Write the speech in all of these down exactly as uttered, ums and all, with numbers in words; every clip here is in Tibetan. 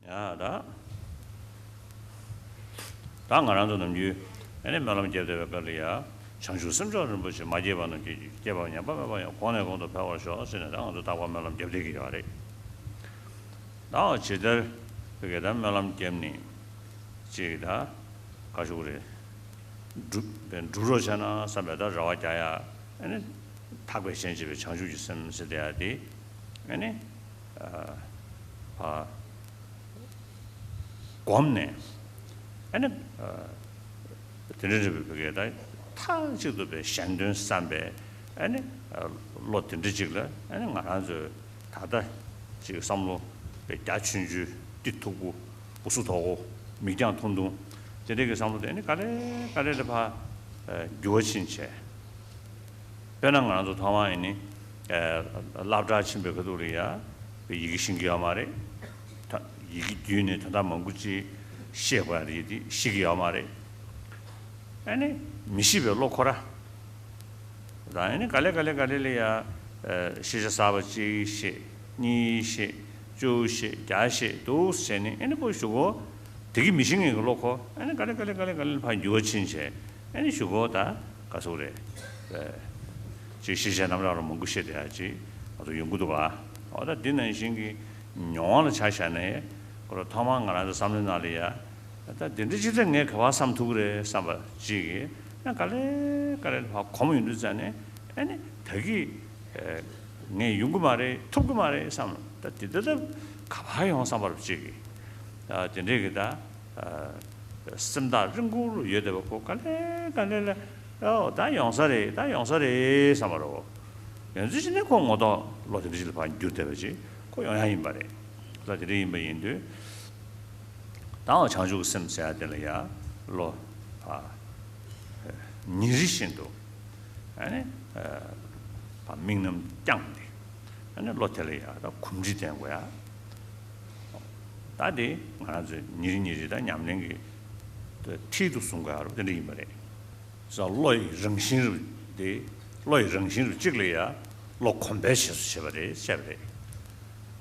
ཡ་ད། ད་ང་རང་ཚོ་ནམ་རྒྱུན་ཨ་ནི་སྨོན་ལམ་རྒྱབ་བསྡད་པའི་སྐབས་ལ་ཡ། བྱང་ཆུབ་སེམས་མཆོག་རིན་པོ་ཆེ་མ་སྐྱེས་པ་རྣམས་སྐྱེ་གྱུར་ཅིག། སྐྱེས་པ་ཉམས་པ་མེད་པ་ཡང་། གོང་ནས་གོང་དུ་འཕེལ་བར་ཤོག་ཟེར་ནས་ད་ང་ཚོ་རྟག་པར་སྨོན་ལམ་རྒྱབ་བསྡད་ཀྱི་ཡོད་རེད། ད་ཇི་ལྟར་བོད་སྐད་ད་སྨོན་ལམ་བརྒྱབ་ནས་ཅིག་ད་ག་ཞུ་གི་རེད། འགྲུབ་པའི་འགྲུབ་རོགས་བྱས་ན་བསམ་པའི་ད་རེ་བ་རྒྱག་ཡ། ཨ་ནི་ཐག་པས་གཞན་གཅེས་པའི་བྱང་ཆུབ་ཀྱི་སེམས་ཟེར་བསྡད་ཡ་དེ་ཨ་ནི་ཨ་སྒོམ་ནས་ཨ་ནི་ཨ་དེ་འདྲ་འདྲ་བའི་བོད་སྐད་ད་མཐའ་གཅིག་ཏུ་པའི་གཞན་དོན་བསམ་པའི་ཨ་ནི་ཨ་བློ་དེ་འདྲ་ཅིག་ལ་ཨ་ནི་ང་རང་ཚོའི་ད་ལྟ་ཅིག་བསམ་བློ་པའི་རྒྱ་ཆུང་ཆུང་། སྟེ་མཐུག་པོ། སྦུ་སུ་དོག་པོ། མིག་རྒྱང་ཐུང་ཐུང་། དེ་འདྲའི་གི་བསམ་བློ་དེ་ནི་ག་ལེ་ག་ལེ་ལ་ཕར་ཨ་འགྱུར་བ་ཕྱིན་བྱས། དཔེར་ན་ང་རང་ཚོ་ཐོག་མར་ཡིན་ནི་ཨ་སློབ་གྲྭར་ཕྱིན་པའི་ཁ་ཐུག་ལ་ཡ་ཡི་གེ་ཤེས་ཀྱི་ཡོད་མ་རེད། ད་ཡི་གེ་བརྒྱུད་ནས་དོན་དག་མང་པོ་ཅིག་ཤེས་དགོས་ཡ་རེད་དེ་ཤེས་ཀྱི་ཡོད་མ་རེད། ཨ་ནི་མི་ཤེས་པའི་བློ་ཁོ་ར། ད་ཨ་ནི་ག་ལེ་ག་ལེ་ག་ལེ་ལ་ཡ་ཨ་ཤེས་བྱ་གསར་པ་གཅིག་ཤེས། གཉིས་ཤེས། བཅུ་ཤེས། བརྒྱ་ཤེས་འདུག་ཟེར་ནས་ཨ་ནི་ཁོ་གཞུག་གུ་དེ་གི་མི་ཤེས་མཁན་གྱི་བློ་ཁོ་ཨ་ནི་ག་ལེ་ག་ལེ་ག་ལེ་ག་ལེ་ལ་ཕར་འགྱུར་བ་ཕྱིན་བྱས། ཨ་ནི་གཞུག་གུ་ད་ག་ཟེར་རེད། ཨ་ཅིག་ཤེས་བྱའི་རྣམ་གྲངས་ལ་མང་པོ་ཤེས་བསྡད་ཡ་ཅིག་ང་ཚོ་ཡོང་གི་འདུག་ག་འོ་ད་འདི་ནང་བཞིན་གྱི་མྱོང་བ་ལ་ཆ་བཞག་ནས་ཁོ་རང་ཐོག་མར་ང་རང་ཚོ་བསམ་བློའི་ནང་ལ་ཡ། ད་དེ་འདྲ་ཅིག་ད་ངས་ག་པར་བསམ་ཐུབ་ཀྱི་རེད་བསམ་པ་ཅིག་གིས་ཡང་ག་ལེ་ག་ལེ་ཕར་གོམས་ཡོང་དུས་ཙང་ནས་ཨ་ནི་ད་གི་ཨ་ངས་ཡོང་གི་མ་རེད། ཐུབ་ཀྱི་མ་རེད་བསམ། ད་དེ་ད་ད་ག་པར་ཡོང་བསམ་པ་ཅིག་གིས་ཨ་དེ་འདྲས་ཀྱི་ད་ཨ་སེམས་ཐག་རིང་པོ་རུ་ཡོད་བསྡད་པ་ཁོ་ག་ལེ་ག་ལེ་ལ་ཨོ་ད་ཡོང་ས་རེད། ད་ཡོང་ས་རེད་བསམ་པ་རེད། ཡོང་དུས་ཙང་ནས་ཁོ་ངོ་ཐོག་བློ་དེ་འདྲ་ཅིག་ལ་ཕར་འགྱུར་བསྡད་པ་ཅིག་ཁོ་ཡོང་ཡ་ཡིན་པ་རེད། ད་དེ་འདྲ་ཡིན་པ་ཡིན་དུས། ད་བྱང་ཆུབ་སེམས་ཟེར་ཡ་དེ་ལ་ཡ་བློ་ཕར་ཉིན་རེ་བཞིན་དུ་ཨ་ནི་ཕར་དམིགས་རྣམ་བསྐྱངས་ཏེ་ཨ་ནི་བློ་དེ་ལ་ཡ་ད་གོམས་འདྲིས་ལྡན་དགོས་ཡ། ད་དེ་ང་རང་ཚོས་ཉིན་རེ་ཉིན་རེ་ད་ཉམས་ལེན་གྱི་མཐིལ་དུ་བཟུང་དགོས་ཡ་རུ་དེ་འདྲ་ཡིན་པ་རེད། བློ་ཡི་རང་བཞིན་རུ་དེ། བློ་ཡི་རང་བཞིན་རུ་གཅིག་ལ་ཡ་བློ་གོམས་པའི་རྗེས་སུ་བྱེད་པ་རེད་བཤད་པ་རེད།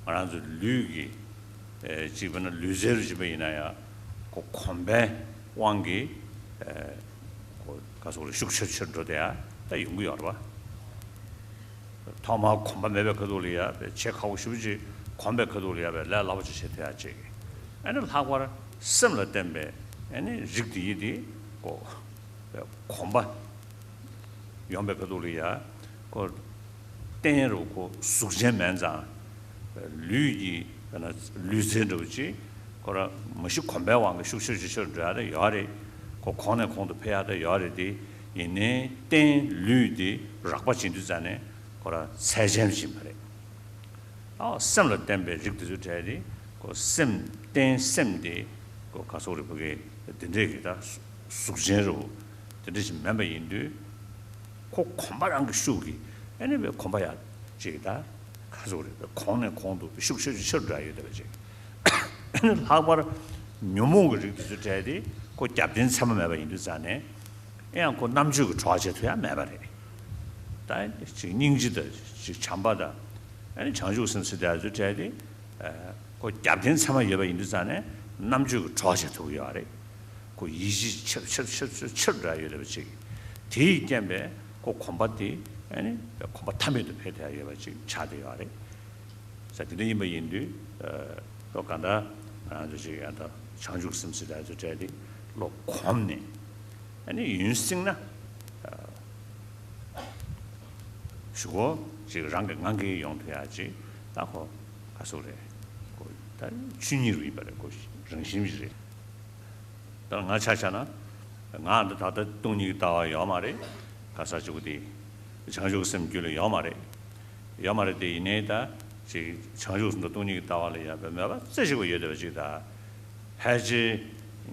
ང་རང་ཚོ་ལུས་ཀྱི་ཨེ་གཅིག་བྱས་ན་ལུས་རྩལ་རུ་བྱེད་པ་ཡིན་ན་ཡང་ཁོ་གོམས་པའི་དབང་གིས་ཨེ་ཁོ་ག་ཟེར་རེད། ཤུགས་ཆེར་ཆེར་འགྲོ་བསྡད་ཡ་ད་ཡོང་གི་ཡོད་རེད་པ། ཐོག་མར་གོམས་པ་མེད་པའི་ཁ་ཐུག་ལ་ཡ་བྱེད་ཁག་པོ་ཞེ་པོ་ཅིག་གོམས་པའི་ཁ་ཐུག་ལ་ཡ་བའི་ལས་སླ་པོ་ཅིག་བྱེད་ཐུབ་ཡ་ཅིག་ཨ་ནི་ལྷག་པར་སེམས་ལ་བརྟེན་པའི་ཨ་ནི་རིགས་དེ་ཡི་དེ་ཀོ། གོམས་པ་ཡོང་པའི་ཁ་ཐུག་ལ་ཡ་ཀོ། རྟེན་རུ་ཀོ་གཟུགས་ཅན་མིན་ཙང་། ལུས་ཀྱི་ལུས་རྩལ་འདྲ་བོ་ཅིག་ཁོ་ར་མ་གཞི་གོམས་པའི་དབང་གིས་ཤུགས་ཆེ་ཆུ་ཆེར་འགྲོ་ཡ་ད་ཡོད་རེད། ཁོ་གོང་ནས་གོང་དུ་འཕེལ་ཡ་ད་ཡོད་རེད་དེ། ཡིན་ནའི་རྟེན་ལུས་དེ་རགས་པ་བྱེད་དུས་ཙང་ནས་ཁོ་ར་ཚད་ཅན་ཞིག་ཡིན་པ་རེད། ཨ་སེམས་ལ་བརྟེན་པའི་རིགས་དེ་ཚོའི་གྲས་དེ་ཁོ་སེམས་རྟེན་སེམས་དེ་ཁོ་ག་ཟེར་རེད། བོད་སྐད་དེ་འདྲས་ཀྱི་ད་གཟུགས་ཅན་རུ་དེ་འདྲས་ཞིག་མིན་པ་ཡིན་དུས། ཁོ་གོམས་པ་རང་གི་ཤུགས་ཀྱིས་ཨ་ནི་བའི་གོམས་པ་ཡ་ཅིག་ད་ག་ཟེར་རེད། གོང་ནས་གོང་དུ་ཤུགས་ཆེ་ཆུ་ཆེར་འགྲོ་ཡ་ཡོད་བསྡད་པ་ཅིག་ཨ་ནི་ལྷག་པར་ཉོན་མོངས་ཀྱི་རིགས་དེ་ཚོའི་གྲས་དེ་ཁོ་རྒྱབ་རྟེན་ཚད་མ་མེད་པ་ཡིན་དུས་ཙང་ནས་ཨེ་ཡང་ཁོ་རྣམ་དཔྱོད་ཀྱི་གྲོགས་བྱེད་ཐུབ་ཡ་མེད་པ་རེད། ད་ཅིག་སྙིང་རྗེ་དང་ཅིག་བྱམས་པ་དང་ཨ་ནི་བྱང་ཆུབ་སེམས་ཟེར་དེ་ཚོའི་གྲས་དེ་ཁོ་རྒྱབ་རྟེན་ཚད་མ་ཡོད་པ་ཡིན་དུས་ཙང་ནས་རྣམ་དཔྱོད་ཀྱི་གྲོགས་བྱེད་ཐུབ་ཀྱི་ཡོད་རེད། ཁོ་ཡིད་ཆེས་ཆེར་ཆེར་ཆེར་ཆེར་ཆེར་འགྲོ་ཡ་ཡོད་བསྡད་པ་ཅིག་དེའི་རྐྱེན་པས་ཁོ་གོམས་པ་དེ་ཨ་ནི་གོམས་པ་ཐ་མལ་དུ་འཕེལ་ཐུབ་ཡ་ཡོད་པ་ཅིག་ཆགས་བསྡད་ཡོད་རེད། ས་དེ་འདྲ་ཡིན་པ་ཡིན་དུས། ཨ་ལོ་གང་ལྟར་ང་རང་ཚོ་ཅིག་ཡང་ད་བྱང་ཆུབ་སེམས་ཟེར་ཡ་ཚོ་གྲས་དེ་བློ་གོམས་ནས་ཨ་ནི་ཡུན་བསྲིངས་ན། ཨ་གཞུག་གུ་ཅིག་རང་གི་ངང་གིས་ཡོང་ཐུབ་ཡ་ཅིག་ད་ཁོ་ག་ཟེར་རེད། ཁོ་ད་ཆོས་ཉིད་རུ་ཡིན་པ་རེད། ཁོ་རང་བཞིན་ཞིག་རེད། ད་ང་ཆ་བཞག་ན། ང་འདི་ད་ལྟ་སྟོང་ཉིད་ཀྱི་ལྟ་བ་ཡོད་མ་རེད། ག་ས་ཅིག་གི་དེ། བྱང་ཆུབ་སེམས་རྒྱུད་ལ་ཡོད་མ་རེད། ཡོད་མ་རེད་དེ། ཡིན་ནའི་ད་ཅིག་བྱང་ཆུབ་སེམས་དང་སྟོང་ཉིད་ཀྱི་ལྟ་བ་ལ་ཡ་བའི་མོས་པ་རྩེ་གཅིག་པ་ཡོད་བསྡད་པ་ཅིག་ད། ཕལ་ཆེར་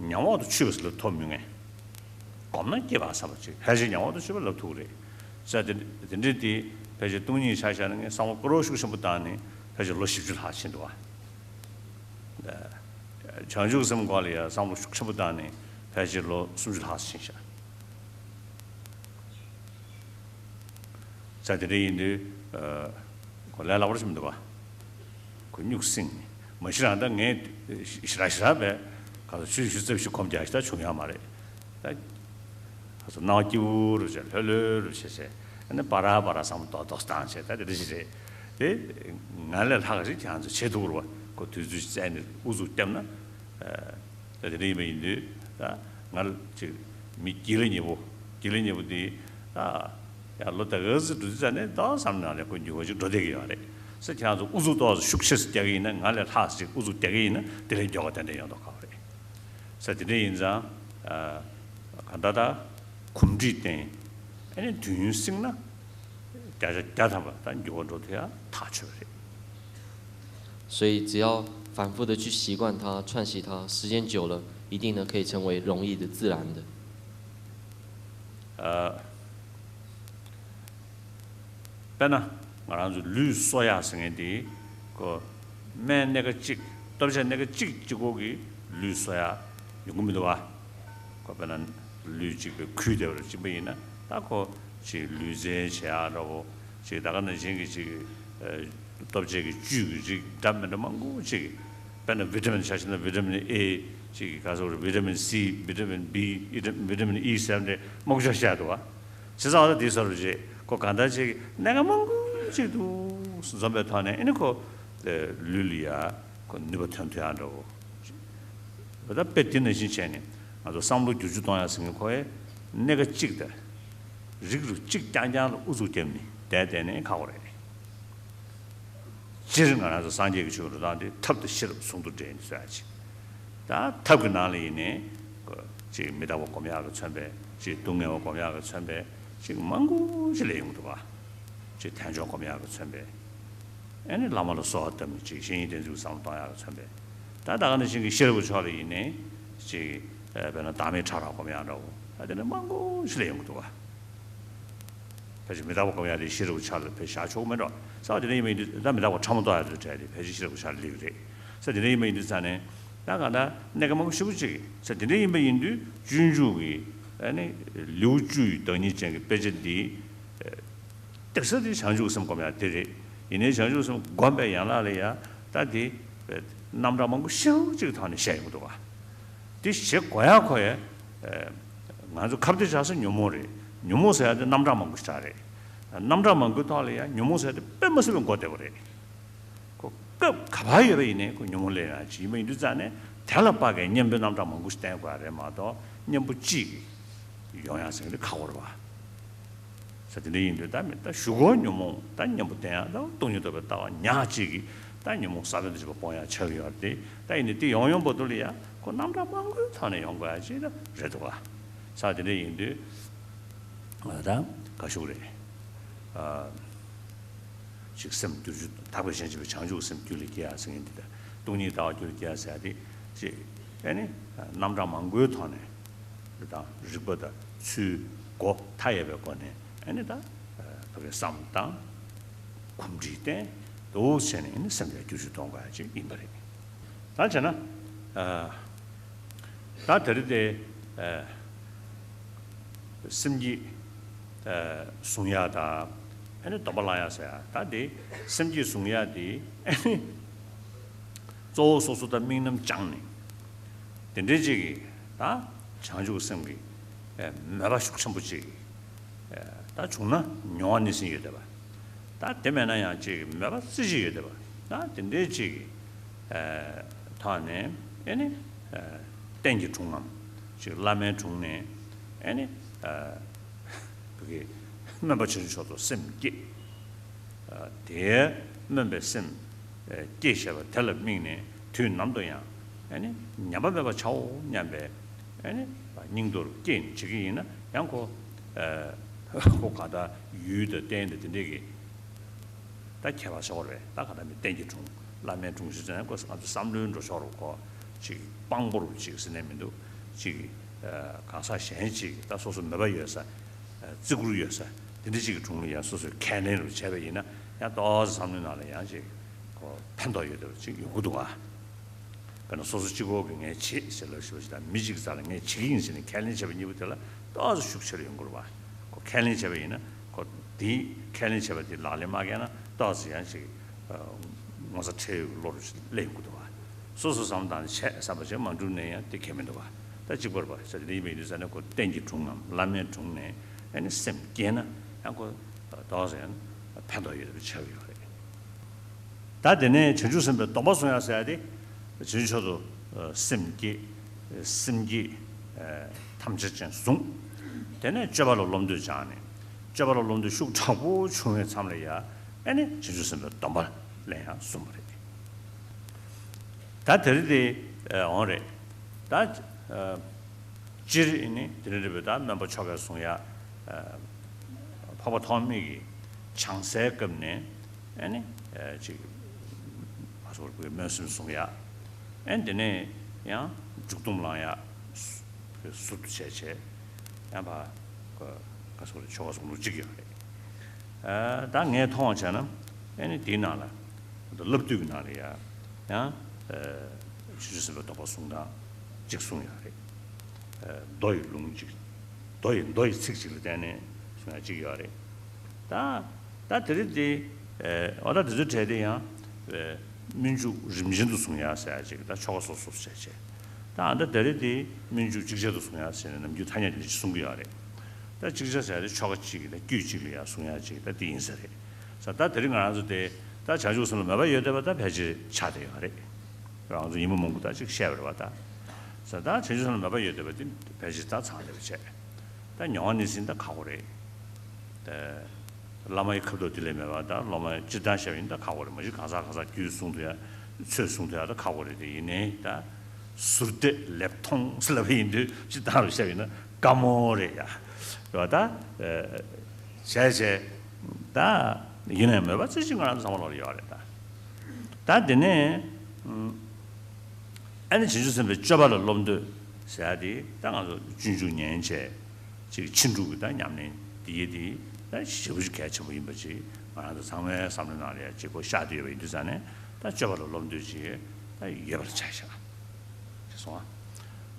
ཉམས་འོག་ཏུ་ཆུད་པ་ཟེར་ལབ་ཐུབ་མི་ངེས། གོམས་ན་སྐྱེ་བ་བསམ་པ་ཅིག་ཕལ་ཆེར་ཉམས་འོག་ཏུ་ཆུད་པ་ལབ་ཐུབ་ཀྱི་རེད། ས་དེ་དེ་འདྲའི་དེ་ཕལ་ཆེར་སྟོང་ཉིད་ཆ་བཞག་ན་ངས་བསམ་བློ་བཀུར་རོགས་ཤུགས་ཆེན་པོ་བཏང་ནས་ཕལ་ཆེར་ལོ་བཞི་བཅུ་ལྷག་ཕྱིན་འདུག་བ། བྱང་ཆུབ་སེམས་སྐོར་ལ་ཡང་བསམ་བློ་ཤུགས་ཆེན་པོ་བཏང་ནས་ཕལ་ཆེར་ལོ་སུམ་ཅུ་ལྷག་ཕྱིན་ཤག་ས་དེ་འདྲ་ཡིན་དུས་ཁོ་ལས་སླ་པོ་ཞིག་མི་འདུག་བ། ཁོ་སྨྱུག་སྲིང་ནས་ མ་གཞི་རང་ད་ངས་ཞེ་དྲག་ཞེ་དྲག་བས་ག་ཚོད་ཆུ་ཆུ་ཚབ་ཞིག་གོམས་རྒྱག་ཞེ་དྲག་བྱུང་ཡོད་མ་རེད། ད་ག་ཚོད་སྣང་བ་སྐྱིད་པོ་རུ་བྱས་ལྷོད་ལྷོད་རུ་བྱས་བྱས་ཨ་ནི་པ་ར་པ་ར་བསམ་བློ་ཏོག་ཏོག་བཏང་བྱས་ད་དེ་འདྲ་ཞིག་རེད། དེ་ང་ལས་ལྷག་ཞིག་ཁྱེད་རང་ཚོ་བྱེད་ཐུབ་རུ་བ་ཁོ་དུས་ཚོད་བཙལ་ནས་ཨུ་ཚུགས་བརྒྱབ་ན། ད་དེ་འདྲ་ཡིན་པ་ཡིན་དུས་ད་ང་ཅིག་མི་སྒྱིད་ལ་ཉེ་པོ་སྒྱིད་ལ་ཉེ་པོ་དེ་ད་ཡང་ལོ་ད་ག་ཚོད་འགྲོ་དུས་ཙ་ནས་ཏོག་བསམ་ནང་ལས་ཁོ་མྱུར་བ་ཅིག་འགྲོ་བསྡད་ཀྱི་ཡོད་རེད། ས་ཁྱེད་རང་ཚོ་ཨུ་ཚུགས་ཏོག་ཙམ་ཤུགས་ཆེ་ཙམ་རྒྱག་གི་ཡིན་ན་ང་ལས་ལྷག་ཅིག་ཨུ་ཚུགས་རྒྱག་གི་ཡིན་ན་དེ་ལས་མགྱོགས་པ་ཏན་ཏན་ཡོང་མདོག་ཁ་པོ་རེད། ས་དེ་འདྲ་ཡིན་ཙང་ག་ད་ད་གོམས་འདྲིས་བསྟེན་ཨ་ནི་དུས་ཡུན་བསྲིངས་ན། བརྒྱ་ཆ་བརྒྱ་ཐམ་པ་ད་འགྱུར་བ་འགྲོ་ཐུབ་ཡ་ཐག་ཆོད་པ་རེད། 所以只要反复的去习惯它、串习它，时间久了，一定呢可以成为容易的、自然的。 དཔེར་ན་ང་རང་ཚོ་ལུས་གསོ་ཡག་ཟེར་མཁན་དེ་ཁོ་སྨན་སྣ་ཁ་གཅིག་སྟོབས་ཆེ་སྣ་ཁ་གཅིག་གཅིག་པོ་གིས་ལུས་གསོ་ཡག་ཡོང་གི་མི་འདུག་བ། ཁོ་དཔེར་ན་ལུས་གཅིག་པའི་ཁུལ་དེ་བར་གཅིག་པ་ཡིན་ན་ད་ཁོ་ཅིག་ལུས་རྩལ་བྱེད་ཡག་འདྲ་བོ་ཅིག་ད་ག་ནང་བཞིན་གྱི་ཅིག་ཨ་ལྟོ་ཆས་ཀྱི་བཅུད་ཀྱི་རིགས་འདྲ་མི་འདྲ་མང་པོ་ཅིག་དཔེར་ན་བི་ཊ་མིན་ཆ་བཞག་ན་བི་ཊ་མིན་ཨེ་ཅིག་ག་ཚོད་རེད། བི་ཊ་མིན་སི། བི་ཊ་མིན་བི། བི་ཊ་མིན་ཨི་ཟེར་ནས་མང་པོ་ཞིག་བཤད་འདུག་བ། བྱས་ཙང་ཨ་ད་དེའི་ས་རུ་རྗེས་ཁོ་གང་ལྟར་ཅིག་གནད་འགག་མང་པོ་ཅིག་འདུག་འཛོམས་པའི་ཐོག་ནས་ཨ་ནི་ཁོ་ལུས་ལ་ཡ་ཁོ་ནུས་པ་ཐོན་ཐུབ་ཡག་འདྲ་བོ། ད་དཔེ་དེ་ནང་བཞིན་བྱས་ནས་ང་ཚོ་བསམ་བློ་བསྒྱུར་བཅོས་གཏོང་ཡག་ཟེར་མཁན་ཁོ་ཡ་སྣ་ཁ་གཅིག་དང་རིགས་རུས་གཅིག་རྐྱང་རྐྱང་ལ་ཨུ་ཚུགས་བརྒྱབ་ནས་བསྡད་བསྡད་ནས་ཁག་པོ་རེད། སྤྱིར་ང་རང་ཚོ་སངས་རྒྱས་ཀྱི་ཆོས་འགྲོ་སྟངས་དེ་ཐབས་དང་ཤེས་རབ་ཟུང་དུ་འབྲེལ་ནས་བཟོ་ཡག་ཅིག་ད་ཐབས་ཀྱི་ནང་ལ་ཡིན་ནའི་ཅིག་མི་རྟག་པ་སྒོམ་ཡག་གིས་མཚོན་པའི་ཅིག་སྡུག་བསྔལ་བ་སྒོམ་ཡག་གིས་མཚོན་པའི་ཅིག་མང་པོ་ཅིག་སླེབས་ཡོང་གི་འདུག་བ། ཅིག་དལ་འབྱོར་སྒོམ་ཡག་གིས་མཚོན་པའི་ཨ་ནི་བླ་མ་ལ་གསོལ་བ་བཏབ་ནས་ཅིག་བཤེས་གཉེན་བསྟེན་ཚུལ་བསམ་བློ་གཏོང་ཡག་གིས་མཚོན་པའི་ད་ད་ག་ནང་བཞིན་གྱི་ཤེས་རབ་ཀྱི་ཕྱོགས་ལ་ཡིན་ནའི་ཅིག་དཔེར་ན་བདག་མེད་ཕྲ་རགས་སྒོམ་ཡག་འདྲ་བོ་ད་དེ་འདྲ་མང་པོ་ཅིག་སླེབས་ཡོང་གི་འདུག་བ། ཕལ་ཆེར་མི་རྟག་པ་སྒོམ་ཡག་དེ་ཤེས་རབ་ཀྱི་ཆ་ལ་ཕལ་བཞག་ཆོག་གི་མེད་འགྲོ། ས་བ་དེ་འདྲ་ཡིན་པ་ཡིན་དུས་ད་མི་རྟག་པ་ཕྲ་མོ་རྟོགས་ཡག་དེ་གྲས་དེ་ཕལ་ཆེར་ཤེས་རབ་ཀྱི་ཆ་ལ་སླེབས་ཀྱི་རེད། ས་དེ་འདྲ་ཡིན་པ་ཡིན་དུས་ཙང་ནས་ད་གང་ལྟར་གནད་འགག་མང་པོ་ཞེ་པོ་ཅིག་ས་དེ་འདྲ་ཡིན་པ་ཡིན་དུས་སྤྱོད་འཇུག་གི་ཨ་ནི་ལེའུ་བཅུ་ཡི་བདག་ཉིད་ཅན་གྱི་དཔེ་ཆ་འདི་གཏེར་ས་དེ་བྱང་ཆུབ་སེམས་སྒོམ་ཡག་དེ་རེད། ཡིན་ནའི་བྱང་ཆུབ་སེམས་སྒོམ་པའི་ཡན་ལག་ལ་ཡང་ད་དེ་རྣམ་གྲངས་མང་པོ་ཞེ་པོ་ཅིག་གི་ཐོག་ནས་བཤད་ཡོང་གི་འདུག་བ། དེ་བྱེད་དགོས་ཡག་ཁོ་ཡ། ང་ཚོ་ཁ་གཏད་བྱ་ས་ཉོན་མོངས་རེད། ཉོན་མོངས་ཟེར་ཡག་དེ་རྣམ་གྲངས་མང་པོ་ཞིག་རེད། རྣམ་གྲངས་མང་པོའི་ཐོག་ལ་ཡང་ཉོན་མོངས་ཟེར་ཡག་དེ་དཔེ་མ་སྲིད་པའི་མགོ་བདེ་པོ་རེད། ཁོ་སྐབས་ག་པར་ཡོད་པ་ཡིན་ནའི་ཁོ་ཉོན་མོངས་སླེབས་ཡག་ཅིག་ཡིན་པ་ཡིན་དུས་ཙང་ནས་དེ་ལ་དཔག་པའི་གཉེན་པོའི་རྣམ་གྲངས་མང་པོ་ཞིག་བསྟེན་དགོས་ཡག་རེད་མ་གཏོགས་གཉེན་པོ་གཅིག་གིས་ཡོང་ཡག་ཟེར་མཁན་དེ་ཁག་པོ་རེད་བ། ས་དེ་འདྲ་ཡིན་དུས་ད་མི་ད་གཞུག་གུ་ཉོན་མོངས་ད་གཉེན་པོ་བསྟེན་ཡག་ད་སྟོང་ཉིད་རྟོགས་པའི་ལྟ་བ་ཉག་གཅིག་གིས་ད་ཉོན་མོངས་ས་བོན་དང་བཅས་པ་སྤོང་ཡག་ཆགས་ཀྱི་ཡོད་རེད། ད་ཡིན་ནའི་དེ་ཡོང་ཡོང་བར་དུ་ལ་ཡ་ཁོ་རྣམ་གྲངས་མང་པོའི་ཐོག་ནས་ཡོང་དགོས་ཡག་ཅིག་ད་རེད་འདུག་བ། ས་དེ་འདྲ་ཡིན་དུས་ང་ད་ག་ཞུ་གི་རེད། ཅིག་སེམས་བསྒྱུར་རྒྱུ་དག་པའི་ཞེན་ཆེན་པོའི་བྱང་ཆུབ་སེམས་རྒྱུད་ལ་སྐྱེ་ཡག་ཟེར་མཁན་འདི་ལྟར་སྟོང་ཉིད་ལྟ་བ་རྒྱུད་ལ་སྐྱེ་ཡག་ཟེར་ཡག་དེ་ཅིག་ཨེ་ནི་རྣམ་གྲངས་མང་པོའི་ཐོག་ནས་དང་རིག་པ་དང་ཚུལ་སྒོ་མཐའ་ཡས་པའི་སྒོ་ནས་ཨེ་ནི་ད་ཕ་གི་བསམ་བཏང་གོམས་འདྲིས་བསྟེན་འདུག་བྱས་ནས་ཨེ་ནི་སེམས་དེ་བསྒྱུར་བཅོས་གཏོང་དགོས་ཡག་ཅིག་ཡིན་པ་རེད། ད་བྱས་ན། ད་དེ་རིང་དེ་སེམས་བསྐྱེད་བཟུང་ཡག་དང་ཨ་ནི་སྡོམ་པ་བླང་ཡག་ཟེར་ཡག་ད་དེ་སེམས་བསྐྱེད་བཟུང་ཡག་དེ་ཨ་ནི་གཙོ་བོ་སོ་སོ་ད་དམིགས་རྣམ་བཅངས་ནས་དེ་འདྲའི་ཅིག་གིས་ད་བྱང་ཆུབ་སེམས་ཀྱི་མོས་པ་ཤུགས་ཆེན་པོ་ཅིག་ད་བྱུང་ན་མྱོང་བ་སྣེ་ཟིན་ཡོད་བསྡད་པ། ད་དེ་མེད་ན་ཡང་ཅིག་མོས་པ་རྩེ་གཅིག་ཡོད་བསྡད་པ། ད་དེ་འདྲའི་ཅིག་ཐོག་ནས་ཨེ་ནི་རྟེན་གྱི་དྲུང་ངམ་ཅིག་བླ་མའི་དྲུང་ནས་ཨེ་ནི་བུ་གི་སྨོན་པ་ཆེན་མཆོག་ཏུ་སེམས་བསྐྱེད། དེའི་སྨོན་པའི་སེམས་བསྐྱེད་བྱས་པ་དེ་ལ་དམིགས་ནས་དུས་ནམ་དུ་ཡང་ཨེ་ནི་ཉམས་པ་མེད་པར་བྱའོ་སྙམ་པའི་ཨེ་ནི་སྙིང་སྟོབས་བསྐྱེད་ནས་བྱེད་ཀྱི་ཡིན་ན་ཡང་ཁོ་ཁོ་ག་ད་ཡུལ་དང་རྟེན་དང་དེ་འདྲས་ཀྱི་ད་ཁྱད་པར་ཆེ་བ་རེད། ད་ག་ད་མི་རྟེན་གྱི་དྲུང་བླ་མའི་དྲུང་ཞུ་ཙང་ཁོ་ང་ཚོ་བསམ་བློའི་འགྲོ་ཕྱོགས་རུ་ཁོ་ཅིག་དཔང་པོ་རུ་ཅིག་ཟེར་ནས་མི་འདུག་ཅིག་གང་ཟག་གཞན་ཅིག་ད་སོ་སོ་མོས་པ་ཡོད་ས་བརྩི་བཀུར་ཡོད་ས་དེ་འདྲ་ཅིག་གི་དྲུང་ལ་ཡང་སོ་སོས་ཁས་ལེན་རུ་བྱས་པ་ཡིན་ན་ཡང་ཏོག་ཙམ་བསམ་བློའི་ནང་ལ་ཡང་ཅིག་ཁོ་ཕན་ཐོགས་ཡོད་བསྡད་པ་ཅིག་ཡོང་གི་འདུག་ཨ། དཔེར་ན་སོ་སོ་གཅིག་པོ་གིས་ངས་བྱེད་ཟེར་ལབ་ཞུ་བ་ཞིག་དང་མི་གཅིག་རྩ་ལ་ངས་བྱེད་ཀྱི་ཡིན་ཟེར་ནས་ཁས་ལེན་བྱས་པ་གཉིས་པོ་དེ་ལ་ཏོག་ཙམ་ཤུགས་ཆེར་ཡོང་གི་རེད་བ། ཁོ་ཁས་ལེན་བྱས་པ་ཡིན་ན་ཁོ་དེའི་ཁས་ལེན་བྱས་པ་དེ་ལག་ལེན་མ་འཁེལ་ན་ཏོག་ཙམ་ཡང་ཅིག་ངོ་ཚ་ཁྲེལ་ཡོད་ཀྱི་བློ་རུ་སླེབས་ཡོང་གི་འདུག་བ། སོ་སོ་བསམ་བློ་བཏང་ནས་བྱས་བསམ་པ་ཞིག་མ་འགྲུབ་ནས་ཡང་དེ་ཁེ་མི་འདུག་ག་ད་གཅིག་པར་བ་ཟེར་དེ་ཡིན་པ་ཡིན་དུས་ཙ་ནས་ཁོ་རྟེན་གྱི་དྲུང་ངམ་བླ་མའི་དྲུང་ནས་ཨ་ནི་སེམས་བསྐྱེད་ན་ཡང་ཁོ་དོགས་ཟེར་ན་ཕན་ཐོགས་ཡོད་པའི་ཆ་ཡོད་རེད། ད་དེ་ནས་བྱང་ཆུབ་སེམས་དཔའི་སྡོམ་པ་བཟུང་ཡ་ཟེར་ཡ་དེ་བྱང་ཆུབ་མཆོག་ཏུ་སེམས་བསྐྱེད། སེམས་བསྐྱེད་ཐམས་ཅད་ཅན་བཟུང་། དེ་ནས་སྤྱོད་པ་ལ་བློ་འདོད་སྦྱངས་ནས་སྤྱོད་པ་ལ་བློ་འདོད་ཤུགས་དྲག་པོ་བྱུང་བའི་མཚམས་ལ་ཡ་ཨ་ནི་བྱང་ཆུབ་སེམས་དཔའི་སྡོམ་པ་ལེན་ཡ་གསུངས་པ་རེད། ད་དེ་རིང་དེ་འོང་རེད། ད་སྤྱིར་ནི་དེ་རིང་རེད་པས། ད་སྨན་པ་ཆོ་གས་གསུང་ཡ། འཕགས་པ་ཐོགས་མེད་ཀྱི་བྱང་སའི་སྐབས་ནས་ཨ་ནི་ཅིག་མ་སོར་བའི་སྨོན་སེམས་གསུང་ཡ། ཨ་ནི་དེ་ནས་ཡང་འཇུག་སྡོམ་བླང་ཡ། ཟུར་དུ་བྱས་བྱས་ཡང་ཕ་ག་སོར་ཆོ་ག་གསུང་ལུགས་གཅིག་ཡོད་རེད། ད་ངས་མཐོང་བ་བྱས་ན་ཨ་ནི་དེའི་ནང་ལ་བསླབ་བཏུས་ཀྱི་ནང་ལ་ཡ་ཡང་ཆུ་ཆུ་སེམས་པའི་རྟོགས་པ་གསུང་སྟངས་གཅིག་གསུངས་ཡོད་རེད། མདོ་ཡི་ལུང་གཅིག་མདོ་ཡི་མདོ་ཡི་ཚིག་གཅིག་ལ་བརྟེན་ནས་གསུང་ཡ་གཅིག་ཡོད་རེད། ད་ད་དེ་རིང་དེ་འོ་ད་དེ་ཚོའི་གྲས་དེ་ཡང་སྨོན་འཇུག་རིམ་བྱོན་དུ་གསུང་ཡ་ཟེར་ཡ་གཅིག་ད་ཆོ་ག་སོ་སོ་བྱས་བྱས་ད་ཨ་ད་དེ་རིང་དེ་སྨོན་འཇུག་ཅིག་ཅར་དུ་གསུང་ཡ་ཟེར་ནས་ནམ་རྒྱུན་ཐ་སྙད་དེ་འདྲ་ཞིག་གསུང་གི་ཡོད་རེད། ད་ཅིག་ཅར་ཟེར་ཡ་དེ་ཆོ་ག་གཅིག་གི་ད་དཀྱུས་གཅིག་ལ་ཡ་གསུང་ཡ་གཅིག་ད་དེ་ཡིན་ས་རེད། ས་ད་དེ་རིང་ང་རང་ཚོ་དེ་ད་བྱང་ཆུབ་སེམས་ལ་མོས་པ་ཡོད་བསྡད་པ་ད་ཕལ་ཆེར་ཆགས་བསྡད་ཡོད་རེད། ང་ཚོ་ཡིན་མིན་མང་པོ་ད་ཅིག་བཤད་པ་རེད་བ་ད། ས་ད་བྱང་ཆུབ་སེམས་ལ་མོས་པ་ཡོད་བསྡད་པ་དེ་ཕལ་ཆེར་ད་ཚང་བསྡད་པ་བྱས། ད་མྱོང་བ་ནི་ཟིན་ད་ཁག་པོ་རེད། ད་བླ་མ་ཡི་ཁ་དོག་དེ་ལས་མེད་པ་ད་སློབ་མ་སྤྱིར་བཏང་བཤད་པ་ཡིན་ད་ཁག་པོ་རེད། མ་གཞི་གང་ཟག་གང་ཟག་རྒྱུད་གསུང་ཐུབ་ཡ་ཚོད་གསུང་ཐུབ་ཡ་ད་ཁག་པོ་རེད། དེ་ཡིན་ནའི་ད་ཟུར་བལྟས་ལེབ་མཐོང་ཟེར་ལབ་པ་ཡིན་དུས་སྤྱིར་བཏང་རུ་བཤད་པ་ཡིན་ན་དཀའ་མོ་རེད་ཡ། རེད་བ་ད། བྱས་བྱས་ད་ཡིན་ནའི་མོས་པ་རྩེ་གཅིག་ང་རང་ཚོ་ཚང་མ་ལོག་ལ་ཡོད་རེད་ད། ད་དེ་ནས་ཨ་ནི་བྱང་ཆུབ་སེམས་དཔའི་སྤྱོད་པ་ལ་བློ་འདོད་ཟེར་ཡ་དེ་ད་ང་ཚོ་སྤྱོད་འཇུག་ཉན་བྱས་ཅིག་ཕྱིན་དྲུག་གི་ད་ཉམས་ལེན་དེ་ཡི་དེ་ད་ཞེ་པོ་ཅིག་གལ་ཆེན་པོ་ཡིན་པ་ཅིག་ང་རང་ཚོ་ཚང་མའི་བསམ་བློའི་ནང་ལ་ཡ་ཅིག་གོ་ཤར་བསྡད་ཡོད་པ་ཡིན་དུས་ཙང་ནས་ད་སྤྱོད་པ་ལ་བློ་འདོད་ཅིག་ད་ཡོད་པར་བྱ་བཞག་ཅེས་གསུངས་པ།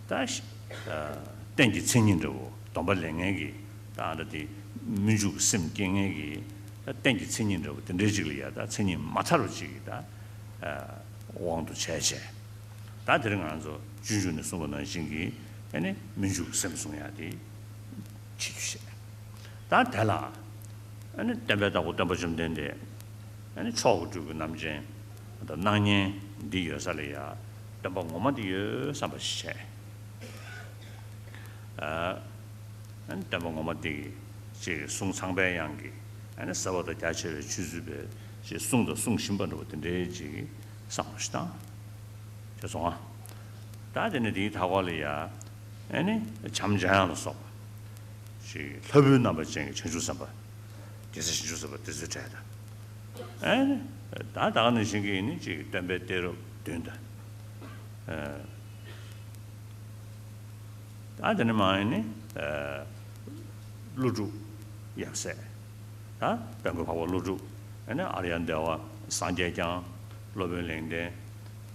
ད་ཤ་ཨ་རྟེན་གྱི་མཚན་ཉིད་འདྲ་བོ་སྡོམ་པ་ལེན་མཁན་གྱི་ད་ཨ་འདྲ་དེ་སྨོན་འཇུག་གི་སེམས་སྐྱེ་མཁན་གྱི་ད་རྟེན་གྱི་མཚན་ཉིད་འདྲ་བོ་དེ་འདྲའི་ཅིག་ལ་ཡ་ད་མཚན་ཉིད་མ་ཐར་བ་ཅིག་གི་ད་དབང་དུ་བྱས་བྱས། ད་དེ་རིང་ང་ཚོ་སྤྱོད་འཇུག་ནས་གསུངས་པ་ནང་བཞིན་གྱི་ཨ་ནི་སྨོན་འཇུག་གི་སེམས་བཟུང་ཡ་དེ་བྱེད་རྒྱུ་བཤད། ད་དེ་ལ་ཨ་ནི་བསྟན་པའི་བདག་པོ་སྟོན་པ་བཅོམ་ལྡན་འདས་ཨ་ནི་མཆོག་གི་སྤྲུལ་སྐུ་རྣམ་འདྲེན་དང་སྣང་བརྙན་འདི་ཡོད་ས་ལ་ཡ་སྟོན་པ་ངོ་མ་འདི་ཡོད་བསམ་པ་ཞིག་བྱས། ཨ་ནི་སྟོན་པ་ངོ་མ་འདི་གི་ཅིག་གསུང་ཚངས་པའི་དབྱངས་ཀྱི་ཨ་ནི་ཟབ་པ་དང་རྒྱ་ཆེ་བའི་ཆོས་ཚུལ་བའི་ཅིག་གསུང་དང་གསུང་བཞིན་པ་འདྲ་བོ་དེ་འདྲའི་ཅིག་བསམ་བློ་ཞིག་བཏང་། ཅེས་གསུངས་པ། ད་དེ་ནས་དེའི་མཐའ་འཁོར་ལ་ཡ་ཨ་ནི་བྱམས་འཇམ་དབྱངས་ལ་སོགས་པ་ཅིག་ལྷ་བུའི་རྣམ་པ་ཅན་གྱི་བྱང་ཆུབ་སེམས་དཔའ་རྒྱལ་སྲས་བྱང་ཆུབ་སེམས་དཔའ་དེ་ཚོའི་གྲས་དང་། ཨེ་ནི། ད་ད་ག་ནང་བཞིན་གྱི་ནི་ཅིག་སྟོན་པའི་གཏད་རབས་བདུན་དང་། ཨེ། ད་དེ་ནི་མ་ཡིན་ནི། ཨེ། ཀླུ་སྒྲུབ་ཡབ་སྲས། ད་དཔལ་མགོན་འཕགས་པ་ཀླུ་སྒྲུབ། ཨེ་ནི་ཨཱརྱ་དེ་བ། སངས་རྒྱས་བསྐྱངས། སློབ་དཔོན་ལེགས་ལྡན།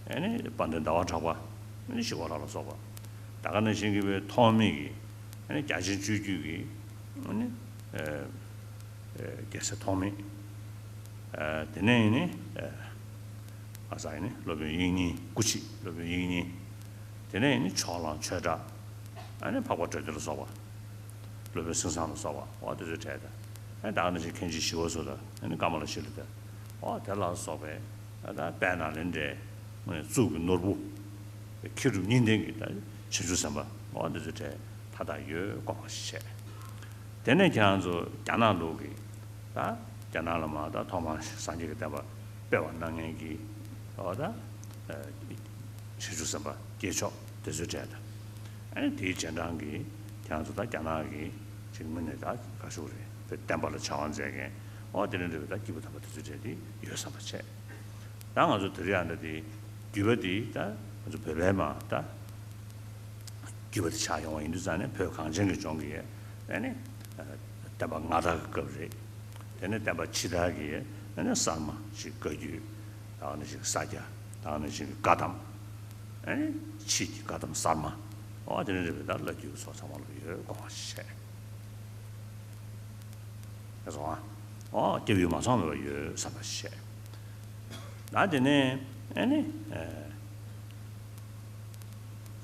ཨེ་ནི་དཔལ་ལྡན་ཟླ་བ་གྲགས་པ། ཨེ་ནི་ཞི་བ་ལྷ་ལ་སོགས་པ། ད་ག་ནང་བཞིན་གྱི་བའི་ཐོགས་མེད་ཀྱི། ཨེ་ནི་རྒྱ་ཆེན་སྤྱོད་བརྒྱུད་ཀྱི། ཨེ་ནི། ཨེ། རྒྱལ་སྲས་ཐོགས་མེད། ཨེ། དེ་ནས་ཡིན་ནི། ཨེ། ཨ་ས་ཡིན་ནི་སློབ་དཔོན་དབྱིག་གཉེན་སྐུ་མཆེད་སློབ་དཔོན་དབྱིག་གཉེན། དེ་ནས་ཡིན་ནི་ཕྱོགས་གླང་ཆོས་གྲགས། ཨ་ནི་འཕགས་པ་གྲོལ་སྡེ་ལ་སོགས་པ། སློབ་དཔོན་སེང་བཟང་ལ་སོགས་པ་འོ་དེ་ཚོའི་གྲས་དང་། ཨ་ནི་ད་ག་ནང་བཞིན་མཁན་ཆེན་ཞི་བ་འཚོ་དང་ཨ་ནི་ཀ་མ་ལ་ཤཱི་ལ་དང་། འོ་དེ་ལ་སོགས་པའི་ཨ་ད་དཔལ་ནཱ་ལེནྡྲའི་དངོས་གནས་གཙུག་གི་ནོར་བུ། མཁས་གྲུབ་གཉིས་ལྡན་གྱི་ད་བྱང་ཆུབ་སེམས་དཔའ་འོ་འདི་ཚོའི་གྲས་མཐའ་དག་ཡོད་དགོངས་པ་ཞིག་བྱས། དེ་ནས་ཁྱེད་རང་ཚོ་རྒྱ་ནག་ལུགས་ཀྱི་ད་རྒྱ་ནག་ལ་མ་ད་ཐོག་མར་སངས་རྒྱས་ཀྱི་བསྟན་པ་སྤེལ་བ་གནང་མཁན་གྱི་འོ་ད་བྱང་ཆུབ་སེམས་དཔའ་སྐྱེས་མཆོག་དེ་ཚོའི་གྲས་དང་། ཨ་ནི་དེའི་རྗེས་འབྲང་གི་ཁྱེད་རང་ཚོ་ད་རྒྱ་ནག་གི་ཅིག་དངོས་གནས་ད་ག་ཞུ་རེད་བསྟན་པ་ལ་བྱ་བ་མཛད་མཁན་འོ་དེ་ནས་འདྲ་བའི་ད་སྐྱེས་བུ་དམ་པ་དེ་ཚོའི་གྲས་དེ་ཡོད་བསམ་པ་བྱས། ད་ང་ཚོ་དེ་རིང་ཨ་འདྲ་དེ་བརྒྱུད་པ་དེ་ད་ང་ཚོ་བོད་པའི་མ་ད་བརྒྱུད་པ་དེ་ཆགས་ཡོང་བ་ཡིན་དུས་ཙང་ནས་བོད་གངས་ཅན་གྱི་ལྗོངས་ཀྱི་ཨ་ནི་བསྟན་པ་སྔ་དར་གྱི་སྐབས་རེད། དེ་ནས་བསྟན་པ་ཕྱི་དར་གྱི་ཨ་ནི་གསར་མ་ཞིག་བཀའ་བརྒྱུད་ད་ནི་ཞིག་ས་སྐྱ་ད་ནི་ཞིག་བཀའ་གདམས་ཨ་ནི་ཕྱིས་ཀྱི་བཀའ་གདམས་གསར་མ་འོ་དེ་ནས་རེད་པས། ད་བླ་བརྒྱུད་ཚོ་ཚང་མ་ལ་ཡོད་དགོངས་པ་ཞིག་བྱས། ཨེ་སོང་ཨ། ཨོ་སྐྱབས་ཡུལ་མ་ཚང་མེད་པ་ཡོད་བསམ་པ་ཞིག་བྱས། ད་དེ་ནས་ཨེ་ནི་ཨེ་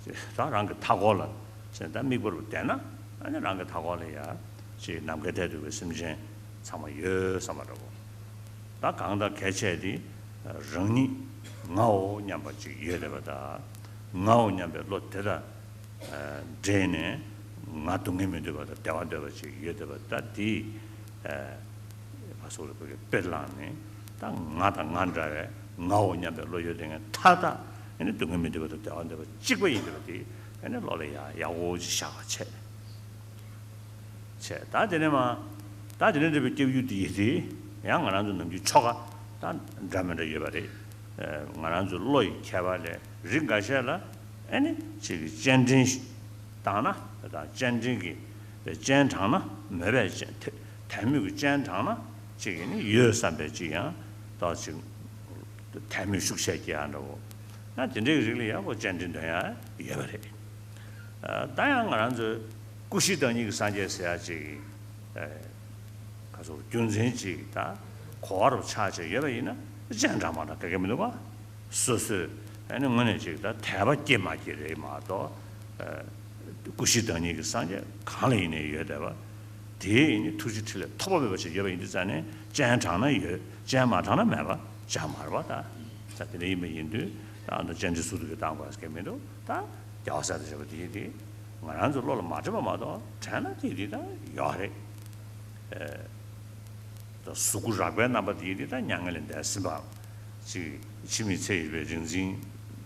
ད་རང་གི་མཐའ་འཁོར་ལ་ཟེར་ད་དམིགས་པ་རུ་བསྡད་ན་ཨ་ནི་རང་གི་མཐའ་འཁོར་ལ་ཡ་ཅིག་ནམ་མཁའི་མཐས་གཏུགས་པའི་སེམས་ཅན་ཚང་མ་ཡོད་བསམ་པ་འདྲ་བོ། ད་གང་ལྟར་གལ་ཆེ་དེ་རང་ཉིད་ངའོ་སྙམ་པ་ཅིག་ཡོད་བསྡད་པ་དང་། ངའོ་སྙམ་པའི་བློ་དེ་དང་འདྲེས་ནས་ང་སྡུག་བསྔལ་མི་འདོད་པ་དང་བདེ་བ་འདོད་པ་ཅིག་ཡོད་བསྡད་པ་ད་དེ་ཨ་ག་སོགས་རེ་བོད་ཀྱི་དཔེ་བླངས་ནས་ད་ང་དང་ང་འདྲ་བའི་ངའོ་སྙམ་པའི་བློ་ཡོད་དེ་ངས་མཐའ་དག་ཨ་ནི་སྡུག་བསྔལ་མི་འདོད་པ་དང་བདེ་བ་འདོད་པ་གཅིག་པ་ཡིན་བསྡད་པ་དེ་ཨ་ནི་བློ་ལ་ཡ་ཡག་པོ་ཅིག་བཞག་པ་བྱས། བྱས། ད་དེ་ནས་མ། ད་དེ་ནས་འདས་པའི་སྐྱབས་ཡུལ་དེ་ཡི་དེ། ཡང་ང་རང་ཚོ་ནམ་རྒྱུན་ཆོ་ག་ད་འདྲ་མི་འདྲ་ཡོད་པ་རེད། ཨ་ང་རང་ཚོའི་བློ་ཡི་ཁྱད་པར་ལས་རིགས་འགའ་ཤས་ལ་ཨེ་ནི་ཅིག་གི་སྤྱན་འདྲེན་བཏང་ན་དང་སྤྱན་འདྲེན་གྱི་སྤྱན་དྲངས་ན་མོས་པའི་སྤྱན་དད་མོས་ཀྱི་སྤྱན་དྲངས་ན་ཅིག་གི་ནི་ཡོད་བསམ་པའི་ཅིག་ཡང་ད་ཅིག་དད་མོས་ཤུགས་ཆེ་སྐྱེ་ཡ་འདྲ་བོ། ན་དེ་འདྲའི་རིགས་ལ་ཡང་ཁོ་སྤྱན་འདྲེན་འདོན་ཡ་ཡོད་པ་རེད། ཨ་ད་ཡང་ང་རང་ཚོའི་སྐུ་བཞི་བདག་ཉིད་ཀྱི་སངས་རྒྱས་ཟེར་ཡ་ཅིག་ཨ་ག་ཚོད་རྒྱུ་མཚན་ཅིག་ད་གོ་བ་རུ་ཆགས་བྱས་ཡོད་པ་ཡིན་ན་སྤྱན་དྲངས་མ་དྲངས་ག་གེ་མི་འདུག་ག་སོ་སོས་ཨ་ནི་དངོས་གནས་ཅིག་ད་དད་པ་སྐྱེ་མ་སྐྱེ་རེད་མ་གཏོགས། ཨ་སྐུ་བཞི་བདག་ཉིད་ཀྱི་སངས་རྒྱས་གང་ལ་ཡིན་ནའི་ཡོད་བསྡད་པ། དེའི་ཡིན་ནི་ཐུགས་རྗེ་ཕྲིན་ལས་ཐོགས་པ་མེད་པ་ཞིག་ཡོད་པ་ཡིན་དུས་ཙང་ནས་སྤྱན་དྲངས་ན་ཡོད། སྤྱན་མ་དྲངས་ན་མེད་པ་ཅང་མ་རེད་པ། ད་ད་དེ་འདྲ་ཡིན་པ་ཡིན་དུས་ད་ཨ་ནི་སྤྱན་འདྲེན་ཟུར་དུ་གི་བཏང་དགོས་ཀྱི་མི་འདུག་ད་རྒྱལ་བ་སྲས་དང་བཅས་པ་དེ་ཡིན་དེ་ང་རང་ཚོ་བློ་ལ་མ་དྲན་པ་མ་གཏོགས་དྲན་ན་དེ་དེ་ད་ཡོད་རེད། ཨེ། ད་གཟུགས་སྐུ་རགས་པའི་རྣམ་པ་དེ་ཡིན་དེ་ད་མྱ་ངན་ལས་འདས་ཟིན་པའམ། ཅིག་འཆི་མེད་ཚེ་ཡི་བའི་རིག་འཛིན་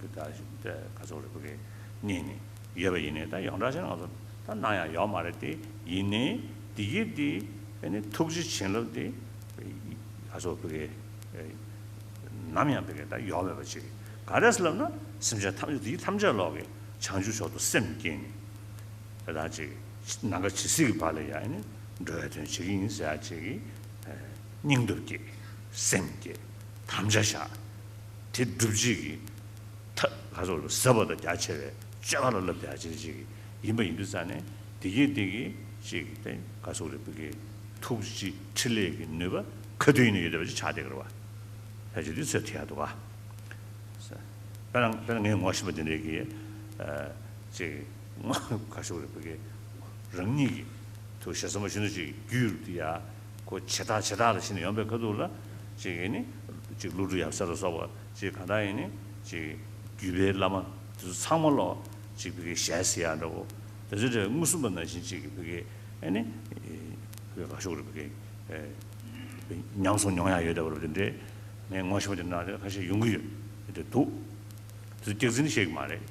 གྱི་ད་ག་ཚོད་རེད་བོད་སྐད་གཉིས་ནི་ཡོད་པ་ཡིན་ནའི་ད་ཡོངས་གྲགས་བྱས་ན་ང་ཚོ་ད་སྣང་ཡང་ཡོད་མ་རེད་དེ། ཡིན་ནའི་དེ་ཡི་དེ་ཨ་ནི་ཐུགས་རྗེ་བྱིན་རླབས་དེ་ག་ཚོད་བོད་སྐད་ནམ་ཡང་བོད་སྐད་ད་ཡོད་མེད་པ་ཅིག་ག་རེ་ཟེར་ལབ་ན་སེམས་ཅན་ཐམས་ཅད་དེ་ཡི་ཐམས་ཅད་ལོག་གི་བྱང་ཆུབ་མཆོག་ཏུ་སེམས་བསྐྱེད་ནས། དེ་དང་ཅིག་ནམ་མཁའ་ཇི་སྲིད་ཀྱི་བར་ལ་ཡང་ནི་འགྲོ་བའི་དོན་བྱེད་ཀྱི་ཡིན་ཟེར་ཡ་ཅིག་གི་སྙིང་སྟོབས་བསྐྱེད། སེམས་བསྐྱེད། དམ་བཅའ་བཞག་དེ་སྒྲུབ་བྱེད་ཀྱི་ཐབས་ག་ཚོད་ཟབ་པ་དང་རྒྱ་ཆེ་བའི་སྤྱོད་པ་ལ་བསླབ་བསྡད་ཅིག་ཅིག་ཡིན་པ་ཡིན་དུས་ཙང་ནས་དེ་གི་དེ་གི་ཅིག་དེ་ག་ཚོད་རེད་བོད་སྐད་ཐུགས་རྗེ་ཕྲིན་ལས་ཀྱི་ནུས་པ་ག་དུས་ཡིན་ན་ཡོད་བསྡད་པ་ཅིག་ཆགས་བསྡད་ཀྱི་རེད་བ། ཕལ་ཆེར་དེ་ཚོད་ཐིག་ཡག་འདུག་ག་དཔེར་ན་དཔེར་ན་ངས་ངོ་ཤེས་པ་དེ་འདྲས་ཀྱིས་ཨ་ཅིག་ངོ་ག་ཤོག་རེད་བོད་སྐད་རང་ཉིད་ཀྱི་ཐུགས་ཞེ་ས་མ་ཞུ་ན་ཅིག་རྒྱུད་དེ་ཡ་ཁོ་བྱེ་བྲག་བྱེ་བྲག་ལ་ཕྱིན་ནས་ཡོང་པའི་ཁ་ཐུག་ལ་ཅིག་ཨེ་ནི་ཅིག་ཀླུ་སྒྲུབ་ཡབ་སྲས་ལ་སོགས་པ་ཅིག་གང་ལྟར་ཨེ་ནི་ཅིག་བརྒྱུད་པའི་བླ་མ་དེ་ཚོ་ཚང་མ་ལོག་ཅིག་བོད་སྐད་ཞལ་གཟིགས་ཡག་འདྲ་བོ་དེ་ཚོ་འདྲ་མངོན་སུམ་པ་ནང་བཞིན་ཅིག་གི་བོད་སྐད་ཨེ་ནི་བོད་སྐད་ག་ཤོག་རེད་བོད་སྐད་ཉམས་སུ་མྱོང་ཡག་ཡོད་བསྡད་པ་རེད་བ། དེ་འདྲས་ངས་ངོ་ཤེས་པ་དེ་འདྲ་ཁ་ཤས་ཡོང་གི་ཡོད་དེ་འདུག་དེ་ཚོ་སྐྱག་རྫུན་བཤད་ཀྱི་མ་རེད།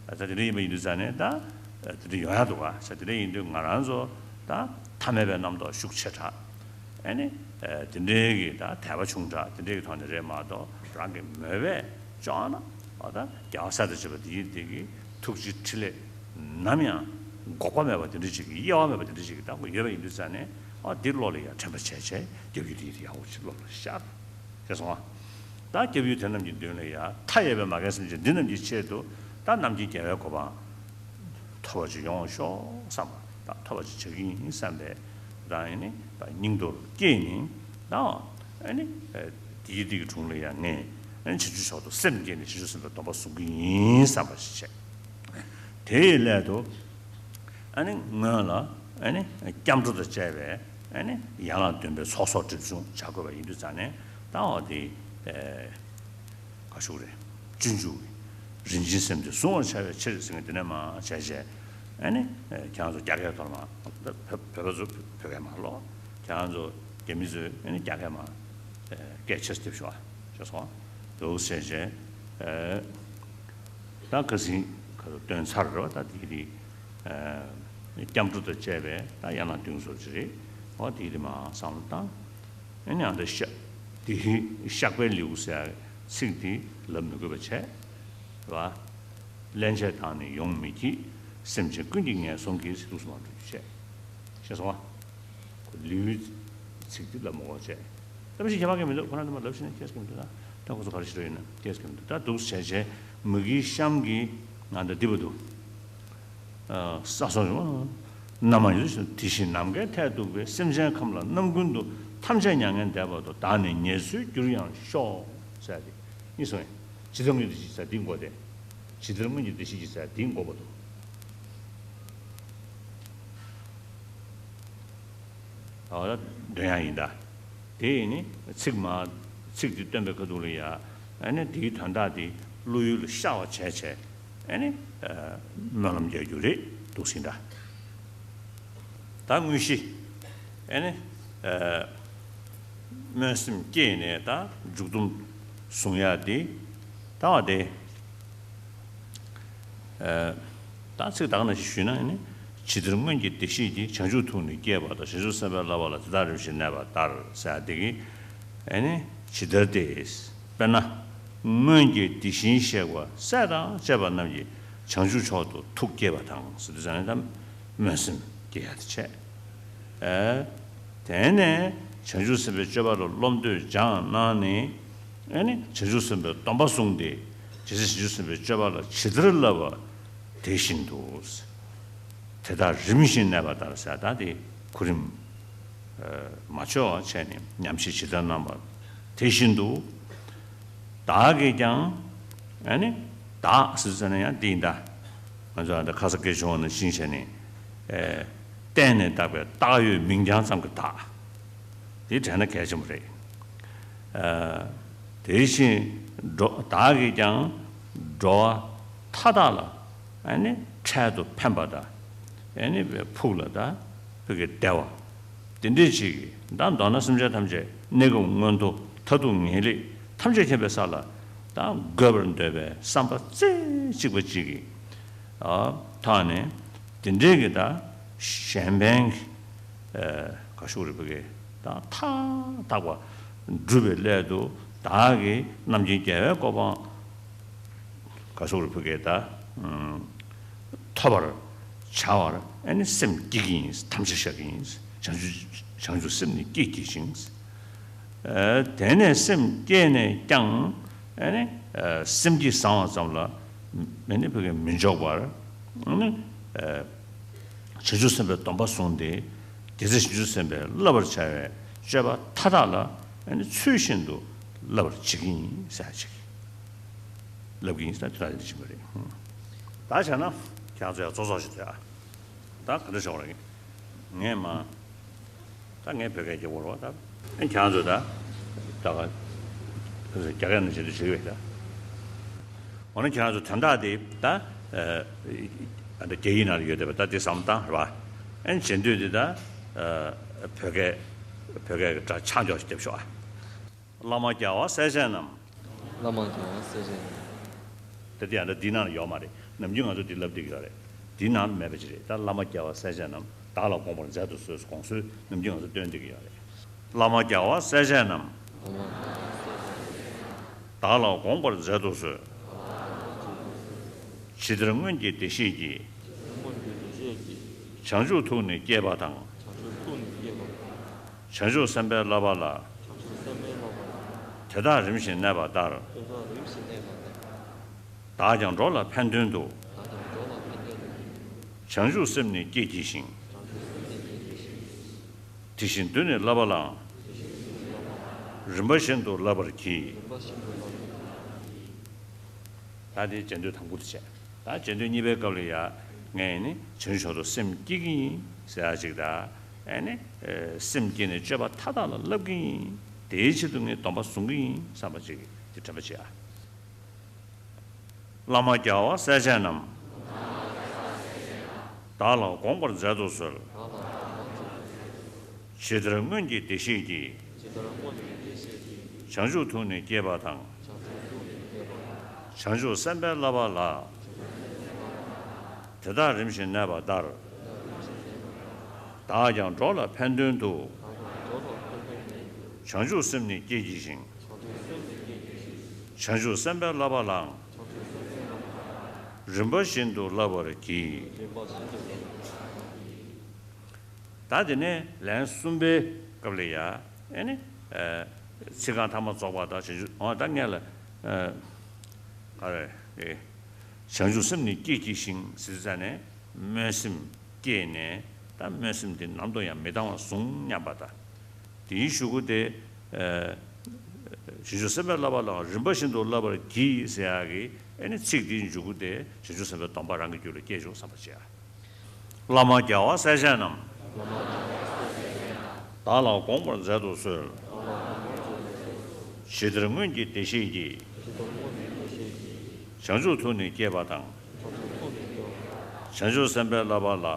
ད་དེ་འདྲ་ཡིན་པ་ཡིན་དུས་ཙང་ནས་ད་དེ་འདྲ་ཡོང་ཡག་འདུག་ག་ས་དེ་འདྲ་ཡིན་དུས་ང་རང་ཚོ་ད་ཐ་མལ་པའི་རྣམ་རྟོག་ཤུགས་ཆེ་དྲགས་ཨ་ནི་དེ་འདྲའི་གི་ད་དད་པ་ཆུང་དྲགས་དེ་འདྲའི་གི་ཐོག་ནས་རེད་མ་གཏོགས་རང་གི་མོས་པས་ལྕོགས་ན་འོ་ད་རྒྱལ་བ་སྲས་དང་བཅས་པ་དེ་ཡིན་དེ་གི་ཐུགས་རྗེ་ཕྲིན་ལས་ནམ་ཡང་འགོག་པ་མེད་པ་དེ་འདྲ་ཅིག་གི་གཡེལ་བ་མེད་པ་དེ་འདྲ་ཅིག་གི་ད་ཁོ་ཡོད་པ་ཡིན་དུས་ཙང་ནས་ཨ་འདི་བློ་ལ་ཡ་དྲན་པ་བྱས་བྱས་སྐྱབས་ཡུལ་དེ་ཡིན་དེ་ཡག་པོ་ཅིག་བློ་ལ་ཤར། ཞེས་གསུངས་པ། ད་སྐྱབས་ཡུལ་དེ་རྣམས་ཀྱི་མདུན་ལ་ཡ། མཐའ་ཡས་པའི་མ་རྒན་སེམས་ཅན་འདི་རྣམས་ཀྱི་ཆེད་དུ། ད་ནམ་མཁའི་རྒྱལ་བའི་གོ་འཕང་ཐོབ་པ་ཅིག་ཡོང་ཤོག་བསམ་པ། ད་ཐོབ་པ་ཅིག་བྱ་གི་ཡིན་བསམ་པའི་རང་ཡིན་ནི་ད་སྙིང་སྟོབས་བསྐྱེད་ནི་ད་ཨ་ནི་དེའི་དེ་གི་དྲུང་ལ་ཡ་ངས་ཨ་ནི་བྱང་ཆུབ་མཆོག་ཏུ་སེམས་བསྐྱེད་ནས་བྱང་ཆུབ་སེམས་དཔའི་སྡོམ་པ་བཟུང་གི་ཡིན་བསམ་པ་ཞིག་བྱས། དེ་ཡི་སླད་དུ། ཨ་ནི་སྔོན་ལ་ཨ་ནི་སྐྱབས་འགྲོ་དང་བཅས་པའི་ཨ་ནི་ཡན་ལག་བདུན་པའི་ཚོགས་གསོག་སྒྲིབ་སྦྱོང་བྱ་དགོས་པ་ཡིན་དུས་ཙང་ནས་ད་འོ་དེ་ཨེ་ག་ཞུ་རེད། སྤྱོད་འཇུག་གི་རིན་ཆེན་སེམས་དེ་གཟུང་བར་བྱ་བའི་ཕྱིར་ཟེར་མཁན་དེ་ནས་མར་བྱས་བྱས་ཨ་ནི་ཁྱེད་རང་ཚོ་རྒྱ་སྐད་ཐོག་མར་བོད་པ་ཚོ་བོད་སྐད་མར་ཀློག་ཁྱེད་རང་ཚོ་རྒྱ་མི་ཚོས་ཨ་ནི་རྒྱ་སྐད་མར་སྐད་ཆ་འདེབས་ཤོག་ཨ་ཞེས་སོང་། འདུག་བྱས་བྱས་ཨེ། ད་ཁ་སང་ཁ་སང་སྟོན་ཚར་རེད་བ། ད་དེ་རིགས་སྐྱབས་འགྲོ་དང་བཅས་པའི་ད་ཡན་ལག་བདུན་སོགས་ཅིག་རེད། འོ་དེ་རིགས་མར་བསམ་བློ་བཏང་། ཨ་ནི་ཨ་ད་བཤགས་དེ་བཤགས་པའི་ལེའུ་ཟེར་ཚིག་དེ་ལབ་མི་དགོས་པ་བྱས་རེད་བ། སླན་ཆད་བཏང་ནས་ཡོང་མི་བགྱིད། སེམས་ཅན་ཀུན་གྱི་ངན་སོང་གིས། ཟེར་འདུག་སེ་མར་འགྲོ་རྒྱུ་བྱས། ཤེས་སོང་ང་། ལེའུའི་ཚིག་འདི་ལབ་མ་དགོས་བྱས། ད་མི་ཞིག་ཁྱད་པར་གང་མི་འདུག་ཁོ་རང་འདི་མ་ལབ་ཤེས་ན་ཁྱད་གང་མི་འདུག་ད་ད་ཁོ་ཚོ་ག་རེ་ཞིག་རེད་ཡིན་ན་ཁྱད་གང་མི་འདུག་ད་འདུག་བྱས་བྱས་མུ་གེའི་གཤམ་གྱི་ང་འདི་འདི་བ་འདུག་ས་སོགས་ཡོང་། ན་མ་ཡོད་དེ་བཞིན་ནམ་མཁའི་མཐས་གཏུགས་པའི། སེམས་ཅན་ཁམས་ལ་རྣམ་ཀུན་ཏུ། ཐམས་ཅད་མྱ་ངན་འདས་པ་དང་། བདག་ནི་ངེས་སུ་གྱུར་ཡང་ཤོག་ཟེར་ཏེ་གཉིས་སོང་ཡང་ཇི་ལྟར་མངོན་དུ་བྱེད་ཟེར་འདི་མགོ་དེ། ཇི་ལྟར་སྔོན་གྱི་བདེ་གཤེགས་ཀྱིས་ཟེར་དེའི་འགོ་བར་དུ། ཨ་ད་འདོན་ཡག་ཡིན་ད། དེ་ཡིན་ནི་ཚིག་མ་ཚིག་དེ་སྟོན་པའི་ཁ་ཐུག་ལ་ཡ། ཨ་ནི་དེའི་དོན་དག་དེ་བློ་ཡུལ་ལ་ཤར་བ་བྱས་བྱས། ཨ་ནི་སྨོན་ལམ་རྒྱག་རྒྱུ་རེད་འདུག་ཟིན་ད། ད་དངོས་གཞི། ཨ་ནི། སྨོན་སེམས་བསྐྱེད་ནས་ད་མཇུག་སྡོམ་བཟུང་ཡག་དེ། ད་བ་དེ། ད་ཚིག་དག་ན་ཞིག་ཞུས་ན་ཨ་ནི། ཇི་ལྟར་སྔོན་གྱི་བདེ་གཤེགས་ཀྱིས། བྱང་ཆུབ་ཐུགས་ནི་བསྐྱེད་པ་དང་། བྱང་ཆུབ་སེམས་དཔའི་བསླབ་པ་ལ། དེ་དག་རིམ་བཞིན་གནས་པ་ལྟར་ཟེར་ཡག་དེ་གིས། ཨ་ནི་ཇི་ལྟར་ཏེ། དཔེར་ན། སྔོན་གྱི་དེ་བཞིན་གཤེགས་པ་སྲས་དང་བཅས་པ་རྣམས་ཀྱིས་བྱང་ཆུབ་མཆོག་ཏུ་ཐུགས་བསྐྱེད་པ་དང་ཟེར་དུས་ཙམ་ནས་ད་སྨོན་སེམས་བསྐྱེད་ཡག་དེ་བྱས། ཨེ། དེ་ནས་བྱང་ཆུབ་སེམས་དཔའི་སྤྱོད་པ་ལ་བློ་འདོད་སྦྱངས་གནང་ནས། ཨེ་ནི་བྱང་ཆུབ་སེམས་དཔའི་སྡོམ་པ་བཟུང་སྟེ། རྗེ་བཙུན་བྱང་ཆུབ་སེམས་དཔའི་སྤྱོད་པ་ལ་ཇི་ལྟར་བསླབ་པ་དེ་བཞིན་དུ། དེ་དག་རིམ་བཞིན་གནས་པ་ལྟར་ཟེར་ད་དེ་གོ་རིམ། མ་འཆོལ་བ་བྱས་ནས་ཉམས་བཞེས་ཇི་ལྟར་གནང་བ་དེ་བཞིན་དུ། བདག་གིས་ཀྱང་། ཨ་ནི། བདག་ཟེར་ཟེར་ན་ཡང་འདི་ཡིན་ད། ང་ཚོ་ཨ་ད་ཁ་སང་སྐད་བྱུང་བ་ནང་བཞིན་བྱས་ནས། ཨེ། བརྟེན་ནས་བཏགས་པའི་བཏགས་ཡོད་མིང་རྐྱང་ཙམ་གྱི་བདག། དེ་དྲན་ན་གལ་ཆེན་པོ་རེད། ཨ། དེ་བཞིན་འགྲོ་བདག་གིས་ཀྱང་འགྲོ་བ་མཐའ་དག་ལ། ཨ་ནི་འཕྲལ་དུ་ཕན་པ་དང་། ཨ་ནི་ཕུགས་ལ་ད་ཕུགས་ཀྱི་བདེ་བ། དེ་འདྲའི་ཅིག་གིས་ད་མདོར་ན་སེམས་ཅན་ཐམས་ཅད་གནས་སྐབས་མངོན་མཐོ་མཐར་ཐུག་ངེས་ལེགས་ཐམས་ཅད་མཁྱེན་པའི་ས་ལ་ད་འགོད་པར་འདོད་པའི་བསམ་པ་རྩེ་གཅིག་པ་ཅིག་གིས། ཨ། ཐོག་ནས་དེ་འདྲའི་གི་ད་གཞན་ཕན་གྱི། ཨ། ག་ཞུ་རེད་ཕ་གི་ད་མཐའ་དག་པ་སྒྲུབ་པའི་སླད་དུ་བདག་གིས་རྣམ་མཁྱེན་རྒྱལ་བའི་གོ་འཕང་ག་ཞུ་རེད་ཕ་གི་ད། ཐོབ་པར་བྱ་བར་ཨ་ནི་སེམས་བསྐྱེད་ཀྱི་ཡིན། དམ་བཅའ་བཞག་གི་ཡིན། བྱང་ཆུབ་བྱང་ཆུབ་སེམས་ནི་བསྐྱེད་བགྱི་ཞིང་། ཨ། དེ་ནས་སེམས་བསྐྱེད་ནས་ཀྱང་ཨ་ནི། ཨ། སེམས་བསྐྱེད་བཟང་བ་ཙམ་ལ་ཨ་ནི་ཕ་གི་མི་འཇོག་པར། ཨ་ནི། ཨ། བྱང་ཆུབ་སེམས་དཔའི་སྡོམ་པ་བཟུང་སྟེ། རྗེ་བཙུན་བྱང་ཆུབ་སེམས་དཔའི་བསླབ་པར་བྱ་བའི་སྤྱོད་པ་མཐའ་དག་ལ་ཨ་ནི་ཚུལ་བཞིན་དུ་བསླབ་པར་བྱེད་ཀྱི་ཡིན་ཟེར་ཅིག་བསླབ་ཀྱི་ཡིན་ཟེར་དེ་ལྟར་ཡིན་ཞིག་མ་རེད། ད་བྱས་ན་ཁྱེད་ཚོ་ཡང་ཙོག་ཙོག་ཞིག་ཐོས་ཨ། ད་ག་འདྲ་བྱུང་བ་རེད། ངས་མ། ད་ངས་བོད་སྐད་རྒྱག་དགོས་རེད་བ་ད། ཨེ་ཁྱེད་ཚོས་ད། ད་ག་རྒྱ་སྐད་ནང་བྱེད་དུ་བྱེད་ཀྱི་ཡོད་ད། འོ་ན་ཁྱེད་ཚོ་དོན་དག་དེ་ད། ཨ་ད་རྒྱ་ཡིག་ནང་ལ་ཡོད་བསྡད་པ་ད་དེ་བསམ་བཏང་རེད་བ། ཨེ་བྱེད་དུས་དེ་ད། བོད་སྐད། བོད་སྐད་ཀྱི་སྒྲ་ཆ་འཇོག་ཞིག་རྒྱབ་ཤོག་ཨ། བླ་མ་རྒྱལ་བ་སྲས་བཅས་རྣམས། བླ་མ་རྒྱལ་བ་སྲས་བཅས་རྣམས། ད་དེ་ཡང་ད་འདི་ནང་ལ་ཡོད་མ་རེད། ནམ་རྒྱུན་ང་ཚོ་འདི་ལབ་བསྡད་ཀྱི་ཡོད་རེད། འདི་ནང་ལ་མེད་པ་ཅིག་རེད། ད་བླ་མ་རྒྱལ་བ་སྲས་བཅས་རྣམས། བདག་ལ་དགོངས་པར་མཛད་དུ་གསོལ། དགོངས་གསོལ་ནམ་རྒྱུན་ང་ཚོ་བཏོན་བསྡད་ཀྱི་ཡོད་རེད། བླ་མ་རྒྱལ་བ་སྲས་བཅས་རྣམས། བདག་ལ་དགོངས་པར་མཛད་དུ་གསོལ། ཇི་ལྟར་སྔོན་གྱི་བདེ་གཤེགས་ཀྱིས། བྱང་ཆུབ་ཐུགས་ནི་བསྐྱེད་པ་དང་། བྱང་ཆུབ་སེམས་དཔའི་བསླབ་པ་ལ། དེ་དག་རིམ་བཞིན་གནས་པ་ལྟར། བདག་ཀྱང་འགྲོ་ལ་ཕན་དོན་དུ། བྱང་ཆུབ་སེམས་ནི་བསྐྱེད་བགྱི་ཞིང་། དེ་བཞིན་དུ་ནི་བསླབ་པ་ལའང་། རིམ་པ་བཞིན་དུ་བསླབ་པར་བགྱི། ད་དེ་རྗེས་ཟློས་དང་པོ་དེ་བྱས། ད་རྗེས་ཟློས་གཉིས་པའི་སྐབས་ལ་ཡ། ངས་ནི་བྱང་ཆུབ་མཆོག་ཏུ་སེམས་བསྐྱེད་ཀྱི་ཡིན་ཟེར་ཡ་ཅིག་དང་། ཨེ་ནི། སེམས་བསྐྱེད་ནས་སྤྱོད་པ་མཐའ་དག་ལ་བསླབ་ཀྱི་ཡིན། དེའི་ཆེད་དུ་ངས་སྡོམ་པ་བཟུང་གི་ཡིན་བསམ་པ་ཅིག་དེ་དྲན་པ་བྱེད་ཨ། བླ་མ་རྒྱལ་བ་སྲས་བཅས་རྣམས། བདག་ལ་དགོངས་པར་མཛད་དུ་གསོལ། ཇི་ལྟར་སྔོན་གྱི་བདེ་གཤེགས་ཀྱིས། བྱང་ཆུབ་ཐུགས་ནི་བསྐྱེད་པ་དང་། བྱང་ཆུབ་སེམས་དཔའི་བསླབ་པ་ལ། དེ་དག་རིམ་བཞིན་གནས་པ་ལྟར། བདག་ཀྱང་འགྲོ་ལ་ཕན་དོན་དུ། བྱང་ཆུབ་སེམས་ནི་བསྐྱེད་བགྱི་ཞིང་། བྱང་ཆུབ་སེམས་དཔའི་བསླབ་པ་ལའང་། རིམ་པ་བཞིན་དུ་བསླབ་པར་བགྱི། ད་དེ་ནས་ལན་གསུམ་པའི་སྐབས་ལ་ཡ། ཨེ་ནི། ཚིག་རྐང་ཐ་མ་རྫོགས་པ་དང་བྱང་ཆུབ། འོ་ད་ངས་ལ། ག་རེ། བྱང་ཆུབ་སེམས་ནི་བསྐྱེད་བགྱི་ཞིང་ཟེར་ཙ་ནས་སྨོན་སེམས་བསྐྱེད་ནས། ད་སྨོན་སེམས་དེ་ནམ་དུ་ཡང་མི་གཏང་བར་བཟུང་སྙམ་པ་དང་། དེའི་གཞུག་གུ་དེ། བྱང་ཆུབ་སེམས་དཔའི་བསླབ་པ་ལའང་རིམ་པ་བཞིན་དུ་བསླབ་པར་བགྱི་ཟེར་ཡག་གི། ཨེ་ནི་ཚིག་འདིའི་མཇུག་གུ་དེ་བྱང་ཆུབ་སེམས་དཔའི་སྡོམ་པ་རང་གི་རྒྱུད་ལ་སྐྱེས་བྱུང་བསམ་པ་བྱས། བླ་མ་རྒྱལ་བ་སྲས་བཅས་རྣམས། བདག་ལ་དགོངས་པར་མཛད་དུ་གསོལ། ཇི་ལྟར་སྔོན་གྱི་བདེ་གཤེགས་ཀྱིས། བྱང་ཆུབ་ཐུགས་ནི་བསྐྱེད་པ་དང་། བྱང་ཆུབ་སེམས་དཔའི་བསླབ་པ་ལ།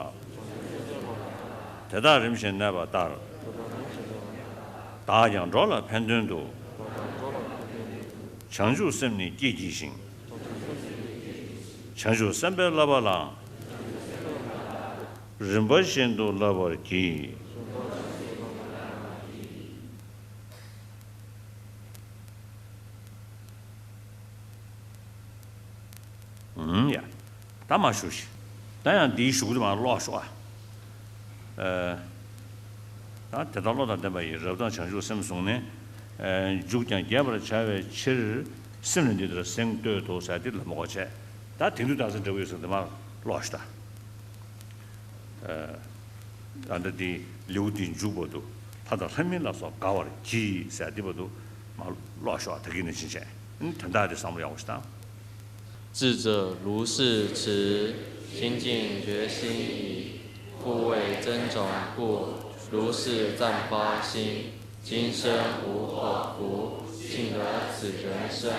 དེ་དག་རིམ་བཞིན་གནས་པ་ལྟར། བདག་ཀྱང་འགྲོ་ལ་ཕན་དོན་དུ། བྱང་ཆུབ་སེམས་ནི་བསྐྱེད་བགྱི་ཞིང་། བྱང་ཆུབ་སེམས་དཔའི་བསླབ་པ་ལའང་། རིམ་པ་བཞིན་དུ་བསླབ་པར་བགྱི། ཨུམ་ཡ། ད་མ་ཞུ་ཞིག་ད་ཡང་འདིའི་གཞུག་གུ་དེ་མར་ཀློག་ཤོག་ཨ། ཨ། ད་དེ་ལྟར་བློ་དང་ལྡན་པ་ཡིས། རབ་དང་བྱང་ཆུབ་སེམས་བཟུང་ནས། ཨ། འཇུག་ཀྱང་རྒྱས་པར་བྱ་བའི་ཕྱིར། སེམས་ནི་འདི་ལྟར་སེམས་བསྐྱེད་དོ་ཟེར་དེ་ལ་མོ་གོ་བྱས། ད་དེང་དུས་དག་ས་འདྲ་བོ་ཡོད་ཟེར་དེ་མར་ཀློག་ཤོག་ད། ཨ། ད་ལྟ་འདི་ལེའུ་འདི་མཇུག་བར་དུ། ལྷ་དང་ལྷ་མིན་ལ་སོགས་དགའ་བར་གྱིས་ཟེར་འདི་བར་དུ་མར་ཀློག་ཤོག་ད་གིན་ནས་ཕྱིན་ཆད་དོན་དག་འདི་བསམ་བློ་ཡག་པོ་ཞིག་བཏང་། 智者如是持，心静决心已，不为增长故，如是暂发心。今生无祸福，幸得此人生，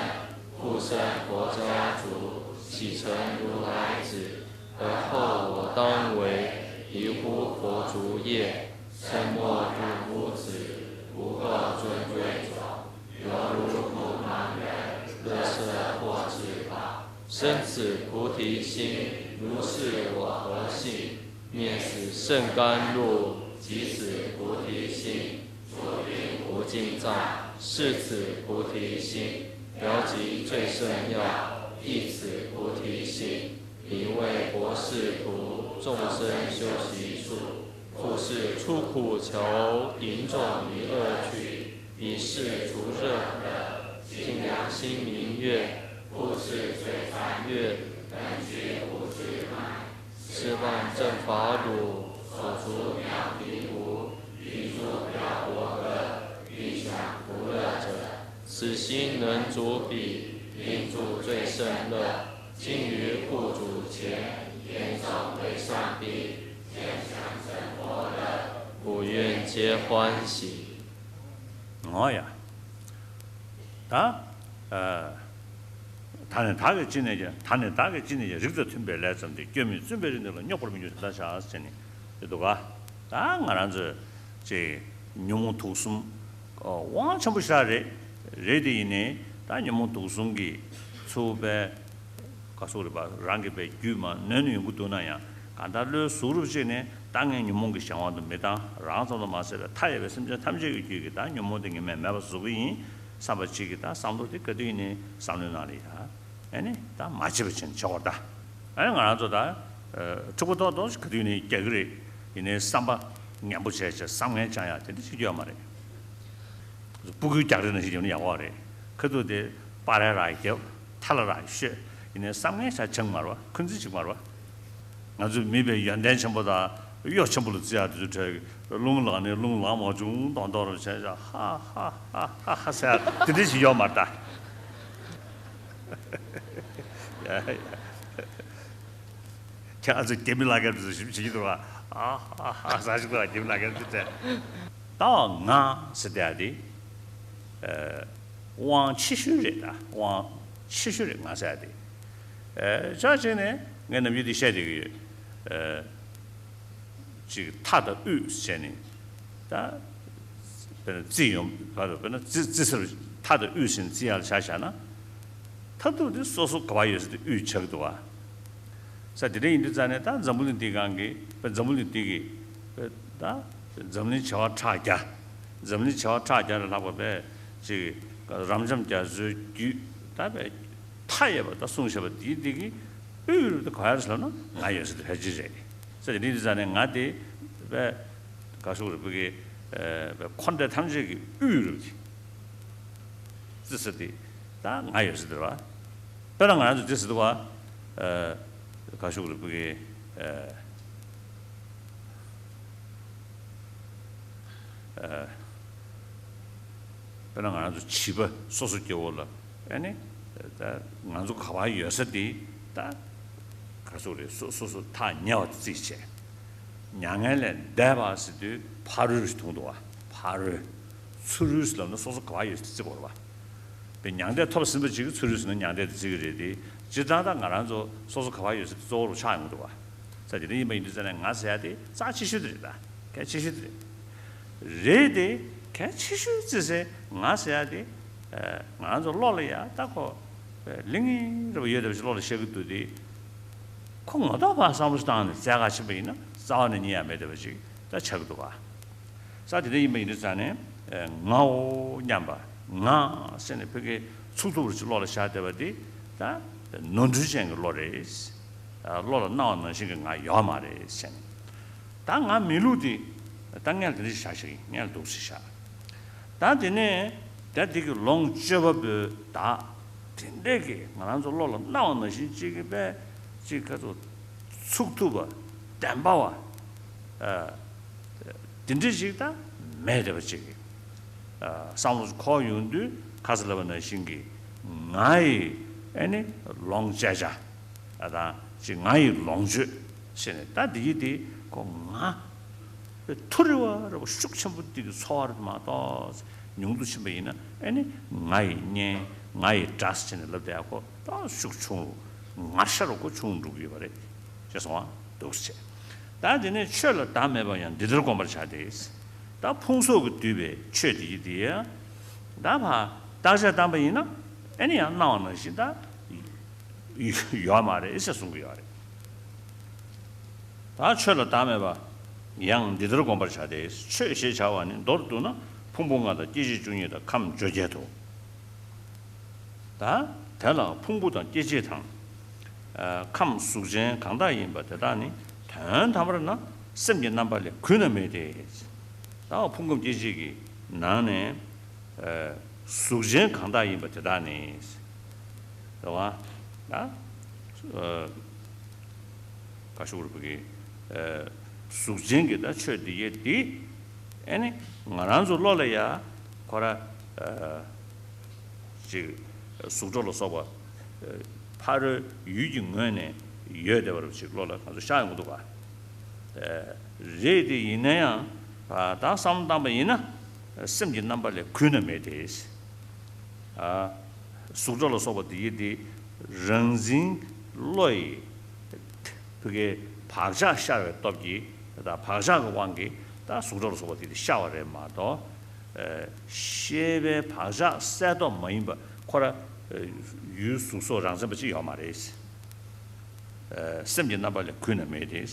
复生佛家族，喜成如来子。 而后我当为，宜乎佛足业，慎莫入污止，不过尊贵种，犹如不盲人，乐色或至宝。生此菩提心，如是我何幸？灭此圣甘露，即此菩提心，诸病无尽藏，是此菩提心。了即最胜要，亦此菩提心。 彼为博士途，众生修习处，复是出苦求，引众离恶趣。彼是除热恶，净良心明月，复是璀璨月，本觉无智碍。是万正法乳，所除妙皮污，并除表薄恶，并享福乐者。此心能足彼，并住最胜乐。 今于护主前，严重对上帝，坚强成佛乐，普愿皆欢喜。འོ་ཡ། ད། ཨ། ད་ནི་བདག་གིས་ཅི་ནས་ཀྱང་། ད་ནི་བདག་གིས་ཅི་ནས་ཀྱང་། རིགས་དང་མཐུན་པའི་ལས་བརྩམས་ཏེ། སྐྱོན་མེད་བཙུན་པའི་རིགས་འདི་ལ། རྙོག་པར་མི་འགྱུར་དོན་དམ་བཞག་ཟེར་ནས་འདུག་ག་ད་ང་རང་ཚོས་ཅིག་ཉོན་མོངས་དུག་གསུམ། དབང་ཆེན་པོ་ཞེ་དྲག་རེད། རེད་དེ་ཡིན་ནའི་ད་ཉོན་མོངས་དུག་གསུམ་གྱིས་ཚུར་པའི་ག་ཟེར་རེད་པ། རང་གི་པའི་རྒྱུད་མར་ནོན་ནས་ཡོང་གི་འདུག་ན་ཡང་། གང་ལྟར་བློའི་གཟུགས་རབ་ཅིག་ནས་ད་ངས་ཉོན་མོངས་ཀྱི་གཞན་དབང་དུ་མི་བཏང་། རང་ཙམ་དུ་མ་ཟད་པའི་མཐའ་ཡས་པའི་སེམས་ཅན་ཐམས་ཅད་ཀྱི་རྒྱུད་ཀྱི་ད་ཉོན་མོངས་དེ་ངས་མེད་མེད་པ་བཟོ་གི་ཡིན་བསམ་པ་ཅིག་གི་ད་བསམ་བློ་དེ་ག་དུས་ཡིན་ནའི་བསམ་བློའི་ནང་ལ་ཡ། ཨ་ནི་ད་མ་བརྗེད་པ་བྱས་ནས་བྱེད་དགོས་རེད་ད། ཨ་ནི་ང་རང་ཚོ་ད། ཨ། འཁྲུག་པ་ཏོག་ཏོག་ཅིག་ག་དུས་ནས་རྒྱག་གི་རེད། ཡིན་ནའི་བསམ་པ་ངན་པོ་བྱས་བྱས་བསམ་ངན་བཅང་ཡག་དེ་འདྲ་ཞིག་ཡོད་མ་རེད། སྤུ་གུའི་རྒྱག་རེས་ནང་བཞིན་བྱས་ན་ཡག་པོ་རེད། ཁ་ཐུག་དེ་སྤར་རེ་རག་རྒྱབ། ཐལ་རེ་རག་ཤོད། ཡིན་ནའི་བསམ་ངན་བྱས་བྱང་མ་རེད་པ། འཁོན་འཛིན་བྱེད་མ་རེད་པ། ང་ཚོས་མིད་པའི་ཡོན་ཏན་ཆེན་པོ་དང་གཡོ་ཆེན་པོ་ལ་བརྩི་ཡག་དེ་ཚོའི་གྲས་ཀྱི་རླུང་ལངས་ནས་རླུང་ལངས་མ་བྱུང་མདོག་མདོག་རུ་བྱས་བྱས་ཧ་ཧ་ཧ་ཧ་ཧ་ཟེར་ཡག་དེ་འདྲ་ཞིག་ཡོད་མ་རེད་ད། ཡ་ཡ། ཁྱེད་ང་ཚོ་རྒྱ་མི་ལག་ཁྱེར་དེ་ཚོ་ཞིབ་བྱེད་ཀྱི་འདུག་ཨ། ཨ་ཧ་ཧ་ཟ་ཞིག་འདུག་རྒྱ་མི་ལག་ཁྱེར་དེ་ཚོ། ད་ང་ཟེར་དེ་ཨ་དེ། ཨ། དབང་ཆེ་ཤོས་རེད་ད། དབང་ཆེ་ཤོས་རེད་ང་ཟེར་དེ། ཨ། ཆ་བཞག་ནས་ངས་ནམ་རྒྱུན་དེ་བཤད་བསྡད་ཀྱི་ཡོད། ཨ། ཅིག་མཐའ་དང་དབུས་བྱས་ནས། ད། དཔེར་ན་རྩིས་ཡོང་ག་རེ། དཔེར་ན་རྩི་རྩི་སར་མཐའ་དང་དབུས་ཟེར་ནས་རྩི་ཡག་ལ་ཆ་བཞག་ན། མཐར་ཐུག་དེ་སོ་སོ་ག་པར་ཡོད་ཟེར་དེ་དབུས་ཆགས་འདུག་བ། ས་དེ་འདྲ་ཡིན་དུས་ཙང་ནས་ད་འཛམ་བུ་གླིང་འདིའི་སྒང་གི། དཔེ་འཛམ་བུ་གླིང་འདི་གི། དཔེ་ད། འཛམ་གླིང་བྱེ་བ་ཕྲག་བརྒྱ། འཛམ་གླིང་བྱེ་བ་ཕྲག་བརྒྱ་ལས་ལྷག་པ་བས་ཅིག་རབ་འབྱམས་རྒྱ་མཚོའི་རྒྱུད་ད་བས་མཐའ་ཡས་པ་ད་གསུངས་བཞག་པ་འདི་འདི་གི་དབུས་རུ་དེ་ག་ཡར་ལབ་ན་ང་ཡོད་ཟེར་དེ་ཕལ་ཆེར་རེད། ས་དེ་འདྲ་ཡིན་དུས་ཙང་ནས་ང་དེ་བས། ག་ཟེར་རེད། བོད་ཀྱི། ཨ། འཁོར་འདས་ཐམས་ཅད་ཀྱི་དབུས་རུ་དེ། རྩི་ས་དེ་ད་ང་ཡོད་ཟེར་དེ་རེད་བ། དཔེར་ན་ང་རང་ཚོ་དེ་ཟེར་དུས་བ། ཨ། ག་ཟེར་རེད། བོད་ཀྱི། ཨ། ཨ། དཔེར་ན་ང་རང་ཚོ་བྱིས་པ་སོ་སོ་སྐྱེ་བོ་ལ་ཨ་ནི། ད་ང་ཚོ་ག་པར་ཡོད་ས་དེ་ད་ག་ཚོད་རེད། སོ་སོ་སོ་ཐག་ཉེ་བ་དེ་རྩིས་བྱས། མྱ་ངན་ལས་འདས་པ་ཟེར་དུས་ཕ་རོལ་ཞིག་མཐོང་འདུག་བ། ཕ་རོལ། ཚུ་རོལ་ཟེར་ལབ་ན་སོ་སོ་ག་པར་ཡོད་ས་དེ་རྩི་དགོས་རེད་བ། པའི་མྱང་འདས་ཐོབ་ཟིན་པ་ཅིག་གིས་ཚུ་རོལ་ཟེར་ན་མྱང་འདས་དེ་བརྩི་གི་རེད་དེ། སྤྱིར་བཏང་ད་ང་རང་ཚོ་སོ་སོ་ག་པར་ཡོད་ས་དེ་གཙོ་བོ་རུ་ཆགས་ཡོང་གི་འདུག་བ། ས་དེ་འདྲ་ཡིན་པ་ཡིན་དུས་ཙང་ནས་ང་ཟེར་ཡ་དེ་རྩ་ཆེ་ཤོས་དེ་རེད། ད་གལ་ཆེ་ཤོས་དེ་རེད། རེད་དེ། གལ་ཆེ་ཤོས་བརྩི་སའི་ང་ཟེར་ཡ་དེ། ཨ། ང་རང་ཚོ་བློ་ལ་ཡ་ད་ཁོ་ལིང་ངེ་རེ་བ་ཡོད་བསྡད་པ་ཞིག་བློ་ལ་ཤར་གི་འདུག་དེ། ཁོ་ངོ་ཐོག་ཕར་བསམ་བློ་ཞིག་བཏང་ནས་བཙལ་ག་ཕྱིན་པ་ཡིན་ན་རྩ་བ་ནས་རྙེད་ཡ་མེད་བསྡད་པ་ཅིག་ད་ཆགས་ཀྱི་འདུག་ག། ས་དེ་འདྲ་ཡིན་པ་ཡིན་དུས་ཙང་ནས། ཨེ། ངའོ་སྙམ་པ། ང་ཟེར་ནས་ཕ་གིའི་ཚུགས་ཐུབ་པ་ཅིག་བློ་ལ་ཤར་བསྡད་པ་དེ་ད་ནོར་འཁྲུལ་ཅན་གྱི་བློ་རེད། ཨ། བློ་ལ་སྣང་བ་ནང་བཞིན་གྱི་ང་ཡོད་མ་རེད་ཟེར་ནས། ད་ང་མི་ལུགས་དེ་ད་སྔོན་ལ་དེ་འདྲ་ཞིག་བཞག་ཤིག་སྔོན་ལ་འདུག་སེ་བཞག། ད་དེ་ནས་ད་དེ་གི་ལོངས་སྤྱོད་པ་པོའི་བདག་དེ་འདྲས་ཀྱི་ང་རང་ཚོ་བློ་ལ་སྣང་བ་ནང་བཞིན་གཅིག་གི་པས་གཅིག་ག་ཚོད་ཚུགས་ཐུབ་པ་བདེན་པ་བ། ཨ། དེ་འདྲས་ཞིག་ད་མེད་བསྡད་པ་ཅིག་གི། ཨ། བསམ་བློ་འཁོར་ཡོང་དུས་ཁ་ས་ལབ་པ་ནང་བཞིན་གྱི་ང་ཡི་ཨེ་ནི་ལོངས་སྤྱད་བྱ། ཨ། དང་ཅིག་ང་ཡི་ལོངས་སྤྱོད་ཟེར་ནས་ད་འདི་ཡི་དེ་ཁོ་ང་ཐུ་རེ་བ་རེ་བ་ཤུགས་ཆེན་པོ་འདི་གི་ཚོར་བ་རེ་མ་གཏོགས། ཉུང་དུ་ཕྱིན་པ་ཡིན་ན་ཨེ་ནི་ང་ཡི་གཉེན། ང་ཡི་དགྲ་ཟེར་ནས་ལབ་བསྡད་ཡ་ཁོ་ད་ཤུགས་ཆུང་རུ་ངར་ཤ་རུ་ཁོ་ཆུང་འགྲོ་གི་ཡོད་པ་རེད། ཤེས་སོང་ང་། འདུག་སེ་བྱས། ད་དེ་ནས་ཆོས་ལ་བདག་མེད་པ་ཡང་འདི་ལྟར་བསྒོམ་པར་བྱ་སྟེ། ད་ཕུང་སོགས་ཀྱིས་བསྡུས་པའི་ཆོས་དེ་ཡི་དེ། ད་ཕར་བརྟག་དཔྱད་བཏང་པ་ཡིན་ན་ཨེ་ནི་ཡང་སྣང་བ་ནང་བཞིན་ད་ཡོད་མ་རེད་ཟེར་གསུང་གི་ཡོད་རེད། ད་ཆོས་ལ་བདག་མེད་པ་ཡང་འདི་ལྟར་བསྒོམ་པར་བྱ་སྟེ། ཆོས་ཞེས་བྱ་བ་ནི་མདོར་བསྡུ་ན་ཕུང་པོ་ལྔ་དང་སྐྱེ་མཆེད་བཅུ་གཉིས་དང་ཁམས་བཅོ་བརྒྱད་དོ། ད་དེ་ལ་ཕུང་པོ་དང་སྐྱེ་མཆེད་དང་། ཨ། ཁམས་གཟུགས་ཅན་གང་དག་ཡིན་པ་དེ་དག་ནི་དོན་དམ་པར་ན་སེམས་ཀྱི་རྣམ་པ་ལས་གུད་ན་མེད་དེ། ད་ཕུང་ཁམས་སྐྱེ་མཆེད་ཀྱི་ནང་ནས། ཨ། གཟུགས་ཅན་གང་དག་ཡིན་པ་དེ་དག་ནི། རེད་བ། ད། ཨ། ག་ཞུ་དགོས་རེད། ཕ་གི། ཨ། གཟུགས་ཅན་གྱི་ད་ཆོས་འདི་ཡེ་འདི། ཨེ་ནི་ང་རང་ཚོ་བློ་ལ་ཡ་ཁོ་ར། ཨ། ཅིག་གཟུགས་སྒྲ་ལ་སོགས་པ། ཨ། ཕ་རོལ་ཡུལ་གྱི་ངོས་ནས་ཡོད་བསྡད་པ་རུ་ཅིག་བློ་ལ་ང་ཚོ་ཤར་ཡོང་གི་འདུག་ག། ཨ། རེད་དེ་ཡིན་ན་ཡང་། ཨ། ད་བསམ་བློ་བཏང་པ་ཡིན་ན། སེམས་ཀྱི་རྣམ་པ་ལས་གུད་ན་མེད་དེ། ཨ། གཟུགས་སྒྲ་ལ་སོགས་པ་འདི་ཡི་འདི་རང་འཛིན་བློ་ཡི་ཕ་གིའི་བག་ཆགས་ཤར་བའི་སྟོབས་ཀྱིས། ད་བག་ཆགས་ཀྱི་དབང་གིས་ད་གཟུགས་སྒྲ་ལ་སོགས་པ་འདི་འདི་ཤར་བ་རེད་མ་གཏོགས། ཨ། ཤེས་པའི་བག་ཆགས་གསལ་སྟོབས་མ་ཡིན་པ་ཁོ་ར། ཨ། ཡུལ་གཟུགས་སོགས་རང་མཚན་པ་ཅིག་ཡོད་མ་རེད། ཨ། སེམས་ཀྱི་རྣམ་པ་ལས་གུད་ན་མེད་དེ།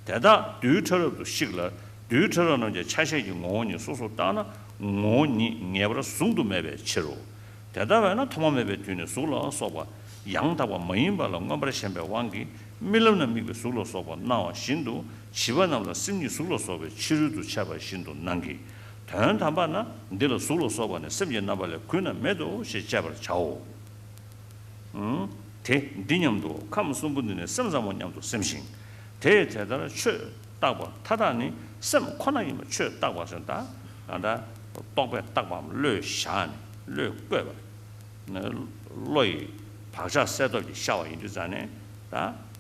དེ་དག་རྡུལ་ཕྲ་རབ་ཏུ་བཤིག་ལ། རྡུལ་ཕྲ་རབ་རྣམས་ཀྱང་ཆ་ཤས་ཀྱི་ངོ་བོ་ཉིད་སོ་སོར་བརྟགས་ན་ངོ་བོ་ཉིད་ངེས་པར་གཟུང་དུ་མེད་པའི་ཕྱིར་རོ། དེ་ལྟ་བས་ན་ཐོག་མ་མེད་པའི་དུས་ནས་གཟུགས་ལ་སོགས་པ་ཡང་དག་པ་མ་ཡིན་པ་ལ་མངོན་པར་ཞེན་པའི་དབང་གིས་རྨི་ལམ་ན་དམིགས་པའི་གཟུགས་ལ་སོགས་པ་སྣང་བ་བཞིན་དུ་བྱིས་པ་རྣམས་ལ་སེམས་ཉིད་གཟུགས་ལ་སོགས་པའི་ཕྱི་རོལ་དུ་འཆད་པ་བཞིན་དུ་སྣང་གི། དོན་དམ་པར་ན་འདི་ལ་གཟུགས་ལ་སོགས་པ་ནི་སེམས་ཀྱི་རྣམ་པ་ལས་གུད་ན་མེད་དོ་ཞེས་དཔྱད་པར་བྱའོ། ཨུམ། དེ་འདི་སྙམ་དུ་ཁམས་གསུམ་པོ་འདི་ནི་སེམས་ཙམ་མོ་སྙམ་དུ་སེམས་ཤིང་། དེས་དེ་ལྟར་ཆོས་བརྟགས་པ་མཐའ་དག་ནི་སེམས་ཁོ་ན་ཡིན་པར་ཆོས་བརྟགས་པ་ཟེར། ད་ད་རྟོག་པས་བརྟགས་པའམ་བློས་བཞག་ནས་བློས་བཀོད་པ། བློ་ཡི་བག་ཆགས་གསལ་སྟོབས་ཀྱིས་ཤར་བ་ཡིན་དུས་ཙང་ནས་ད་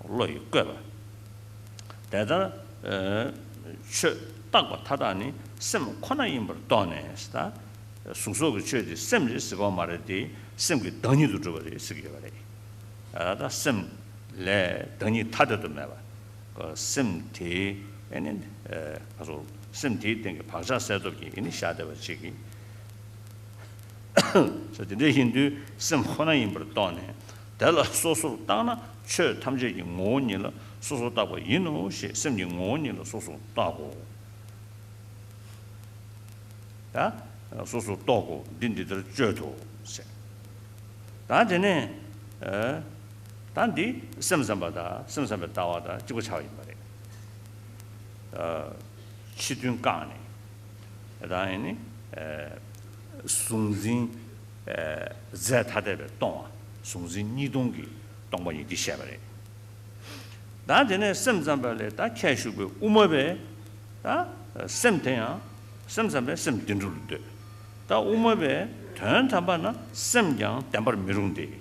བློ་ཡིས་བཀོད་པ། དེ་ལྟར་ཨ་ཆོས་བརྟགས་པ་མཐའ་དག་ནི་སེམས་ཁོ་ན་ཡིན་པར་རྟོགས་ནས། ད་གཟུགས་སོགས་ཀྱི་ཆོས་དེ་སེམས་རེད་ཟེར་གྱི་ཡོད་མ་རེད་དེ། སེམས་ཀྱི་བདག་ཉིད་དུ་གྲུབ་པ་རེད་ཟེར་གྱི་ཡོད་པ་རེད། ཨ། ད་སེམས་ལས་བདག་ཉིད་ཐ་དད་དུ་མེད་པ། སེམས་དེ་ཨེ་ནི་ཨ་སོ་སེམས་དེའི་སྟེང་གི་བག་ཆགས་གསལ་སྟོབས་ཀྱིས་ཨེ་ནི་ཤར་བསྡད་པ་ཅིག་གིས། ས་དེ་འདྲ་ཡིན་དུས་སེམས་ཁོ་ན་ཡིན་པར་རྟོགས་ནས། དེ་ལ་སོ་སོར་བརྟགས་ན་ཆོས་ཐམས་ཅད་ཀྱི་ངོ་བོ་ཉིད་ལ་སོ་སོར་བརྟགས་པ་ཡིན་ནོ་ཞེས་སེམས་ཀྱི་ངོ་བོ་ཉིད་ལ་སོ་སོར་བརྟག་གོ། ད་སོ་སོར་རྟོག་གོ། འདི་འདི་ལྟར་དཔྱོད་དོ་ཟེར། ད་དེ་ནས་ཨ་ད་འདི་སེམས་ཙམ་པ་དང་སེམས་ཙམ་པའི་ལྟ་བ་དང་གཅིག་པ་ཆགས་པ་ཡིན་པ་རེད། ཨ་ཕྱི་དོན་བཀག་ནས། ད་ཡིན་ནི་ཨ་གཟུང་འཛིན་ཨ་རྫས་ཐ་དད་པས་སྟོང་བ། གཟུང་འཛིན་གཉིས་སྟོང་གིས་སྟོང་པ་ཉིད་འདི་བཤད་པ་རེད། ད་དེ་ནས་སེམས་ཙམ་པ་ལས་ད་ཁྱད་ཞུགས་པའི་དབུ་མ་པས་ད་སེམས་དེ་ཡང་སེམས་ཙམ་པས་སེམས་བདེན་གྲུབ་ལ་འདོད། ད་དབུ་མ་པས་དོན་དམ་པ་ན་སེམས་ཀྱང་བདེན་པར་མི་རུང་སྟེ།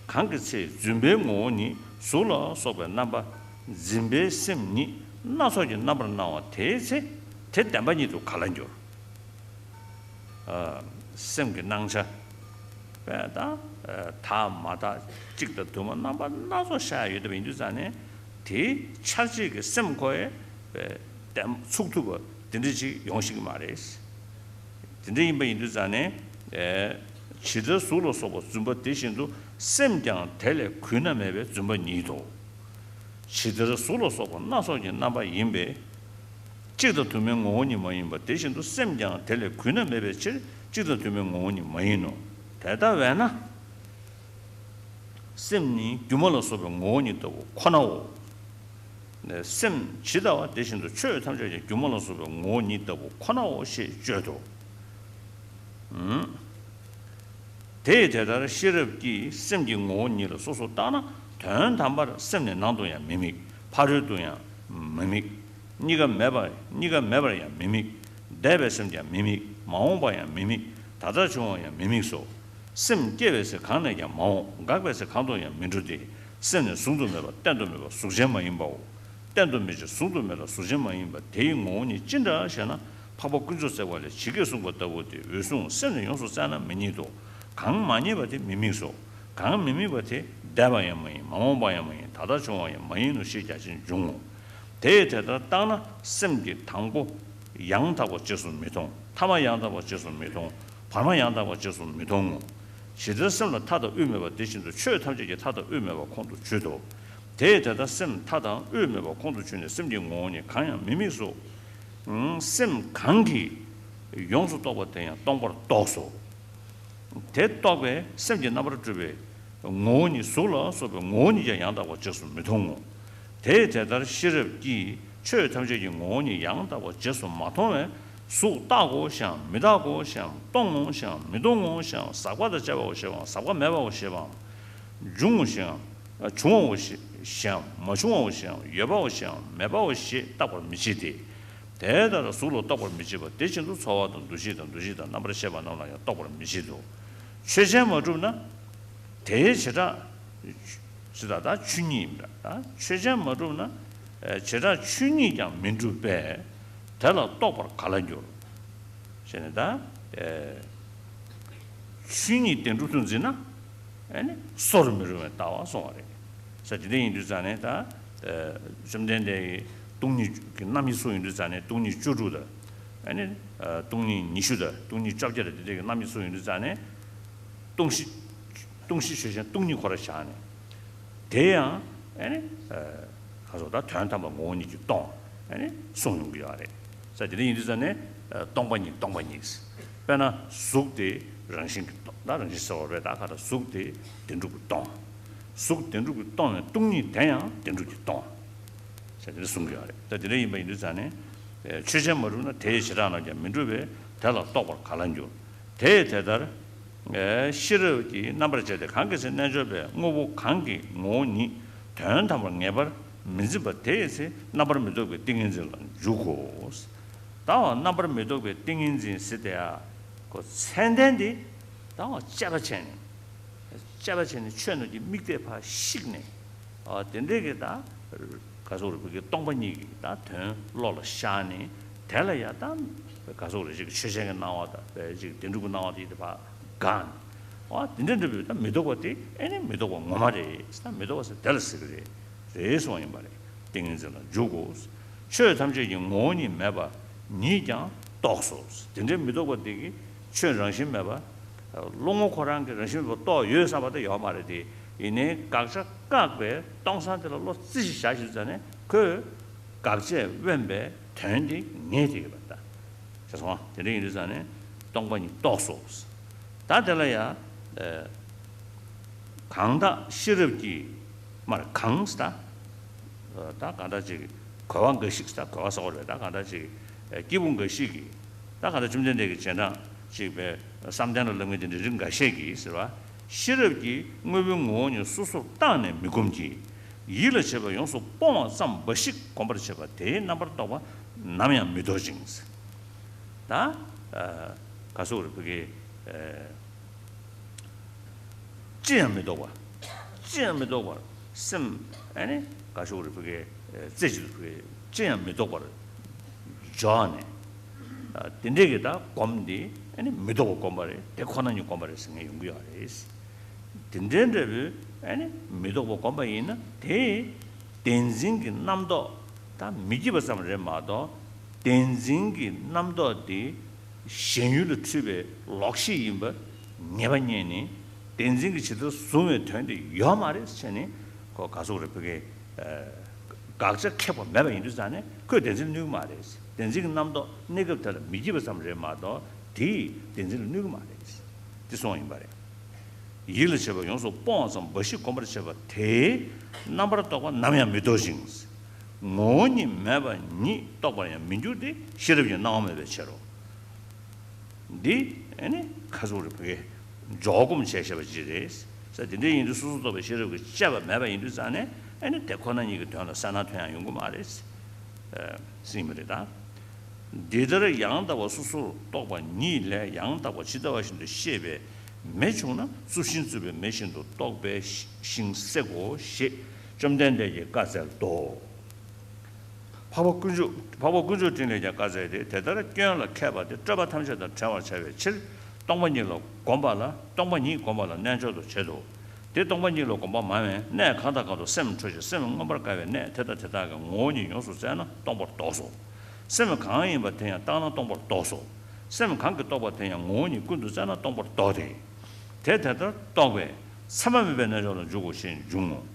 གང་གི་ཚེ་རྫུན་པའི་ངོ་བོ་ཉིད་གཟུགས་ལ་སོགས་པའི་རྣམ་པ་འཛིན་པའི་སེམས་ཉིད་སྣ་ཚོགས་ཀྱི་རྣམ་པར་སྣང་བ་དེའི་ཚེ་དེ་བདེན་པ་ཉིད་དུ་ག་ལ་འགྱུར། ཨ། སེམས་ཀྱི་སྣང་ཆ་དཔེ་དང་དག་མ་དག་གཅིག་དང་དུ་མ་རྣམ་པ་སྣ་ཚོགས་ཤར་ཡོད་པ་ཡིན་དུས་ཙང་ནས་དེའི་འཆར་བྱེད་ཀྱི་སེམས་ཁོ་ཡི་བདེན་ཚུགས་ཐུབ་པ་དེ་འདྲ་ཅིག་ཡོང་ཤེས་ཀྱི་མ་རེད། དེ་འདྲ་ཡིན་པ་ཡིན་དུས་ཙང་ནས། ཇི་ལྟར་གཟུགས་ལ་སོགས་པ་རྫུན་པ་དེ་བཞིན་དུ་སེམས་ཀྱང་དེ་ལས་གུད་ན་མེད་པའི་རྫུན་པ་ཉིད་དོ། ཇི་ལྟར་གཟུགས་ལ་སོགས་པ་སྣ་ཚོགས་ཀྱི་རྣམ་པ་ཡིན་པས། གཅིག་དང་དུ་མའི་ངོ་བོ་ཉིད་མ་ཡིན་པ་དེ་བཞིན་དུ་སེམས་ཀྱང་དེ་ལས་གུད་ན་མེད་པའི་ཕྱིར་གཅིག་དང་དུ་མའི་ངོ་བོ་ཉིད་མ་ཡིན་ནོ། དེ་ལྟ་བས་ན། སེམས་ནི་སྒྱུ་མ་ལ་སོགས་པའི་ངོ་བོ་ཉིད་ལྟ་བུ་ཁོ་ནའོ། སེམས་ཇི་ལྟ་བ་དེ་བཞིན་དུ་ཆོས་ཐམས་ཅད་ཀྱང་སྒྱུ་མ་ལ་སོགས་པའི་ངོ་བོ་ཉིད་ལྟ་བུ་ཁོ་ནའོ་ཞེས་བརྗོད་དོ། དེ་ཡི་དེ་ལྟར་ཤེས་རབ་ཀྱིས་སེམས་ཀྱི་ངོ་བོ་ཉིད་ལ་སོ་སོར་བརྟགས་ན་དོན་དམ་པར་སེམས་ནི་ནང་དུ་ཡང་མི་དམིགས། ཕ་རོལ་ཏུ་ཡང་མི་དམིགས། གཉིས་ཀ་མེད་པ་གཉིས་ཀ་མེད་པར་ཡང་མི་དམིགས། འདས་པའི་སེམས་ཀྱང་མི་དམིགས། མ་འོངས་པ་ཡང་མི་དམིགས། ད་ལྟར་བྱུང་བ་ཡང་མི་དམིགས་སོ། སེམས་སྐྱེ་བའི་ཚེ་གང་ནས་ཀྱང་མ་འོངས། འགག་པའི་ཚེ་གང་དུ་ཡང་མི་འགྲོ་སྟེ། སེམས་ནི་གཟུང་དུ་མེད་པ་བརྟན་དུ་མེད་པ་གཟུགས་ཅན་མ་ཡིན་པའོ། བརྟན་དུ་མེད་ཅིང་གཟུང་དུ་མེད་ལ་གཟུགས་ཅན་མ་ཡིན་པ་དེའི་ངོ་བོ་ཉིད་ཅི་འདྲ་ཞེ་ན། འཕགས་པ་དཀོན་མཆོག་བརྩེགས་པ་ལས་ཇི་སྐད་གསུངས་པ་ལྟ་བུ་སྟེ། འོད་སྲུང་། སེམས་ནི་ཡོངས་སུ་བརྩད་ན་མི་རྙེད་དོ། གང་མ་རྙེད་པ་དེ་མི་དམིགས་སོ། གང་མི་དམིགས་པ་དེ་འདས་པ་ཡང་མ་ཡིན། མ་འོངས་པ་ཡང་མ་ཡིན། ད་ལྟར་བྱུང་བ་ཡང་མ་ཡིན་ནོ་ཞེས་རྒྱ་ཆེན་འབྱུང་ངོ་། དེ་ཡི་དེ་ལྟར་བརྟགས་ན་སེམས་ཀྱི་དང་པོ་ཡང་དག་པར་རྗེས་སུ་མི་མཐོང་། ཐ་མ་ཡང་དག་པར་རྗེས་སུ་མི་མཐོང་། བར་མ་ཡང་དག་པར་རྗེས་སུ་མི་མཐོང་ངོ་། ཇི་ལྟར་སེམས་ལ་མཐའ་དང་དབུས་མེད་པ་དེ་བཞིན་དུ་ཆོས་ཐམས་ཅད་ཀྱི་མཐའ་དང་དབུས་མེད་པ་ཁོང་དུ་ཆུད་དོ། དེ་ཡི་དེ་ལྟར་སེམས་མཐའ་དང་དབུས་མེད་པ་ཁོང་དུ་ཆུད་ནས་སེམས་ཀྱི་ངོ་བོ་ཉིད་གང་ཡང་མི་དམིགས་སོ། སེམས་གང་གིས་ཡོངས་སུ་རྟོག་པ་དེ་ཡང་སྟོང་པར་རྟོགས་སོ། དེ་རྟོགས་པས་སེམས་ཀྱི་རྣམ་པར་གྲུབ་པའི་ངོ་བོ་ཉིད་གཟུགས་ལ་སོགས་པའི་ངོ་བོ་ཉིད་ཀྱང་ཡང་དག་པར་རྗེས་སུ་མི་མཐོང་ངོ་། དེ་ཡི་དེ་ལྟར་ཤེས་རབ་ཀྱིས་ཆོས་ཐམས་ཅད་ཀྱི་ངོ་བོ་ཉིད་ཡང་དག་པར་རྗེས་སུ་མ་མཐོང་བས་གཟུགས་རྟག་གོ་ཞེའམ་མི་རྟག་གོ་ཞེའམ་སྟོང་ངོ་ཞེའམ་མི་སྟོང་ངོ་ཞེའམ་ཟག་པ་དང་བཅས་པའོ་ཞེའམ་ཟག་པ་མེད་པའོ་ཞེའམ་འབྱུང་ངོ་ཞེའམ་བྱུང་བའོ་ཞེ་ཞེའམ་མ་བྱུང་བའོ་ཞེའམ་ཡོད་པའོ་ཞེའམ་མེད་པའོ་ཞེས་བརྟག་པར་མི་བྱེད་དེ། དེ་ལྟར་གཟུགས་ལ་རྟོག་པར་མི་བྱེད་པ་དེ་བཞིན་དུ་ཚོར་བ་དང་འདུ་ཤེས་དང་འདུ་བྱེད་དང་རྣམ་པར་ཤེས་པ་རྣམས་ལ་ཡང་རྟོག་པར་མི་བྱེད་དོ། ཆོས་ཅན་མ་གྲུབ་ན། དེའི་བྱེ་བྲག་ཇི་ལྟར་ད་ཆོས་ཉིད་ཡིན་པ་འདྲ། ཆོས་ཅན་མ་གྲུབ་ན། བྱེ་བྲག་ཆོས་ཉིད་ཀྱང་མི་འགྲུབ་པས། དེ་ལ་རྟོགས་པར་ག་ལ་འགྱུར། ཞེས་ནས་ད། ཆོས་ཉིད་བདེན་གྲུབ་ཏུ་འཛིན་ན། ཨ་ནི་སོ་རུ་མི་རུང་བའི་ལྟ་བ་སོང་བ་རེད། ས་དེ་འདྲ་ཡིན་དུས་ཙང་ནས་ད། བཅོམ་ལྡན་འདས་ཀྱི་སྟོང་ཉིད་ཀྱི་རྣམ་དབྱེ་ཚུལ་ཡིན་དུས་ཙང་ནས་སྟོང་ཉིད་བཅུ་དྲུག་དང་། ཨ་ནི། སྟོང་ཉིད་ཉི་ཤུ་དང་སྟོང་ཉིད་བཅོ་བརྒྱད་དང་དེ་འདྲ་གི་རྣམ་དབྱེ་ཚུལ་ཡིན་དུས་ཙང་ནས། སྟོང་གཞི། སྟོང་གཞི་ཆོས་ཅན་སྟོང་ཉིད་ཁོ་ར་བཞག་ནས། དེ་ཡང་། ཨ་ནི། ག་སོགས་ད་དོན་དམ་པ་ངོ་བོ་ཉིད་ཀྱིས་སྟོང་། ཨ་ནི་གསུངས་ཡོང་གི་ཡོད་རེད། ས་དེ་འདྲ་ཡིན་དུས་ཙང་ནས། སྟོང་པ་ཉིད་སྟོང་པ་ཉིད། དཔེར་ན་གཟུགས་དེ་རང་བཞིན་གྱིས་སྟོང་། ད་རང་བཞིན་གསལ་བ་རེད། ད་ག་ད་གཟུགས་དེ་བདེན་གྲུབ་ཀྱིས་སྟོང་། གཟུགས་བདེན་གྲུབ་ཀྱིས་སྟོང་བའི་སྟོང་ཉིད་དེ་ཡང་བདེན་གྲུབ་ཀྱིས་སྟོང་། ཟེར་དེ་གསུང་གི་ཡོད་རེད། ད་དེ་འདྲ་ཡིན་པ་ཡིན་དུས་ཙང་ནས། ཆོས་ཅན་མ་གྲུབ་ན་དེའི་བྱེ་བྲག་རྣམས་ཀྱང་མི་འགྲུབ་པས་དེ་ལ་རྟོགས་པར་ག་ལ་འགྱུར། དེ་ཡི་དེ་ལྟར། ཤེས་རབ་ཀྱིས་རྣམ་པར་དཔྱད་དེ་གང་གི་ཚེ་རྣལ་འབྱོར་པས་དངོས་པོ་གང་གི་ངོ་བོ་ཉིད་དོན་དམ་པར་ངེས་པར་མི་འཛིན་པ་དེ་ཡི་ཚེ་རྣམ་པར་མི་རྟོག་པའི་ཏིང་ངེ་འཛིན་ལ་འཇུག་གོ། ད་བ་རྣམ་པར་མི་རྟོག་པའི་ཏིང་ངེ་འཛིན་ཟེར་དེ་ཡ། ཁོ་མཚན་ལྡན་དེ། ད་བ་དཔྱད་པ་བྱས་ནས། དཔྱད་པ་བྱས་ནས་ཆོས་རྣམས་ཀྱི་དམིགས་གཏད་ཕར་བཤིག་ནས། ཨ་དེ་འདྲའི་གི་ད། ག་སོགས་རེད་བོད་ཀྱི་སྟོང་པ་ཉིད་ཀྱི་ད་དོན་བློ་ལ་ཤར་ནས་དེ་ལ་ཡ་ད། ག་སོགས་རེད་ཅིག་ཆོས་ཅན་གྱི་སྣང་བ་དང་བས་ཅིག་བདེན་གྲུབ་ཀྱི་སྣང་བ་དེ་ཡིད་དེ་ཕར་འགག་ནས། ཨ་དེ་འདྲ་འདྲ་བོའི་ད་མི་རྟོག་པ་དེ་ཨེ་ནི་མི་རྟོག་པ་ངོ་མ་རེད། ད་མི་རྟོག་པ་ཟེར་དེ་ལ་ཟེར་གི་རེད། རེད་གསུངས་པ་ཡིན་པ་རེད། ཏིང་ངེ་འཛིན་ལ་འཇུག་གོ། ཆོས་ཐམས་ཅད་ཀྱི་ངོ་བོ་ཉིད་མེད་པ་ཉིད་ཀྱང་རྟོགས་སོ། དེ་འདྲའི་མི་རྟོག་པ་དེ་གིས་ཆོས་རང་བཞིན་མེད་པ། བློ་ངོ་ཁོ་རང་གིས་རང་བཞིན་མེད་པ་རྟོགས་ཡོད་བསམ་པ་དེ་ཡོད་མ་རེད་དེ། ཡིན་ནའི་དགག་བྱ་བཀག་པའི་སྟོང་སང་དེ་ལ་བློ་རྩིས་ཤིག་བཞག་ཤེས་ཙང་ནས་ཁོས་དགག་བྱས་དབེན་པའི་དོན་དེ་ངེས་བྱེད་ཀྱི་བར་ད། ཤེས་སོང་ཨ། དེ་འདྲ་ཡིན་དུས་ཙང་ནས་སྟོང་པ་ཉིད་རྟོགས་སོ། ད་དེ་ལ་ཡ། གང་དག་ཤེས་རབ་ཀྱིས། མར་གང་ཟེར་ད། ད་གང་དག་ཅིག་གོ་བ་འགའ་ཞིག་ཟེར་ད་གོ་བ་ཟེར་བ་རེད། ད་གང་དག་ཅིག་སྐྱེས་བུ་འགའ་ཞིག་གིས། ད་གང་དག་བཅོམ་ལྡན་འདས་ཀྱི་རྗེས་འབྲང་ཅིག་པའི་བསམ་གཏན་ལ་ལབ་མཁན་དེ་འདྲ་རིགས་འགའ་ཤས་ཀྱིས་ཟེར་བ། ཤེས་རབ་ཀྱིས་དངོས་པོའི་ངོ་བོ་ཉིད་སོ་སོར་བརྟགས་ནས་མི་སྒོམ་གྱི། ཡིད་ལ་བྱེད་པ་ཡོངས་སུ་སྤོང་བ་ཙམ་འབའ་ཞིག་གོམས་པར་བྱེད་པ་དེའི་རྣམ་པར་རྟོག་པ་ནམ་ཡང་མི་ལྡོག་ཅིང་། ད། ག་སོགས་རེད་བོད་ཀྱི། ཅི་ཡང་མི་ལྡོག་པ། ཅི་ཡང་མི་རྟོག་པར་སེམས་ཨ་ནི་ག་ཤོག་རེ་ཕུ་གེ་རྩེ་གཅིག་ཏུ་ཕུ་གེ་ཅི་ཡང་མི་རྟོག་པར་འཇོག་ནས། དེ་འདྲས་ཀྱི་ད་སྒོམ་འདི་ཨ་ནི་མི་རྟོག་པ་སྒོམ་པ་རེད། དེ་ཁོ་ན་ཉིད་སྒོམ་པ་རེད་ཟེར་མཁན་ཡོང་གི་ཡོད་རེད། དེ་འདྲའི་འདྲ་བོའི་ཨ་ནི་མི་རྟོག་པ་སྒོམ་པ་ཡིན་ན། དེ་བདེན་འཛིན་གྱི་རྣམ་རྟོག་ད་མི་སྐྱིད་པ་ཙམ་རེད་མ་གཏོགས། བདེན་འཛིན་གྱི་རྣམ་རྟོག་དེ་ཞེན་ཡུལ་ལ་འཁྲུལ་པའི་ལོག་ཤེས་ཡིན་པ་ངེས་པ་རྙེད་ནས། བདེན་འཛིན་གྱིས་ཇི་ལྟར་བཟུང་བའི་དོན་དེ་ཡོད་མ་རེད་ཟེར་ནས། ཁོ་ག་ཟུག་རེད་ཕ་གི། དགག་བྱ་ཁེགས་པ་མེད་པ་ཡིན་དུས་ཙང་ནས་ཁོས་བདེན་འཛིན་ལ་གནོད་ཀྱི་མ་རེད། བདེན་འཛིན་གྱི་རྣམ་རྟོག་གནས་སྐབས་དེ་ལ་མི་སྐྱིད་པ་ཙམ་རེད་མ་གཏོགས། དེས་བདེན་འཛིན་ལ་གནོད་ཀྱི་མ་རེད། དེ་གསུངས་པ་ཡིན་པ་རེད། ཡིད་ལ་བྱེད་པ་ཡོངས་སུ་སྤོང་བ་ཙམ་འབའ་ཞིག་སྒོམ་པར་བྱེད་པ་དེས་རྣམ་པར་རྟོག་པ་ནམ་ཡང་མི་རྟོག་ཅིང་། ངོ་བོ་ཉིད་མེད་པ་ཉིད་རྟོགས་པར་ཡང་མི་འགྱུར་ཏེ། ཤེས་རབ་ཀྱིས་སྣང་བ་མེད་པའི་ཕྱིར་རོ། འདི་ཨ་ནི་ཁ་ཟུག་རེ་ཕ་གི་འཇོག་སྒོམ་བྱས་བྱས་པ་ཅིག་རེད་ཟེར། དེ་འདྲ་ཡིན་དུས་སོ་སོར་རྟོག་པའི་ཤེས་རབ་ཀྱིས་དཔྱད་པ་མེད་པ་ཡིན་དུས་ཙང་ནས། ཨ་ནི་དེ་ཁོ་ན་ཉིད་ཀྱི་དོན་ལ་གསལ་སྣང་ཐོན་ཡང་ཡོང་གི་མ་རེད་ཟེར་ཡིན་པ་རེད་ད། འདི་ལྟར་ཡང་དག་པར་སོ་སོར་རྟོག་པ་ཉིད་ལས་ཡང་དག་པར་ཇི་ལྟ་བ་བཞིན་དུ་ཤེས་པའི་མེ་བྱུང་ན། རྩུབ་ཤིང་རྩུབ་པའི་མེ་བཞིན་དུ་རྟོགས་པའི་ཤིང་སྲེག་གོ་ཞེས་བཅོམ་ལྡན་འདས་ཀྱིས་བཀའ་སྩལ་ཏོ། འཕགས་པ་དཀོན་མཆོག་འཕགས་པ་དཀོན་མཆོག་སྤྲིན་ལས་ཀྱང་བཀའ་སྩལ་ཏེ། དེ་ལྟར་སྐྱོན་ལ་མཁས་པ་དེ་སྤྲོས་པ་ཐམས་ཅད་དང་བྲལ་བར་བྱ་བའི་ཕྱིར། སྟོང་པ་ཉིད་ལ་གོམས་པ་ལ། སྟོང་པ་ཉིད་གོམས་པ་ལ་རྣལ་འབྱོར་དུ་བྱེད་དོ། དེ་སྟོང་པ་ཉིད་ལ་གོམས་པ་མང་བས་གནས་གང་དང་གང་དུ་སེམས་འཕྲོ་ཞིང་སེམས་མངོན་པར་དགའ་བའི་གནས་དེ་དང་དེ་དག་གི་ངོ་བོ་ཉིད་ཡོངས་སུ་བཙལ་ན་སྟོང་པར་རྟོགས་སོ། སེམས་གང་ཡིན་པ་དེ་ཡང་བརྟགས་ན་སྟོང་པར་རྟོགས་སོ། སེམས་གང་གིས་རྟོགས་པ་དེ་ཡང་ངོ་བོ་ཉིད་ཀུན་ཏུ་བཙལ་ན་སྟོང་པར་རྟོགས་ཏེ། དེ་དེ་ལྟར་རྟོགས་པས་མཚན་མ་མེད་པའི་རྣལ་འབྱོར་ལ་འཇུག་གོ་ཞེས་འབྱུང་ངོ་།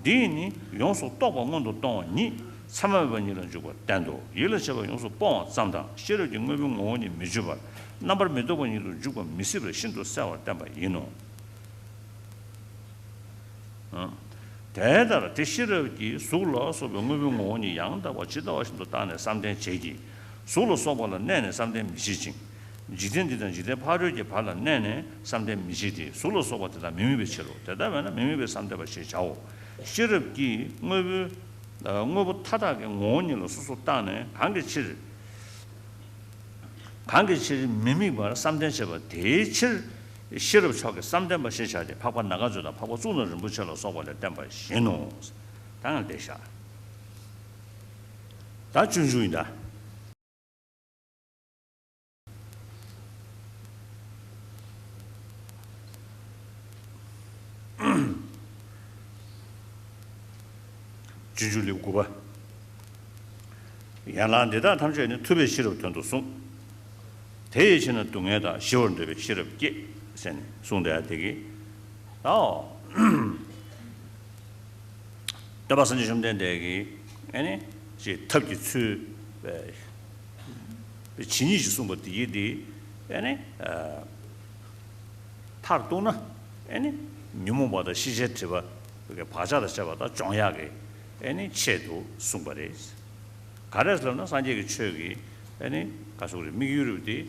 འདིས་ནི་ཡོངས་སུ་རྟོག་པ་མངོན་དུ་གཏོང་བ་ཉིད་མཚན་མ་མེད་པ་ཉིད་ལ་འཇུག་པར་བསྟན་ཏོ། ཡིད་ལ་བྱེད་པ་ཡོངས་སུ་སྤོང་བ་ཙམ་དང་། ཤེས་རབ་ཀྱིས་དངོས་པོའི་ངོ་བོ་ཉིད་མི་འཇུག་པར་རྣམ་པར་མི་རྟོག་པ་ཉིད་དུ་འཇུག་པ་མི་སྲིད་པར་ཤིན་ཏུ་གསལ་བར་བསྟན་པ་ཡིན་ནོ། དེ་ལྟར་དེ་ཤེས་རབ་ཀྱིས་གཟུགས་ལ་སོགས་པའི་དངོས་པོའི་ངོ་བོ་ཉིད་ཡང་དག་པར་ཇི་ལྟ་བ་བཞིན་དུ་བརྟགས་ནས་བསམ་གཏན་བྱེད་ཀྱི། གཟུགས་ལ་སོགས་པ་ལ་གནས་ནས་བསམ་གཏན་མི་བྱེད་ཅིང་། འཇིག་རྟེན་འདི་དང་འཇིག་རྟེན་ཕ་རོལ་གྱི་བར་ལ་གནས་ནས་བསམ་གཏན་མི་བྱེད་དེ། གཟུགས་ལ་སོགས་པ་དེ་དག་མི་དམིགས་པའི་ཕྱིར་རོ། དེ་ལྟ་བས་ན་མི་དམིགས་པའི་བསམ་གཏན་པ་ཞེས་བྱའོ། ཤེས་རབ་ཀྱིས་དངོས་པོའི་དངོས་པོ་མཐའ་དག་གི་ངོ་བོ་ཉིད་ལ་སོ་སོར་བརྟགས་ནས་གང་གི་ཕྱིར། གང་གི་ཕྱིར་མི་དམིགས་པར་བསམ་གཏན་བྱེད་པ་དེའི་ཕྱིར། ཤེས་རབ་མཆོག་གི་བསམ་གཏན་པ་ཞེས་བྱ་སྟེ། འཕགས་པ་ནཱ་ག་མཛོད་དང་འཕགས་པ་གཙུག་ན་རིན་པོ་ཆེ་ལ་སོགས་པ་ལས་བསྟན་པ་བཞིན་ནོ། ད་ང་འདི་བཞག་ད་སྤྱོད་འཇུག་ཡིན་ད། སྤྱོད་འཇུག་ལེའུ་དགུ་པ། ཡན་ལག་འདི་དག་ཐམས་ཅད་ནི་ཐུབ་པས་ཤེས་རབ་དོན་དུ་གསུངས། དེ་ཡི་ཕྱིར་ན་སྡུག་བསྔལ་དག་ཞི་བར་འདོད་པས་ཤེས་རབ་བསྐྱེད་ཟེར་ནས་གསུངས་བསྡད་ཡ་དེ་གི། ཨོ། སྟོན་པ་སངས་རྒྱས་བཅོམ་ལྡན་འདས་ཀྱིས་ཨ་ནི་ཅིག་ཐབས་ཀྱི་ཚུལ་ཇི་སྙེད་ཅིག་གསུངས་པ་དེ་ཡི་དེ་ཨ་ནི་མཐར་གཏུགས་ན་ཨ་ནི་ཉོན་མོངས་པ་དང་ཤེས་བྱའི་སྒྲིབ་པ་བག་ཆགས་དང་བཅས་པ་དག་སྦྱོང་ཡག་གི་ཨ་ནི་ཆེད་དུ་གསུངས་པ་རེད། ག་རེ་ཟེར་ན་སངས་རྒྱས་ཀྱི་ཆོས་ཀྱི་ཨ་ནི་ག་ཟེར་དགོས་རེད། དམིགས་ཡུལ་རུ་དེ་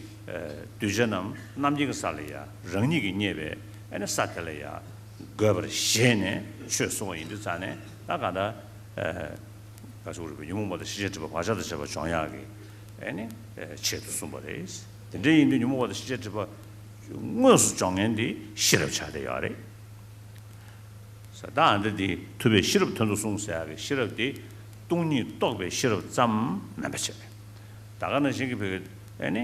གདུལ་བྱ་རྣམས་རྣམ་མཁྱེན་གྱི་ས་ལ་ཡ་རང་ཉིད་ཀྱིས་རྙེད་པའི་ཨ་ནི་ས་དེ་ལ་ཡ་འགོད་པར་བཞེད་ནས་ཆོས་གསུངས་པ་ཡིན་དུས་ཙང་ནས། ད་ག་ད་ག་ཟེར་དགོས་རེད། ཉོན་མོངས་པ་དང་ཤེས་བྱའི་སྒྲིབ་པ་བག་ཆགས་དང་བཅས་པ་སྦྱོང་ཡག་གི་ཨ་ནི་ཆེད་དུ་གསུངས་པ་རེད། དེ་འདྲ་ཡིན་དུས་ཉོན་མོངས་པ་དང་ཤེས་བྱའི་སྒྲིབ་པ་དངོས་སུ་སྦྱོང་མཁན་དེ་ཤེས་རབ་ཆགས་བསྡད་ཡོད་རེད། ས་ད་ཨ་འདི་འདི་ཐུབ་པས་ཤེས་རབ་དོན་དུ་གསུངས་ཟེར་ཡག་གི་ཤེས་རབ་དེ་སྟོང་ཉིད་རྟོགས་པའི་ཤེས་རབ་ཙམ་མིན་པ་བྱས། ད་ག་ནང་བཞིན་གྱི་བོད་ཀྱི་ཨ་ནི་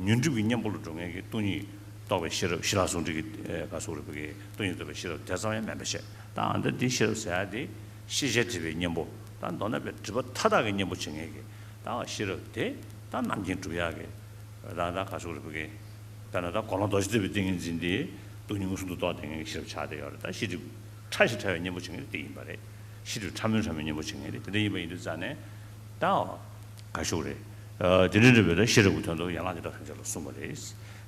ཉོན་སྒྲིབ་ཀྱི་གཉེན་པོ་ལ་འགྲོ་མཁན་གྱི་སྟོང་ཉིད་རྟོགས་པའི་ཤེས་རབ། ཞི་ལྷག་ཟུང་འབྲེལ་གྱི་ག་ཟེར་དགོས་རེད། བོད་ཀྱི་སྟོང་ཉིད་རྟོགས་པའི་ཤེས་རབ་དེ་ཙམ་ཡང་མིན་པ་བྱས། ད་ཨ་འདི་འདི་ཤེས་རབ་ཟེར་ཡག་དེ་ཤེས་བྱའི་སྒྲིབ་པའི་གཉེན་པོ། ད་མདོར་ན་བའི་སྒྲིབ་པ་མཐའ་དག་གི་གཉེན་པོ་བྱེད་མཁན་གྱི་ད་ཤེས་རབ་དེ་ད་རྣམ་མཁྱེན་སྒྲུབ་ཡག་གི་ད་ད་ག་ཟེར་དགོས་རེད། བོད་ཀྱི་ད་ན་ད་གོ་ལོང་རྡོ་རྗེ་ཐེག་པའི་ཏིང་ངེ་འཛིན་དེ་སྟོང་ཉིད་མངོན་སུམ་དུ་རྟོགས་བསྡད་མཁན་གྱི་ཤེས་རབ་ཆགས་བསྡད་ཡོད་རེད། ད་ཤེས་སྒྲིབ་ཕྲ་ཞིང་ཕྲ་བའི་གཉེན་པོ་བྱེད་མཁན་དེ་ཡིན་པ་རེད། ཤེས་སྒྲིབ་ཕྲ་མོའི་ཕྲ་མོའི་གཉེན་པོ་བྱེད་མཁན་རེད། དེ་འདྲ་ཡིན་པ་ཡིན་དུས་ཙང་ནས་ད་ག་ཞུ་རེད། དེ་འདྲ་འདྲ་བའི་ད་ཤེས་རབ་ཀྱི་དོན་དུ་ཡན་ལག་འདི་དག་ཐམས་ཅད་ལ་གསུངས་པ་རེད།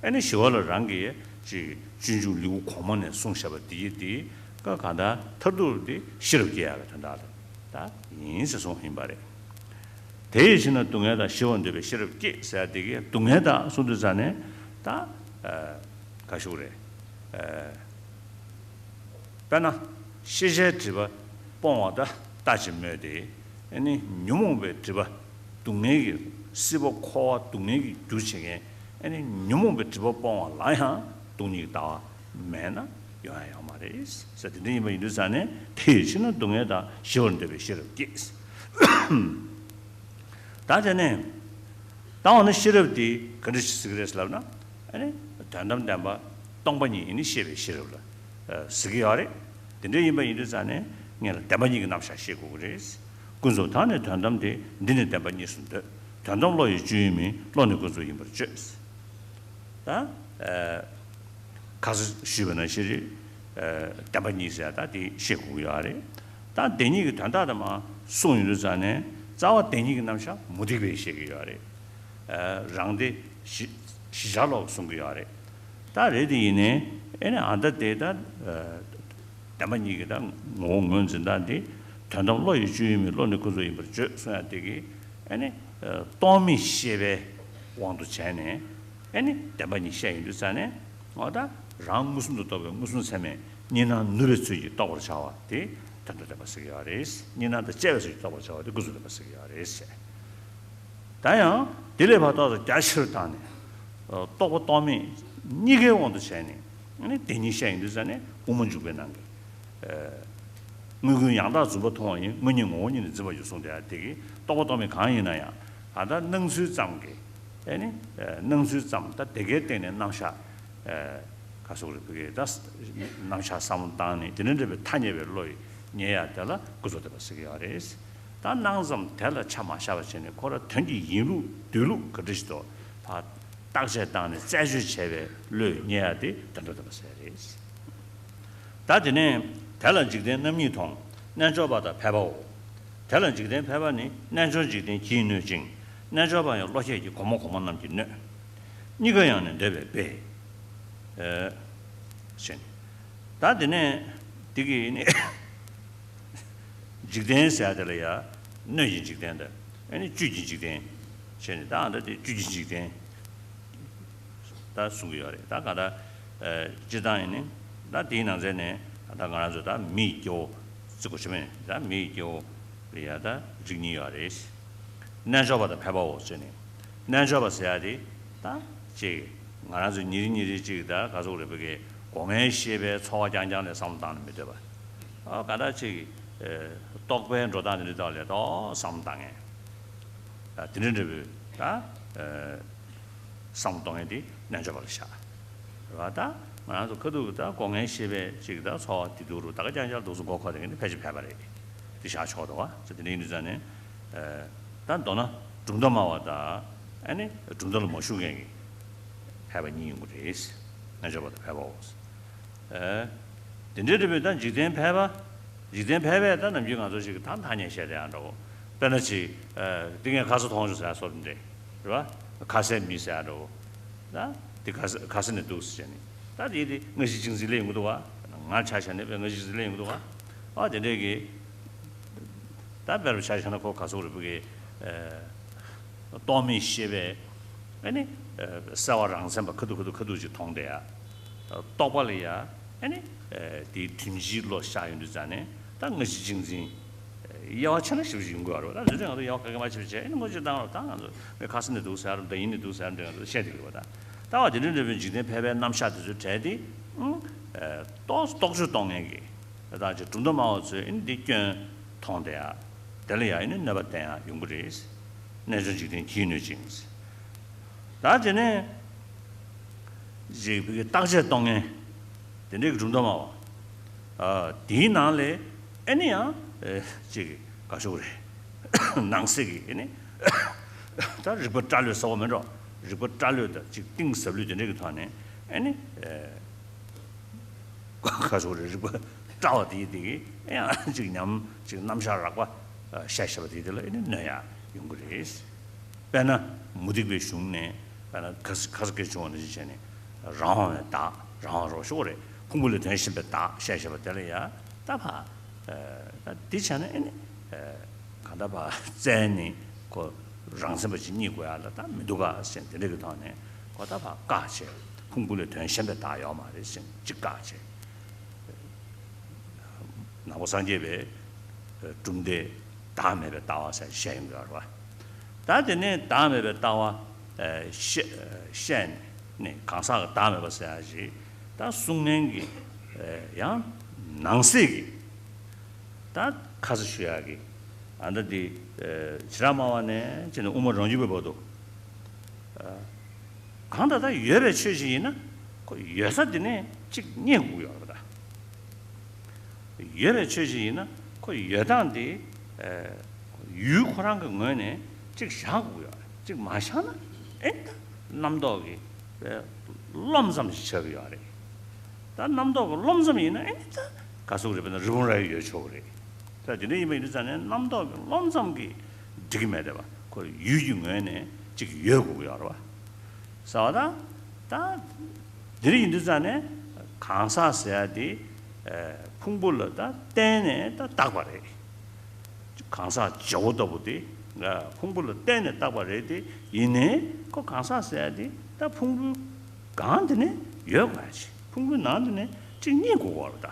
ཨ་ནི་ཞི་བ་ལྷ་རང་གིས་ཅིག་སྤྱོད་འཇུག་ལེའུ་གོང་མ་ནས་གསུངས་བཞག་པ་དེ་ཡི་དེ་ཀ་གང་ལྟར་མཐར་ཐུག་དེ་ཤེས་རབ་སྐྱེ་ཡག་གི་དོན་དག་ལ་ད་ཡིན་ཟེར་གསུངས་ཡིན་པ་རེད། དེ་ཡི་ཕྱིར་ན་སྡུག་བསྔལ་དག་ཞི་བར་འདོད་པས་ཤེས་རབ་བསྐྱེད་ཟེར་དེ་གའི་སྡུག་བསྔལ་དག་གསུངས་དུས་ཙང་ནས་ད་ག་ཞུ་རེད། དཔེར་ན་ཤེས་བྱའི་སྒྲིབ་པ་སྤོང་བ་ད་ལྟ་ཅི་སྨོས་ཏེ། ཨ་ནི་ཉོན་མོངས་པའི་སྒྲིབ་པ་སྡུག་བསྔལ་གྱི་སྲིད་པ་འཁོར་བ་སྡུག་བསྔལ་གྱི་རྒྱུ་བྱེད་མཁན། ཨ་ནི་ཉོན་མོངས་པའི་སྒྲིབ་པ་སྤོང་བ་ལ་ཡང་སྟོང་ཉིད་ཀྱི་ལྟ་བ་མེད་ན། ཡོང་ཡ་ཡོད་མ་རེད་ཟེར། དེ་འདྲ་ཡིན་པ་ཡིན་དུས་ཙང་ནས་དེ་ཡི་ཕྱིར་ན་སྡུག་བསྔལ་དང་ཞི་བར་འདོད་པའི་ཤེས་རབ་བསྐྱེད། ད་དེ་ནས་ད་འོ་ན་ཤེས་རབ་དེ་ག་འདྲ་ཞིག་ཟེར་གི་རེད་ལབ་ན། ཨ་ནི་དོན་དམ་བདེན་པ་སྟོང་པ་ཉིད་ཡིན་ནི་ཤེས་པའི་ཤེས་རབ་ལ་ཟེར་གི་ཡོད་རེད། དེ་འདྲ་ཡིན་པ་ཡིན་དུས་ཙང་ནས་ངེད་ལ་བདེན་པ་གཉིས་ཀྱི་རྣམ་གཞག་ཤེས་དགོས་ཀྱི་རེད། ཀུན་རྫོབ་དག་ནི་དོན་དམ་སྟེ། འདི་ནི་བདེན་པ་གཉིས་སུ་འདོད། དོན་དམ་བློ་ཡི་སྤྱོད་ཡུལ་མིན། བློ་ནི་ཀུན་རྫོབ་ཡིན་པར་བརྗོད། ད་ཨ་ཁ་སང་ཞུས་པ་ནང་བཞིན་རེད། ཨ་བདེན་པ་གཉིས་ཟེར་ད་དེ་ཤེས་དགོས་ཀྱི་ཡོད་རེད། ད་བདེན་གཉིས་ཀྱི་དོན་དག་དེ་མར་གསུངས་ཡོང་དུས་ཙང་ནས་རྩ་བ་བདེན་གཉིས་ཀྱི་རྣམ་གཞག་མུ་སྟེགས་པས་བཤད་ཀྱི་ཡོད་རེད། ཨ་རང་སྡེ་བཞི་བཞི་ཆར་ལོག་གསུང་གི་ཡོད་རེད། ད་རེད་དེ་ཡིན་ནའི་ཨེ་ནི་ཨ་ད་དེ་ད་ཨ་བདེན་པ་གཉིས་ཀྱི་ད་ངོ་བོ་ངོས་འཛིན་སྟངས་དེ། དོན་དམ་བློ་ཡི་སྤྱོད་ཡུལ་མིན། བློ་ནི་ཀུན་རྫོབ་ཡིན་པར་བརྗོད་གསུང་ཡ་དེ་གིས་ཨེ་ནི་ཨ་རྟོག་མེད་ཤེས་པའི་དབང་དུ་བྱས་ནས་ཨེ་ནི་བདེན་པ་གཉིས་བཤད་ཡོང་དུས་ཙང་ནས། འོ་ད་རང་མངོན་སུམ་དུ་རྟོགས་པའི་མངོན་སུམ་ཚད་མས་གཉིས་སྣང་ནུབ་པའི་ཚུལ་གྱིས་རྟོགས་པར་བྱ་བ་དེ་དོན་དམ་བདེན་པ་ཟེར་གྱི་ཡོད་རེད། གཉིས་སྣང་དང་བཅས་པའི་ཚུལ་གྱིས་རྟོགས་པར་བྱ་བ་དེ་ཀུན་རྫོབ་བདེན་པ་ཟེར་གྱི་ཡོད་རེད། ད་ཡང་དེ་ལས་ཕར་ཏོག་ཙམ་རྒྱ་ཆེར་བཏང་ནས། ཨ་རྟོག་པ་རྟོག་མེད་གཉིས་ཀའི་དབང་དུ་བྱས་ནས་ཨ་ནི་དེ་གཉིས་བཤད་ཡོང་དུས་ཙང་ནས་དབུ་མ་འཇུག་པའི་ནང་གི། ཨ་དངོས་ཀུན་ཡང་དག་རྫུན་པ་མཐོང་བ་ཡིན། དངོས་ཉིད་ངོ་བོ་ཉིད་ནི་འཛིན་པར་འགྱུར་གསུངས་དེ། ཡང་དེ་གི་རྟོག་པ་རྟོག་མེད་གང་ཡིན་ན་ཡང་ཨ་ད་སྣང་ཚུལ་ཙམ་གྱི། ཨ་ནི་ཨ་སྣང་ཚུལ་ཙམ་ད་དེ་གའི་སྟེང་ནས་རྣམ་གཞག་ཨ་ག་སོགས་རེ་བུ་གའི་ད་རྣམ་གཞག་བསམ་བློ་བཏང་ནས་དེ་ནས་འདྲ་བའི་ཐ་སྙད་པའི་བློ་ཡིས་ངེས་ཡ་དེ་ལ་ཀུན་རྫོབ་བདེན་པ་ཟེར་གྱི་ཡོད་རེད། ད་སྣང་ཙམ་དེ་ལ་ཆ་མ་བཞག་པ་བྱས་ནས་ཁོ་རང་དོན་གྱི་ཡིན་ལུགས་སྡོད་ལུགས་ག་འདྲ་ཞིག་འདུག་ཕར་བརྟག་དཔྱད་བཏང་ནས་རྩད་གཅོད་བྱས་པའི་བློས་རྙེད་ཡ་དེ་དོན་དམ་བདེན་པ་ཟེར་རེད། ད་དེ་ནས་དེ་ལ་འཇིག་རྟེན་རྣམ་གཉིས་མཐོང་། རྣལ་འབྱོར་པ་དང་ཕལ་པའོ། དེ་ལ་འཇིག་རྟེན་ཕལ་པ་ནི། རྣལ་འབྱོར་འཇིག་རྟེན་གྱིས་གནོད་ཅིང་། རྣལ་འབྱོར་པ་ཡང་བློ་ཁྱད་ཀྱིས་གོང་མ་གོང་མ་རྣམས་ཀྱིས་གནོད། གཉིས་ཀ་ཡང་ནི་འདོད་པས་སྦས། ཨེ། ཞེས་ནི། ད་དེ་ནས་འདི་གི་ནི་འཇིག་རྟེན་ཟེར་ཡ་དེ་ལ་ཡ། སྣོད་ཀྱི་འཇིག་རྟེན་དང་ཨ་ནི་བཅུད་ཀྱི་འཇིག་རྟེན་བྱས་ནས། ད་ཨ་ད་དེ་བཅུད་ཀྱི་འཇིག་རྟེན་ད་གསུང་གི་ཡོད་རེད། ད་ག་ད་ཨེ་སྤྱིར་བཏང་ཡིན་ནི་ད་དེའི་ནང་ཚན་ནས་ད་ང་རང་ཚོ་ད་མི་ཡི་སྐྱེ་བོ་བརྩི་དགོས་ཤེས་མེད། ད་མི་ཡི་སྐྱེ་བོ་ལ་ཡ་ད་རིགས་གཉིས་ཡོད་རེད། རྣལ་འབྱོར་པ་དང་ཕལ་པའོ་ཟེར་ནས། རྣལ་འབྱོར་པ་ཟེར་ཡ་དེ་ད་ཅིག་ང་རང་ཚོ་ཉིན་རེ་ཉིན་རེ་ཅིག་ད་ག་ཟེར་དགོས་རེད། བོད་སྐད་སྒོ་ལྔའི་ཤེས་པའི་འཚོ་བ་རྐྱང་རྐྱང་ལ་བསམ་བློ་བཏང་ནས་མི་སྡོད་པ། ཨ་ག་ད་ཅིག་ཨེ་རྟོག་པའི་འགྲོ་སྟངས་དེ་འདྲ་དག་ལ་ཏོག་བསམ་བློ་བཏང་ངེས། ཨ་དེ་འདྲ་འདྲ་བོའི་ད་ཨེ་བསམ་བློ་གཏོང་མཁན་དེ་རྣལ་འབྱོར་པ་ལ་བཞག་རེད་བ། ད་ང་རང་ཚོ་ཁ་ཐུག་ད་སྒོ་ལྔའི་ཤེས་པའི་ཅིག་ད་འཚོ་བ་བདེ་སྡུག་རུ་ད་ག་རྐྱང་རྐྱང་འདུག་སེ་མགོ་འཁོར་བསྡད་མཁན་དེ་ཕལ་ཆེར་ཕལ་པ་རེད། དེ་བཞག་ཆོག་འདུག་བ། ཚེ་དེ་འདྲ་ཡིན་དུས་ཙང་ནས། ཨ་ད་མདོར་ན་གྲུབ་མཐའ་སྨྲ་བ་དང་ཨ་ནི་གྲུབ་མཐའ་ལ་མ་ཞུགས་མཁན་གྱི་ཕལ་པ་གཉིས་ཡོང་གི་རེད། རྣལ་འབྱོར་པ་དང་ཕལ་པའོ། ཨེ། དེ་འདྲའི་འདྲ་བའི་ད་འཇིག་རྟེན་ཕལ་པ། འཇིག་རྟེན་ཕལ་པས་ད་ནམ་རྒྱུན་ང་ཚོ་ཞིག་གི་ཐང་ཐང་ཉན་བཤད་དེ་ཡང་འདྲ་བོ། དཔེར་ན་ཅིག་ཨེ། འདི་ངས་ཁ་ས་མཐོང་བྱུང་ཟེར་ཡ་སོགས་འདི་འདྲ་རེད་བ། ཁ་ཟས་མིན་ཟེར་ཡ་འདྲ་བོ། ད་འདི་ཁ་ས་ཁ་ས་ནས་འདུག་ཟེར་ནས། ད་འདི་འདི་སྔ་ཕྱི་གཅིག་འཛིན་ལས་ཡོང་གི་འདུག་བ། ང་ཆ་བཞག་ནས་དཔེ་སྔ་ཕྱི་གཅིག་འཛིན་ལས་ཡོང་གི་འདུག་བ། ཨ་དེ་འདྲས་ཀྱི། ད་དཔེར་ན་ཆ་བཞག་ན་ཁོ་ག་ཟེར་དགོས་རེད། བུ་གའི་ཨ་རྟོག་མེད་ཤེས་པས་ཨ་ནི་ཨ་གསལ་བ་རང་མཚན་པ་ཁ་ཐུག་ཁ་ཐུག་ཁ་ཐུག་ཅིག་མཐོང་བསྡད་ཡ། རྟོག་པ་ལ་ཡ་ཨ་ནི་ཨ་དེའི་དོན་སྤྱིའི་བློ་བཞག་ཡོང་དུས་ཙང་ནས་ད་སྔ་ཕྱི་གཅིག་འཛིན། དབྱེ་བ་ཕྱེ་ན་ཞིབ་ཞིབ་ཡོང་གི་ཡོད་རེད་བ། ད་དེ་ཚོ་ང་ཚོ་དབྱེ་བ་ག་གེ་མ་ཕྱེ་བྱས་ཨ་ནི་དངོས་གཞི་བཏང་རོགས། ད་ང་ཚོ་ཁ་ས་ནས་འདུག་ཟེར་རམ་ད་ཡིན་ནས་འདུག་ཟེར་རམ་དེ་ང་ཚོ་བཤད་བསྡད་ཀྱི་རེད་བ། ད་ད་བ་དེ་འདྲ་འདྲ་བའི་འཇིག་རྟེན་ཕལ་པའི་རྣམ་གཞག་དེ་ཚོའི་གྲས་དེ་ཨ་རྟོག་རྟོག་དཔྱོད་གཏོང་མཁན་གྱི། དེ་དག་ཅིག་གྲུབ་མཐའ་སྨྲ་བ་ཚོས་ཨ་ནི་འདི་སྐྱོན་མཐོང་བསྡད་ཡ། དེ་ལ་ཡ་ཨ་ནི་གནོད་པ་བསྟན་ཡ་ཡོང་གི་རེད། རྣལ་འབྱོར་འཇིག་རྟེན་གྱིས་གནོད་ཅིང་། ད་དེ་ནས་ཅིག་བི་གའི་བརྟག་དཔྱད་གཏོང་མཁན་དེ་འདྲའི་གྲུབ་མཐའ་སྨྲ་བ། ཨ་དེའི་ནང་ལས་ཨ་ནི་ཡང་ཨེ་ཅིག་ག་ཤོག་རེད། ནང་གསེས་ཀྱི་ཨ་ནི་ད་རིགས་པ་བཀྲ་ལོས་ཟེར་བ་མིན་འགྲོ། རིགས་པ་བཀྲ་ལོས་དང་ཅིག་གཏིང་ཟབ་ལོས་དེ་འདྲའི་གི་ཐོག་ནས་ཨ་ནི་ཨེ། ཁ་སོགས་རེ་རིག་པ་བཀྲ་བ་དེ་དེ་གི་ཡང་ཅིག་ཉམས་ཅིག་རྣམ་གཞག་རགས་པ་བཤད་བཤད་པ་དེ་དེ་ལ་ཨེ་ནི་གནོད་ཡ་ཡོང་གི་རེད། དཔེར་ན་མུ་སྟེགས་པའི་གཞུང་ནས་དཔེར་ན་ཁ་ཁ་སྐད་བྱུང་བ་ནང་བཞིན་བྱས་ནས་རང་དབང་བའི་བདག་རང་དབང་རོ་ཤོག་རེད། ཕུང་པོ་ལས་དོན་གཞན་པའི་བདག་བཤད་བཤད་པ་དེ་ལ་ཡ་ད་ཕ་ད་འདི་བྱས་ན་ཨེ་ནི་གང་ལྟར་ཕ་བཙལ་ནས་ཁོ་རང་མཚན་པ་ཅིག་རྙེད་དགོས་ཡ་ལ་ད་མི་འདུག་ག་ཟེར་དེ་འདྲ་གི་ཐོག་ནས་ཁོ་ད་ཕ་བཀག་བྱས། ཕུང་པོ་ལས་དོན་གཞན་པའི་བདག་ཡོད་མ་རེད་ཟེར་ཅིག་བཀག་བྱས། ནང་པ་སངས་རྒྱས་པའི་གྲུབ་མཐའི་བདག་མེད་པའི་ལྟ་བ་ཟེར་བཤད་ཡོང་གི་ཡོད་རེད་བ། ད་དེ་ནས་བདག་མེད་པའི་ལྟ་བ་བཤད་བཤད་ནས་གང་ཟག་གི་བདག་མེད་པ་ཟེར་ཡ་ཞིག་ད་གསུང་མཁན་གྱི་ ཡང་ནང་གསེས་ཀྱི་ད་ཁ་ས་ཞུ་ཡག་གི་ཨ་ད་འདི་བྱེ་བྲག་སྨྲ་བ་ནས་བྱས་ནས་དབུ་མ་རང་རྒྱུད་པའི་བར་དུ། གང་ལྟར་ད་ཡོད་པའི་ཆོས་ཤིག་ཡིན་ན་ཁོ་ཡོད་ས་དེ་ནས་གཅིག་རྙེད་དགོས་ཡོད་རེད་ད། ཡོད་པའི་ཆོས་ཤིག་ཡིན་ན་ཁོ་ཡོད་སྟངས་དེ་ཡུལ་ཁོ་རང་གི་ངོས་ནས་གཅིག་བཞག་དགོས་ཡོད་རེད། གཅིག་མ་བཞག་ན་ཨེ་ད་རྣམ་རྟོག་གི་རློམ་ཙམ་ཞིག་ཆགས་ཀྱི་ཡོད་རེད། ད་རྣམ་རྟོག་གི་རློམ་ཙམ་ཡིན་ན་ཨེ་ད་ག་ཟེར་དགོས་རེད། དཔེར་ན་རི་བོང་རྭ་ཡོད་ཆོག་གི་རེད། ད་དེ་འདྲ་ཡིན་པ་ཡིན་དུས་ཙང་ནས་རྣམ་རྟོག་གི་རློམ་ཙམ་གྱིས་འགྲིག་གི་མེད་དེ་བ། ཁོ་ཡུལ་གྱི་ངོས་ནས་གཅིག་ཡོད་དགོས་ཀྱི་ཡོད་རེད་བ། ཟེར་བ་དང་། ད་འདིར་ཡིན་དུས་ཙང་ནས་གང་ཟག་ཟེར་ཡ་དེ་ཕུང་པོ་ལ་ད་བརྟེན་ནས་ད་བཏགས་པ་རེད། གང་ཟག་བྱེད་པོ་ལྟ་བུ་དེ་ཕུང་པོ་ལ་བརྟེན་ནས་བཏགས་པ་རེད་དེ། ཡིན་ནའི་ཁོ་གང་ཟག་ཟེར་ཡ་དེ་ད་ཕུང་པོའི་སྒང་དེ་ནས་ཡོད་དགོས་ཡ་ཅིག་ཕུང་པོའི་ནང་དེ་ནས་གཅིག་རྙེད་དགོས་ཀྱི་ཡོད་རེད་ད།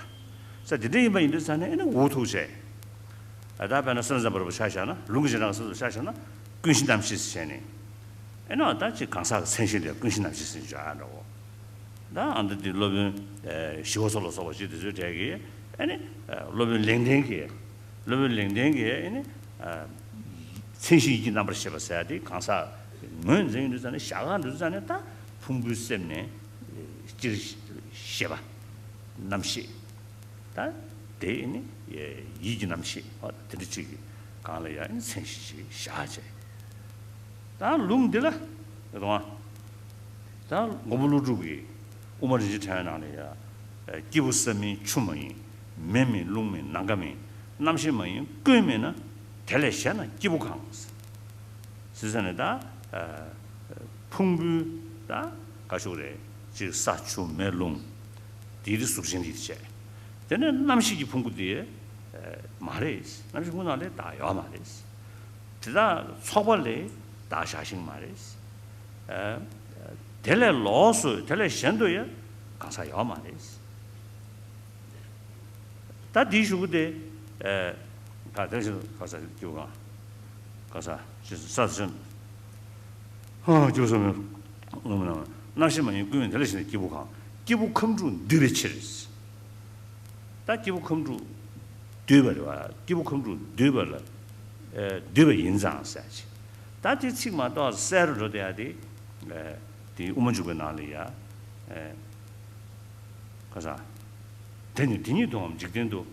ས་དེ་འདྲ་ཡིན་པ་ཡིན་དུས་ཙང་ནས་ཨེ་ནི་འུ་ཐུག་བྱས། ཨ་ད་དཔེར་ན་སེམས་ཙམ་པ་རུ་ཆ་བཞག་ན། ལུང་གི་བྱེ་བྲག་སེམས་ཙམ་ཆ་བཞག་ན་ཀུན་གཞི་རྣམ་ཤེས་ཟེར་བྱས་ནས། ཨེ་ནི་ཨ་ད་ཅིག་གང་ཟག་གི་མཚན་གཞི་ལ་ཀུན་གཞི་རྣམ་ཤེས་ཟེར་བྱ་འདྲ་བོ། ད་ཨ་འདི་དེ་སློབ་དཔོན་ཞི་བ་འཚོ་ལ་སོགས་པ་ཅིག་དེ་ཚོའི་གྲས་ཀྱིས་ཨེ་ནི་སློབ་དཔོན་ལེགས་ལྡན་གྱིས། སློབ་དཔོན་ལེགས་ལྡན་གྱིས་ཨེ་ནི་མཚན་གཞི་ཡིད་ཀྱི་རྣམ་པར་ཤེས་པ་ཟེར་ཡ་དེ་གང་ཟག་ངོས་འཛིན་ཡོང་དུས་ཙང་ནས། བཞག་ག་འདུག་ཙང་ནས་ད་ཕུང་པོའི་སེམས་ནས་སྤྱིར་ཤེས་པ་རྣམ་ཤེས། ད་དེ་ནི་ཡིད་ཀྱི་རྣམ་ཤེས། ཨ་དེ་འདྲ་ཅིག་གི་སྒང་ལ་ཡང་མཚན་གཞི་ཞིག་བཞག་བྱས། ད་ལུང་འདི་ལ་རེད་དང་། ད་མགོན་པོ་ཀླུ་སྒྲུབ་ཀྱིས་དབུ་མ་རིན་ཆེན་ཕྲེང་བའི་ནང་ལ་ཡང་། སྐྱེས་བུ་ས་མིན་ཆུ་མ་ཡིན། མེ་མིན་རླུང་མིན་ནམ་མཁའ་མིན། རྣམ་ཤེས་མ་ཡིན་ཀུན་མིན་ན། དེ་ལས་གཞན་ན་སྐྱེས་བུ་གང་། ཟེར་ཙང་ནས་ད་ཕུང་པོའི་ད་ག་ཤུག་རེད། ཅིག་ས་ཆུ་མེ་རླུང་། དེའི་གཟུགས་ཅན་གྱི་བྱས། དེ་ནས་རྣམ་ཤེས་ཀྱི་ཕུང་པོ་དེ་མ་རེད། རྣམ་ཤེས་ཕུང་པོ་ནང་ལ་བདག་ཡོད་མ་རེད། དེ་དག་ཚོགས་པ་ལས་བདག་བཞག་ཤིང་མ་རེད། དེ་ལས་ལོགས་སུ་དེ་ལས་གཞན་དུ་ཡང་གང་ཟག་ཡོད་མ་རེད། ད་འདིའི་གཞུག་གུ་དེ། ཨ་ད་དེ་བཞིན་ག་ས་སྐྱེས་བུ་གང་། ག་ས་ས་ས་ཧ་སྐྱེས་བུ་ས་མིན། རྣམ་ཤེས་མ་ཡིན་ཀུན་མིན་དེ་ལས་གཞན་ན་སྐྱེས་བུ་གང་། སྐྱེས་བུ་ཁམས་དྲུག་འདུས་པའི་ཕྱིར། ད་སྐྱེས་བུ་ཁམས་དྲུག་འདུས་པ་རེད་བ། སྐྱེས་བུ་ཁམས་དྲུག་འདུས་པ་ལ་ཨེ་འདུས་པ་ཡིན་ཙང་ཟེར་ཅིག་ད་དེ་ཚིག་མ་གཏོགས་གསལ་རུ་འགྲོ་བསྡད་ཡ་དེ་ཨེ་དེ་དབུ་མ་འཇུག་པའི་ནང་ལ་ཡ། ཨེ་ག་ས། དེ་ནི་དེ་ཉིད་དུའང་འཇིག་རྟེན་དུ།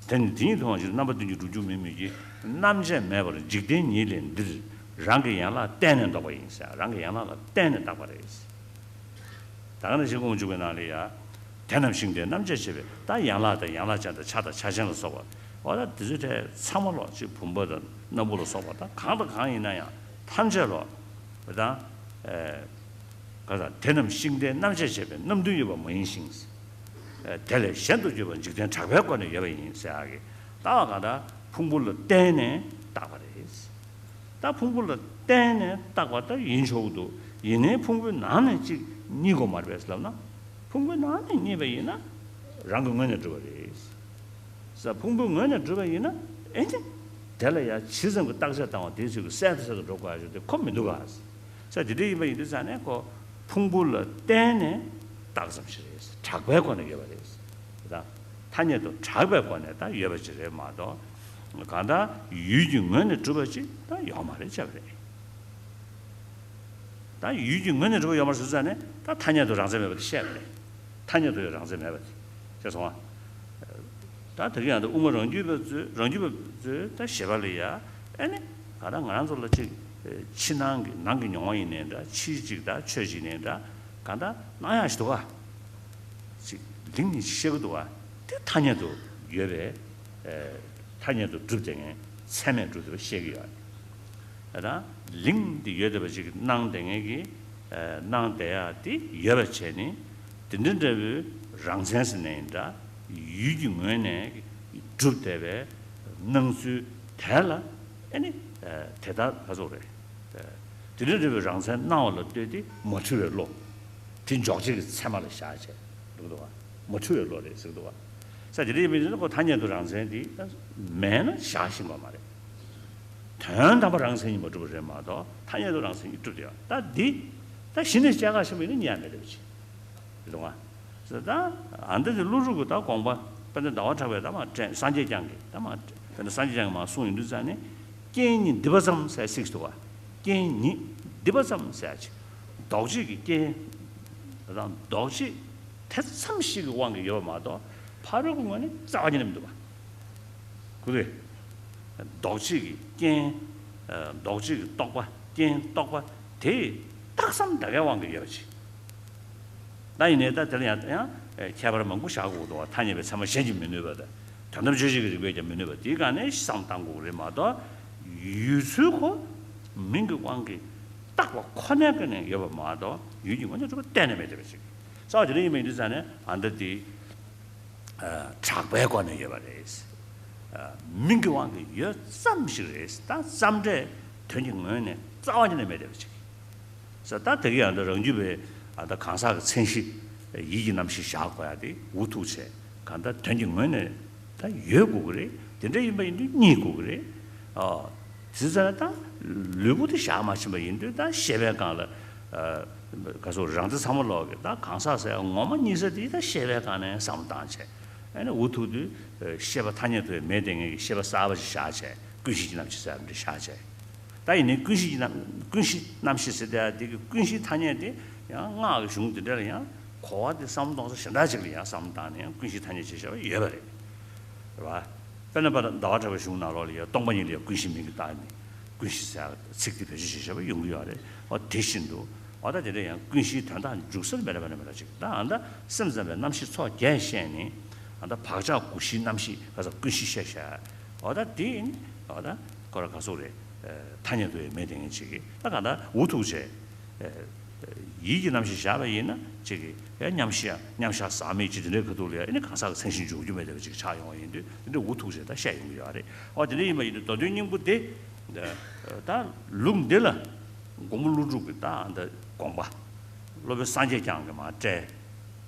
དེ་ནི་དེ་ཉིད་དུའང་འཇིག་རྣམ་པ་བདུན་གྱིས་གྲུབ་འགྱུར་མེད་མོད་ཀྱི། རྣམ་བཅད་མེད་པར་འཇིག་རྟེན་ཉིད་ལས་འདིར། རང་གི་ཡན་ལག་བརྟེན་ནས་འདོགས་པ་ཡིན་ཟེར། རང་གི་ཡན་ལག་ལ་བརྟེན་ནས་བཏགས་པ་རེད། ད་ག་ནང་བཞིན་དབུ་མ་འཇུག་པའི་ནང་ལ་ཡ། དེ་རྣམས་ཤིང་རྟའི་རྣམ་བཅད་བྱས་པའི། ད་ཡན་ལག་དང་ཡན་ལག་ཅན་དང་ཆ་དང་ཆ་ཅན་ལ་སོགས་པ། འོ་ད་དེ་ཚོའི་གྲས་ཚང་མ་ལོག་ཅིག་བུམ་པ་དང་སྣ་བུག་ལ་སོགས་པ་ད་གང་དང་གང་ཡིན་ན་ཡང་ཐམས་ཅད་ལོག་འོ་ད། ཨེ། ག་ས། དེ་རྣམས་ཤིང་རྟའི་རྣམ་བཅད་བྱས་པའི། རྣམ་བདུན་ཡོད་པ་མ་ཡིན་ཞིང་། ཨེ། དེ་ལས་གཞན་དུ་གྱུར་པ་འཇིག་རྟེན་གྲགས་པའི་སྒོ་ནས་ཡོད་པ་ཡིན་ཟེར་ཡག་གི། ལྟ་བ་གང་ལྟར་ཕུང་པོ་ལ་བརྟེན་ནས་བཏགས་པ་རེད། ད་ཕུང་པོ་ལ་བརྟེན་ནས་བཏགས་པ་ལྟར་ཡིན་ཆོག་གི་འདུག་ཡིན་ནའི་ཕུང་པོའི་ནང་ནས་གཅིག་རྙེད་དགོས་མ་རེད་པས་ལབ་ན། ཕུང་པོའི་ནང་ནས་རྙེད་པ་ཡིན་ན་རང་གི་ངོས་ནས་གྲུབ་པ་རེད། ས་ཕུང་པོའི་ངོས་ནས་གྲུབ་པ་ཡིན་ན། ཨེ་ནི་དེ་ལ་ཡང་ཇི་ཙམ་གྱི་བརྟག་དཔྱད་བཏང་བ་དེའི་ཚོད་ཀྱིས་གསལ་དུ་གསལ་དུ་འགྲོ་དགོས་ཡ་ཞིག་དེ་ཁོ་མི་འདུག་ག་ས་དེ་འདྲ་ཡིན་པ་ཡིན་དུས་ཙང་ནས་ཁོ་ཕུང་པོ་ལ་བརྟེན་ནས་བཏགས་ཙམ་ཞིག་རེད། གྲགས་པའི་སྒོ་ནས་ཡོད་པ་རེད། ད་ཐ་སྙད་དུ་གྲགས་པའི་སྒོ་ནས་ད་ཡོད་པ་ཅིག་རེད་མ་གཏོགས། གང་ལྟར་ཡུལ་གྱི་ངོས་ནས་གྲུབ་པ་ཅིག་ད་ཡོད་མ་རེད་བྱས་པ་རེད། ད་ཡུལ་གྱི་ངོས་ནས་གྲུབ་པ་ཡོད་མ་རེད་ཟེར་ཙང་ནས་ད་ཐ་སྙད་དུ་རང་མཚན་མེད་པ་དེ་བཤད་པ་རེད། ཐ་སྙད་དུ་ཡང་རང་མཚན་མེད་པ་དེ་ཤེས་སོང་ང་། ད་དེ་ག་ཡང་ད་དབུ་མ་རང་རྒྱུད་པ་ཚོས། རང་རྒྱུད་པ་ཚོས་ད་བཞེད་པ་ལ་ཡ། ཨེ་ནི་ག་ད་ང་རང་ཚོ་ལ་ཅིག་ཕྱི་ནང་གི། ནང་གི་མྱོང་བ་ཡིན་ནའི་འདྲ། ཕྱིའི་ཅིག་ད་ཆོས་ཅིག་ནའི་འདྲ། ག་ད་སྣང་ཡག་ཞིག་འདུག་ག་ཅིག་ལིང་ནི་ཤེས་ཀྱི་འདུག་ག་དེ་ཐ་སྙད་དུ་ཡོད་པའི། ཨེ། ཐ་སྙད་དུ་གྲུབ་བསྡད་མཁན་ཚད་མས་གྲུབ་བསྡད་པ་བཤད་ཀྱི་ཡོད། ད་ལིང་འདི་ཡོད་བསྡད་པ་ཅིག་གི་སྣང་བསྡད་མཁན་གྱི། ཨེ། སྣང་བསྡད་ཡག་དེ་ཡོད་པ་བྱས་ནས། དེ་འདྲ་འདྲ་བོའི་རང་མཚན་ཟེར་ནའི་ཡིན་འདྲ། ཡུལ་གྱི་ངོས་ནས་གྲུབ་བསྡད་པའི་སྣང་ཚུལ་དེ་ལ། ཨེ་ནི། ཨེ། དེ་ལྟར་ག་ཚོད་རེད། ཨེ། དེ་འདྲ་འདྲ་བོའི་རང་མཚན་སྣང་བ་ལ་ལྟོས་ཏེ་མ་འཁྲུལ་བའི་བློ། དེ་འཇོག་བྱེད་ཀྱི་ཚད་མ་ལ་བཞག་བྱས་འདུག་འདུག་བ། མ་འཁྲུལ་བའི་བློ་རེད་ཟེར་གྱི་འདུག་བ། ས་དེ་འདྲ་ཡིན་པ་ཡིན་ན་ཁོ་ཐ་སྙད་དུ་རང་མཚན་དེ་མེད་ན་བཞག་ཤེས་པ་མ་རེད། དོན་དམ་པ་རང་མཚན་ཉིད་མ་གྲུབ་པ་རེད་མ་གཏོགས། ཐ་སྙད་དུ་རང་མཚན་ཉིད་གྲུབ་བསྡད་ཡོད། ད་འདི་ད་གཞི་ནས་བཅད་ཁ་ཤེས་པ་ཡིན་ན་རྙེད་ཡག་མེད་པ་ཅིག་རེད་འདུག་བ། ད་ཨ་འདི་དེ་ཀླུ་སྒྲུབ་ཀྱི་ད་དགོངས་པ་དཔེར་ན་ཟླ་བ་གྲགས་པའི་ད་མ་དྲན་སངས་རྒྱས་བསྐྱངས་ཀྱི་ད་མ་དཔེར་ན་སངས་རྒྱས་བསྐྱངས་ཀྱི་མ་གསུངས་ཡོང་དུས་ཙང་ནས། རྐྱེན་ཉིད་འདི་པ་ཙམ་ཟེར་གཟིགས་འདུག་བ། རྐྱེན་ཉིད་འདི་པ་ཙམ་ཟེར་ཅིག་ལྡོག་ཕྱིན་གྱི་རྐྱེན་དང་ལྡོག་ཕྱིན་དེ་ཙམ་ཞིག་གི་དབང་གིས་ཡོད་པ་མ་གཏོགས་ཕ་རོལ་གྱི་ངོས་ནས་རྩ་བ་ཉིད་ནས་མི་འདུག་བ། གོ་གི། ལྡོག་ཕྱིན་གྱི་རྐྱེན། ལྡོག་ཕྱིན་གྱི་རྟོག་པ། རྐྱེན་རྟོག་པ་དེ་རྟགས་ཙམ་ད་གའི་དབང་གིས་ཡོད་པ་ཅིག་ད་ཡིན་ནའི་ད་དེ་ལ་ཡང་ཡང་ཁྱད་པར་མང་པོ་བཞག་དགོས་འདུག་བ། ཐ་སྙད་པའི་ཚད་མ་གཞན་གྱིས་མི་གནོད་པ་དང་། དོན་དམ་དཔྱོད་བྱེད་ཀྱི་རིགས་པས་ཀྱང་མི་གནོད་པ་དེའི་སྒང་ནས་བསམ་བློ་གཏང་དགོས་ཀྱི་རེད་མ་གཏོགས། ཡུལ་ཚུལ་ཁོ་མིང་གི་དབང་གིས་བཏགས་པ་ཁོ་ནའི་སྒང་ནས་ཡོད་པ་མ་གཏོགས་ཡུལ་གྱི་ངོས་ནས་གྲུབ་པ་གཏན་ནས་མེད་བསྡད་པ་ཅིག་རྩ་བ་དེ་འདྲ་ཡིན་པ་ཡིན་དུས་ཙང་ནས་ཨ་འདི་དེ། གྲགས་པའི་སྒོ་ནས་ཡོད་པ་རེད། མིང་གི་དབང་གིས་ཡོད་ཙམ་ཞིག་རེད། ད་ཙམ་འདྲས་དོན་གྱི་ངོས་ནས་རྩ་བ་ཉིད་ནས་མེད་བསྡད་པ་ཅིག་ད་དེ་གི་ཡང་ད་རང་རྒྱུད་པའི་ཨ་ད་གང་ཟག་གི་མཚན་གཞི་ཡིད་ཀྱི་རྣམ་ཤེས་བཞག་དགོས་ཡ་དེ་འུ་ཐུག་བྱས་གང་ལྟར་དོན་གྱི་ངོས་ནས་ད་ཡོད་དགོས་ཀྱི་རེད། དེ་འདྲ་ཡིན་པ་ཡིན་དུས་རྙེད་དགོས་ཀྱི་རེད། ཨ། དེ་ཙང་ད་ལུས་པོ་དེ་བཞག་མ་ཕྱིན་པ་ཡིན་དུས་ད་ཤེས་པའི་སྒང་ལ། ག་སོ་རང་རྩལ་ཚང་མ་ལོག་གི་ད་གང་ཟག་ཟེར་ཡ་ངོ་མ་རྙེད་ས་དེ་ད་ཤེས་པའི་སྒང་ནས་བསམ་བློ་བཏང་བྱས། ཨ་ནི་འུ་ཐུག་དུས་ཤེས་པ་ཐ་སྙད་དུ་ཡང་མེད་དེ་ངེས་ཀྱི་ཤེས་པ་གསར་པ་ཞིག་བཞག་བྱས་ཀུན་གཞི་གྱི་རྣམ་ཤེས་ཟེར་ཡ་འདི་བཞག་བྱས། ད་ཡིན་ནའི་ཀུན་གཞི་གྱི་རྣམ་ཀུན་གཞི་རྣམ་ཤེས་ཟེར་དེ་དེ་གི་ཀུན་གཞིའི་ཐ་སྙད་དེ་ཡང་སྔགས་ཀྱི་གཞུང་དེ་འདྲ་ལ་ཡང་གོ་བ་དེ་བསམ་བློ་གཏོང་ས་གཞན་དག་ཅིག་ལ་ཡང་བསམ་བློ་བཏང་ནས་ཡང་ཀུན་གཞིའི་ཐ་སྙད་ཅེས་བྱ་བ་ཡོད་པ་རེད། རེད་བ། དཔེར་ན་པ་ཟླ་བ་གྲགས་པའི་གཞུང་ནང་ལོགས་ལ་ཡང་སྟོང་པ་ཉིད་ལ་ཡང་ཀུན་གཞི་མིང་གིས་བཏགས་ནས་ཀུན་གཞི་ཟེར་ཚིག་དེ་བེད་སྤྱོད་བྱེད་བྱ་བ་ཡོང་གི་ཡོད་རེད། འོ་དེ་བཞིན་དུ་འོ་ད་དེ་འདྲ་ཡང་ཀུན་གཞིའི་དོན་དག་འཇུག་ས་མེད་ལ་མེད་ལ་མེད་ལ་ཅིག་ད་ཨ་ད་སེམས་ཙམ་པའི་རྣམ་ཤེས་ཚོགས་བརྒྱད་བཤད་ནས་ཨ་ད་བག་ཆགས་དགུ་བཞིའི་རྣམ་ཤེས་ག་ས་ཀུན་གཞི་བཤད་བྱ། འོ་ད་དེ་ཨ་ད་ཁོ་ར་ག་སོག་རེད། ཐ་སྙད་དུ་ཡང་མེད་དེ་ངེས་ཅིག་གིས་ད་ག་ད་འུ་ཐུག་བྱས། ཡིད་ཀྱི་རྣམ་ཤེས་བཞག་པ་ཡིན་ན་ཅིག་གིས་ཡང་མཉམ་གཞག་མཉམ་གཞག་ཟག་མེད་ཅིག་དེ་འདྲའི་ཁ་ཐུག་ལ་ཡང་ཨ་ནི་གང་ཟག་གི་མཚན་གཞི་འཇོག་རྒྱུ་མེད་པ་ཅིག་ཆགས་ཡོང་བ་ཡིན་དུས་དེ་འདྲའི་འུ་ཐུག་བྱས་ད་བཤད་ཡོང་གི་ཡོད་རེད། འོ་དེ་འདྲ་ཡིན་པ་ཡིན་དུས་མདོ་དོན་སྙིང་པོ་དེ་ད་ལུགས་འདི་ལ་མགོན་པོ་ཀླུ་སྒྲུབ་ཀྱི་ད་འདི་དགོངས་པ་སློབ་དཔོན་སངས་རྒྱས་བསྐྱངས་ཀྱིས་མར་བཀྲལ།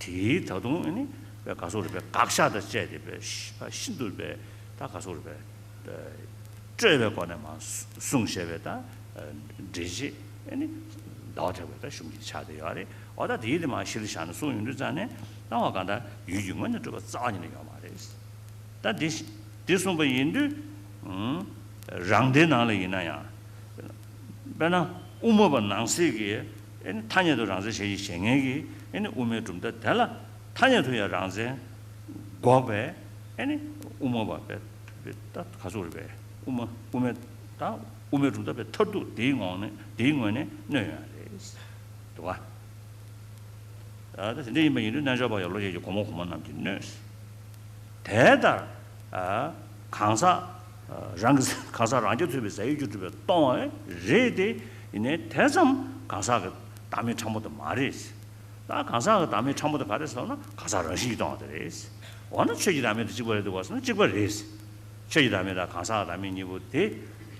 དེའི་ད་དུང་ཨ་ནི་པའི་ག་སོག་རེད་པའི་དགག་བཞག་དང་བཅས་ཏེ་པའི་ཤི་པ་ཤིན་ཏུ་པའི་ད་ག་སོག་རེད་པའི་སྤྲོས་པའི་སྒོ་ནས་མར་གསུངས་བཞག་པའི་ད་འགྲེལ་བྱེད་ཨ་ནི་ཟླ་བ་གྲགས་པའི་ད་གཞུང་གི་ཆགས་བསྡད་ཡོད་རེད། འོ་ད་དེའི་དེ་མར་གཞི་ལ་བཞག་ནས་གསུངས་ཡོང་དུས་ཙང་ནས་ད་འོ་གང་ལྟར་ཡུལ་གྱི་ངོས་ནས་གྲུབ་པ་རྩ་བ་ཉིད་ནས་ཡོད་མ་རེད། ད་འདི་འདི་གསུངས་པ་ཡིན་དུས་རང་སྡེའི་ནང་ལ་ཡིན་ན་ཡང་། དཔེར་ན་དབུ་མ་པ་ནང་གསེས་ཀྱི་ཨེ་ནི་ཐ་སྙད་དུ་རང་མཚན་གཞན་གྱིས་བཞེད་མཁན་གྱི་ཨེ་ནི་དབུ་མའི་གྲུབ་མཐའ་དེ་ལ་ཐ་སྙད་དུ་ཡང་རང་མཚན་འགོག་པའི་ཨེ་ནི་དབུ་མ་པ་པའི་ད་ག་ཚོད་རེད་པས་དབུ་མ་དབུ་མའི་ད་དབུ་མའི་གྲུབ་མཐའ་པའི་མཐར་ཐུག་དེའི་ངོས་ནས་དེའི་ངོས་ནས་གནོད་ཡོང་ཡ་རེད་འདུག་ག་ད་དེ་འདྲ་ཡིན་པ་ཡིན་དུས་རྣལ་འབྱོར་པ་ཡང་བློ་སྐྱེད་ཀྱི་སྒོ་མོ་གོང་མ་རྣམས་ཀྱིས་གནོད། དེ་ལྟར་གང་ཟག་རང་གི་གང་ཟག་རང་རྐྱ་ཐུབ་པའི་ཟས་ཡོད་རྒྱུ་གྲུབ་པས་སྟོང་བ་རེད་དེ། ཡིན་ནའི་དེ་ཙམ་གང་ཟག་གི་བདག་མེད་ཕྲ་མོ་དེ་མ་རེད། ད་གང་ཟག་གི་བདག་མེད་ཕྲ་མོ་དེ་ག་རེ་ཟེར་ན་གང་ཟག་རང་བཞིན་གྱིས་སྟོང་བ་དེ་རེད། འོ་ན་ཆོས་ཀྱི་བདག་མེད་དེ་གཅིག་པ་རེད་འདུག་ག་ཟེར་ན་གཅིག་པ་རེད། ཆོས་ཀྱི་བདག་མེད་དང་གང་ཟག་གི་བདག་མེད་གཉིས་པོ་དེ་